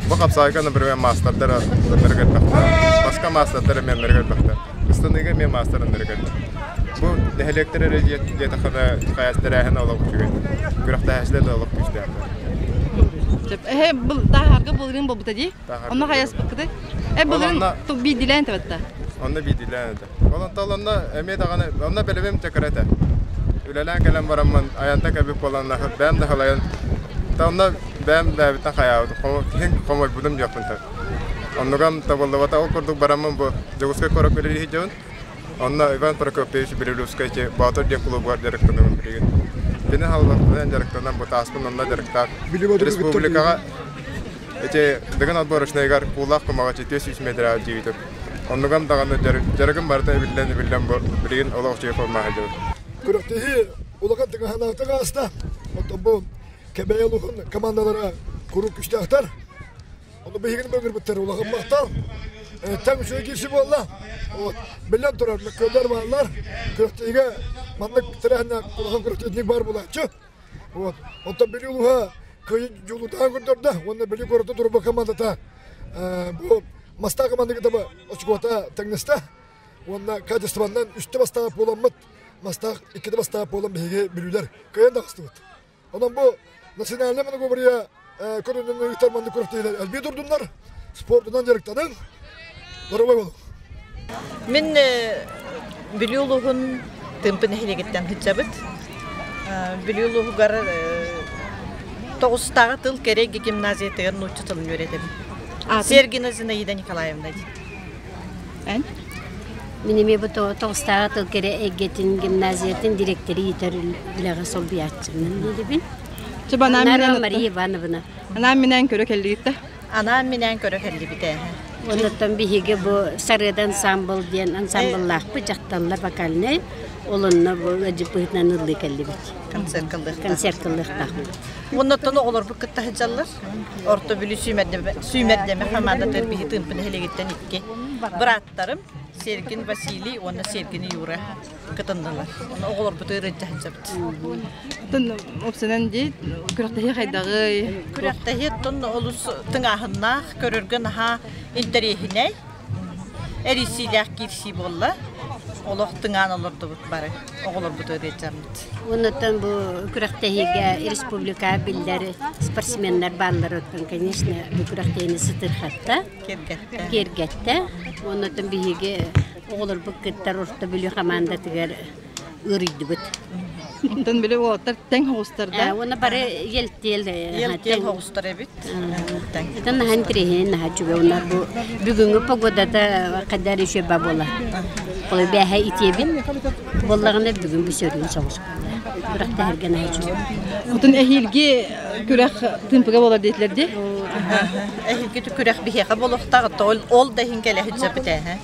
[SPEAKER 16] Бу хапсаайга, например, маастардар ыннарык элбэхтэр. Маска маастардар эмиэ ыннарык элбэхтэр. Ыстаныыга эмиэ маастар ыннарык элбэх. Бу нэһилиэктэр эрэ диэтэххинэ тэрээһин олох үчүгэй. Күрэхтэһээччилэр да олох күүстээхтэр.
[SPEAKER 4] Эһэ тааһарга былырыын буолбута дии. Онно хайаспыккыты? Э былырыын биирдилээн табатта.
[SPEAKER 16] Онно биирдилээн этэ. Онтон онно эмиэ даҕаны онно бэлэмим чакыр этэ. Үлэлээн кэлэн бараммын айанта кэлбит буолан бэйэм да халайан онно бэйэм бэйэбиттэн хайаабытым киһин хомойбутум диэхпин сөп. Оннугам табыллыбата ол курдук бараммын бу Дьокуускай куоракка үлэлии сылдьабын. Онно Иван Прокопьевич Белолюбскай Боотур диэн клубугар дьарыктанабын билигин. Кини халласпынан дьарыктанан бу тааспын онно дьарыктаах. Республикаҕа ити Дыгын отборочнайыгар куулаах кумаҕа 400 метр диэбитим. Оннугам даҕаны дьарыгым барыта эбиллэн-эбиллэн бу билигин олох үчүгэй формаҕа сылдьабын.
[SPEAKER 17] Күрэхтэһии улахан тыҥаһанаахтык ааста. Оттон бу Кэбээйи улууһун командалара куруук күүстээхтэр. Ону биһигини быҥырбыттар улахан махтал. Тэҥ үчүгэй киирсии буолла. Вот. Биллэн турар, мөккүөрдэр бааллар. Күрэхтэһиигэ маннык тэрээһиннээх улахан күрэхтэһиитик баар буолааччы. Вот. Оттон Бүлүү улууһа кыайыы дьулуутаан көрдөрдө уонна Бүлүү куората турба командата бу Мастаах командага таба очкота тэҥнэстэ. Уонна качествоннан үстэ бастаах буоламмыт, Мастаах иккитэ бастаах буолан биһиги Бүлүүлэр кыайан таҕыстыбыт. Онон бу национальнай многоборье көрүнүн ыытар маннык күрэхтэһиилэр элбии турдуннар, спордунан дьарыктаныҥ, доруобай буолуҥ.
[SPEAKER 18] Мин Бүлүү улууһун Тыымпы нэһилиэгиттэн сылдьабыт. Бүлүү улууһугар тоҕустааҕы тыл кэрэ гимназиятыгар нуучча тылын үөрэтэбин. Сергина Зинаида Николаевна
[SPEAKER 4] Эн?
[SPEAKER 19] Мин эмиэ бу тоҕустааҕы тыл кэрэ эйгэтин гимназиятын дириэктэри иитэр үлэҕэ солбуйааччыбын диибин.
[SPEAKER 4] Чубанаан
[SPEAKER 19] Мария Ивановна.
[SPEAKER 4] Анаан минээн көрө кэллигит
[SPEAKER 18] Анаан минээн көрө кэллибит
[SPEAKER 19] Оннуттан биһиги бу Сарыада ансамбл диэн ансамбллаахпыт дьахталлар вокальнай. Ол онно бу ыалдьыппытынан ыллыы кэллибит.
[SPEAKER 18] Концерт кыллыахтаах.
[SPEAKER 19] Концерт кыллыахтаахпыт.
[SPEAKER 18] Оннуттан оҕолорбут кытта сылдьаллар. Орто Бүлүү сүүмэрдэмэ хамаандатыгар биһи Тыымпы нэһилиэгиттэн икки бырааттарым Сергин Василий уонна Сергин Юра кытыннылар. Ону оҕолорбут ыырыдьа сылдьабыт.
[SPEAKER 4] Оттон опсанан дии күрэхтэһии хайдаҕый?
[SPEAKER 18] Күрэхтэһии оттон олус тыҥааһыннаах, көрөргө наһаа интэриэһинэй, эрийсиилээх киирсии буолла. Олох тыҥаан олордубут бары оҕолорбутугар ыалдьаммыт.
[SPEAKER 19] Оннуттан бу күрэхтэһиигэ республика биллэр спортсменнар баалларыттан, конечно, бу күрэхтэһиини сытырхатта, киэргэттэ. Оннуттан биһиги оҕолорбут кыттар Орто Бүлүү хамаандатыгар ыарыйдыбыт.
[SPEAKER 4] Онтон били уолаттар тэҥ хоҕустар да?
[SPEAKER 19] Уонна бары елтиэл
[SPEAKER 18] Елтиэл хоҕустар эбит.
[SPEAKER 19] Это наһаа интириэһинэй, наһаа үчүгэй. Уонна бу бүгүҥҥү погодата хайдах еще ба буола. Ол бээһэ итиэбин буоллаҕына бүгүн бу сөрүүн соҕус буолла. Күрэхтэһэргэ наһаа үчүгэй.
[SPEAKER 4] Отун эһиилги күрэх тыымпыга буолар диэтилэр дии.
[SPEAKER 18] Эһиилги күрэх биһиэхэ буолуохтаах, ол да иһин кэлэ сылдьабыт ээ.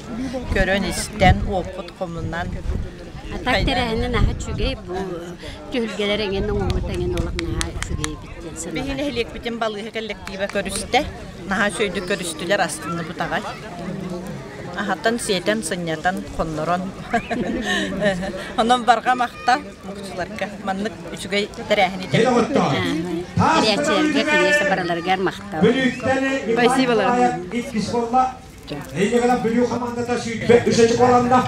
[SPEAKER 18] Көрөн истэн, уоппут хомунан.
[SPEAKER 19] А так тэрээһинэ наһаа үчүгэй. Бу түһүлгэлэр эҥин оҥоһута эҥин олох наһаа үчүгэй эбит диэн санаабар.
[SPEAKER 18] Биһи нэһилиэкпитин балыыһа коллектива көрүстэ. Наһаа үчүгэйдик көрүстүлэр, астынныбыт аҕай. Аһатан, сиэтэн, сынньатан, хоннорон. Онон барҕа махтал мукучуларга. Маннык үчүгэй тэрээһини
[SPEAKER 19] Тэрийээччилэргэ, конечно, барыларыгар махтал.
[SPEAKER 4] Спасибо.
[SPEAKER 1] Эйигинэ Бүлүү хамаандата 23 буоланна.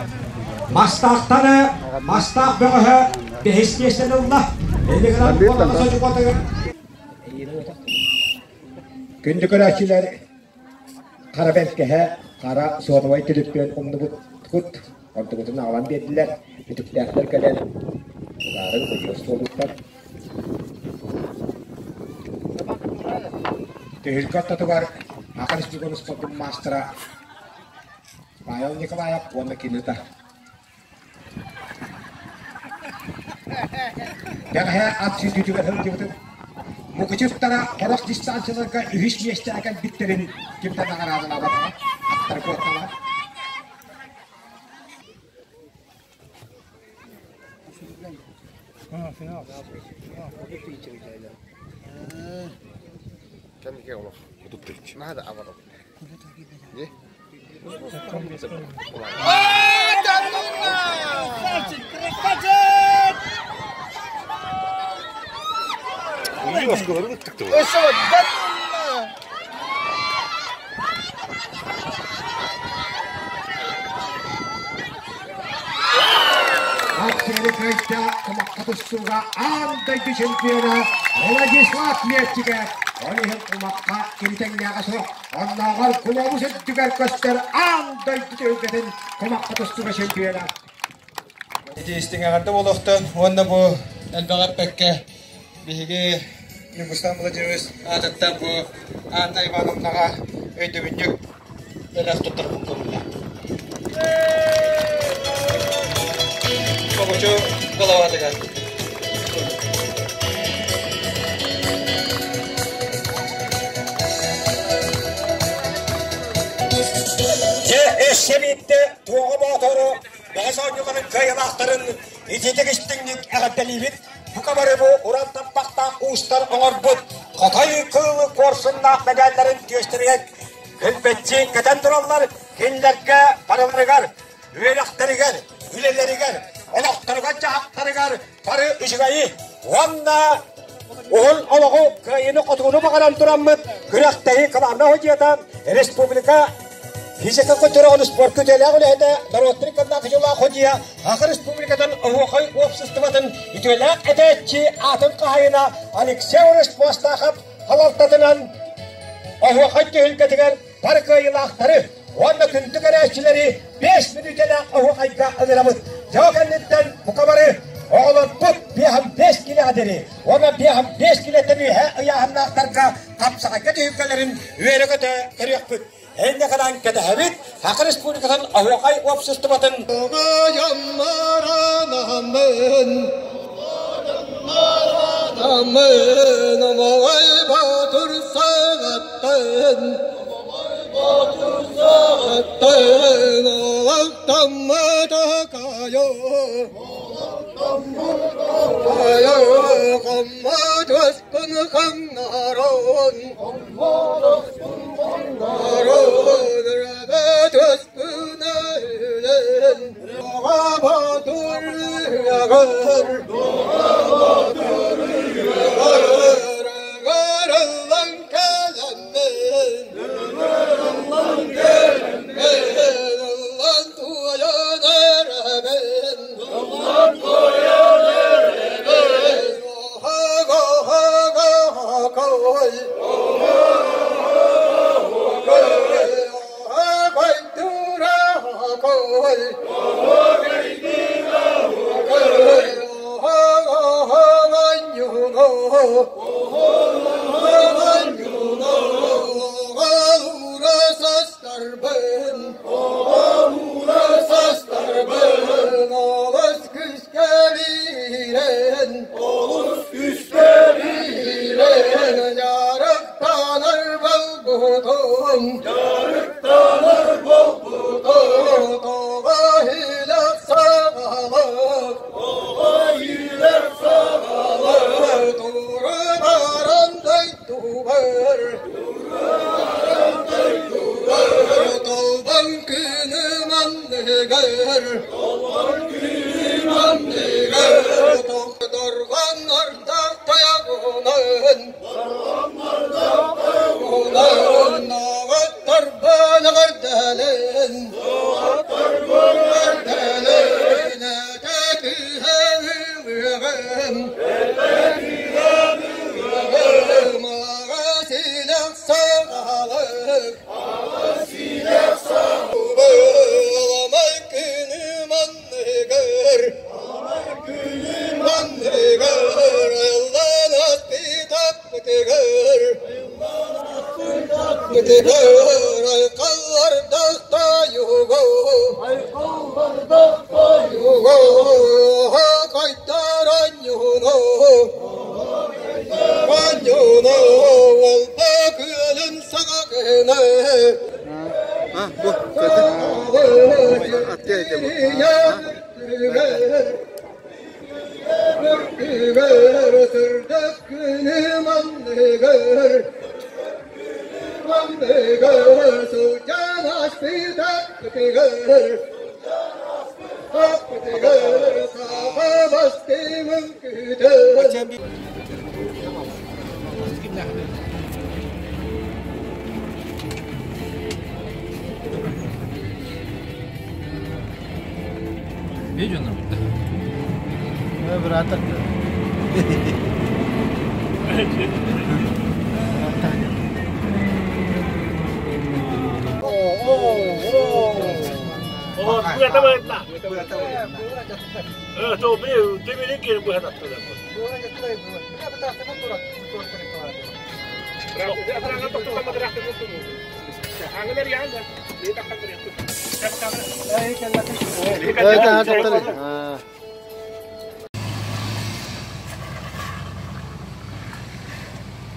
[SPEAKER 1] Мастаахтаны Мастаах бөҕөһө бэһис миэстэни ылла. Эйигинэ Күндү көрөөччүлэр, хара бэлкэһэ, хара суотабай түлүппүөн умнубуккут, онтугутун аҕалан биэрдилэр. Үтүктээхтэр кэлэн утаарын ыйыы остуолуттан Түһүлгэ ортотугар Саха Республикатын спордун маастара Павел Николаев уонна кинита. Бэҕэһээ ат сүүрдүүтүгэр сылдьыбытым. Мукучуттара сорох дистанцияларга үһүс миэстэҕэ кэлбиттэрин ким да наҕараадалаабатаҕа, аттары куотталаан. Акцияны кыайда кумахха тустууга аан дойду чемпиона Владислав Лепчиков. Ол иһин кумахха кини тэҥнээҕэ суох. Оннооҕор глобус үрдүгэр көстөр аан дойду түһүлгэтин кумахха тустууга чемпиона.
[SPEAKER 15] Ити истиҥ эҕэрдэ буолуохтун уонна бу элбэҕи эппэккэ биһиги Ньургустан Владимирович аатыттан бу Анна Ивановнаҕа өйдөбүнньүк бэлэх туттарбын көҥүллээ. Мобучу головатыгар.
[SPEAKER 1] Дьэ, өссө биирдэ Туоҕа Боотуру бэһис оонньууларын кыайыылаахтарын итиитик истиҥник эҕэрдэлиибит. Бука бары бу уран тарбахтаах уустар оҥорбут Хотой кыылы куорсуннаах мэдээллэрин түөстэригэр килбэччи кэтэн тураллар. Кинилэргэ барыларыгар, үөрэхтэригэр, үлэлэригэр, олохторугар-дьаһахтарыгар бары үчүгэйи уонна уһун олоҕу кыайыыны-хотууну баҕаран тураммыт күрэхтэһии кылаабынай судьуйата республика физика культураҕын спорт үтүөлээх үлэһитэ норуоттар иккардах дьыллаах судьуйа Саха Республикатын оһуохай уопсастыбатын үтүөлээх этээччи аатын хаһайына Алексей Ороспуостаахап салалтатынан оһуохай түһүлгэтигэр бары кыайыылаахтары уонна күндү көрөөччүлэри 5 мүнүүтэлээх оһуохайга ыҥырабыт. Дьэ кэнниттэн бука бары оҕолорбут 5 килэҕэ диэри уонна 5 килэттэн үөһэ ыйааһыннаахтарга хапсаҕайга түһүлгэлэрин үөрэ-көтө көрүөхпүт. Инньэ гынан кэтэһэбит Саха Республикатын оһуохай уопсастыбатын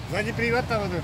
[SPEAKER 3] Сзади привет там идут.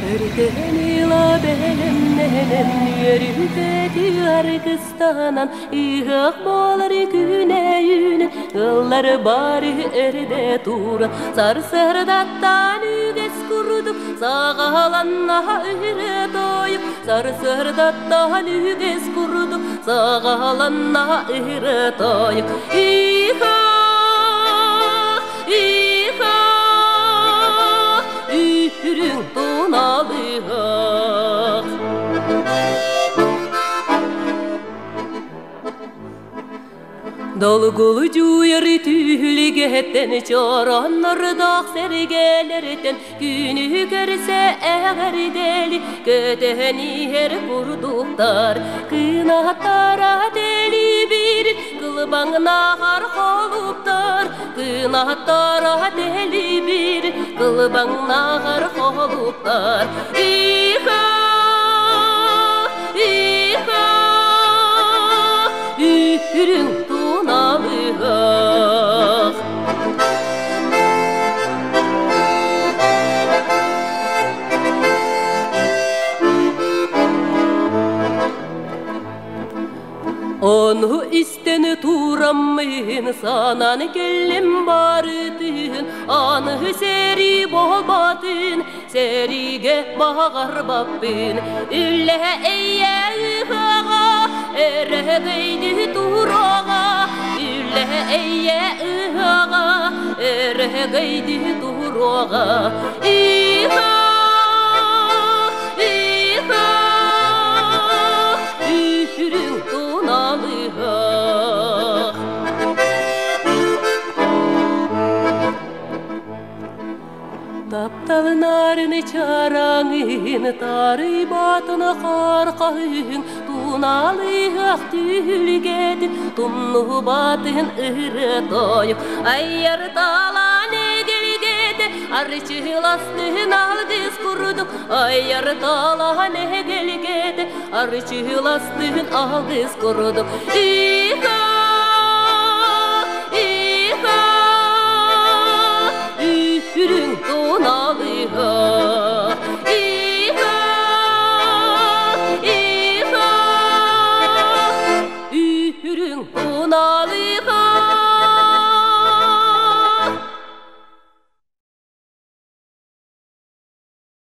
[SPEAKER 6] Өртөнила бэлэмнэнэн үөрүүкөтү аргыстанан ыһыах буолар күнэ үүнэн ыллар бары эрдэ тура сарсырдаттан үгэс курдук саҕаланнаһа ыһыры тойук сарсырдаттан үгэс курдук саҕаланнаһа ыһыры тойук иха иха үрүҥ туналыһах. Долгулдьуйар түһүлгэттэн чороннордоох сэргэлэртэн күнү көрсө эҕэрдэли көтөн иһэр курдуктар кынаттара тэлибир кылбаҥнаахар холуптар кынаттара тэлибир кылбаҥнаахар холуптар Иха Иха Үрүҥ туналыах. Ону истэн тураммын санаан кэллим барытын, аны сэрии буолбатын, сэриигэ баҕарбаппын. Үлэ эйэ ыһыаҕа, өрөгөйдүү туруоҕа, үлэ эйэ ыһыаҕа, өрөгөйдүү туруоҕа. Иха, иха, үрүҥ туналыах. Тапталынарын чараңын, тарыйбатын харқаһын, туналыах түһүлгэтин, тумнубатын ыры тойук, айар талан эгэлгете, арчыластын алгыс курдук, айар талан эгэлгете, арчыластын алгыс курдук. Иха!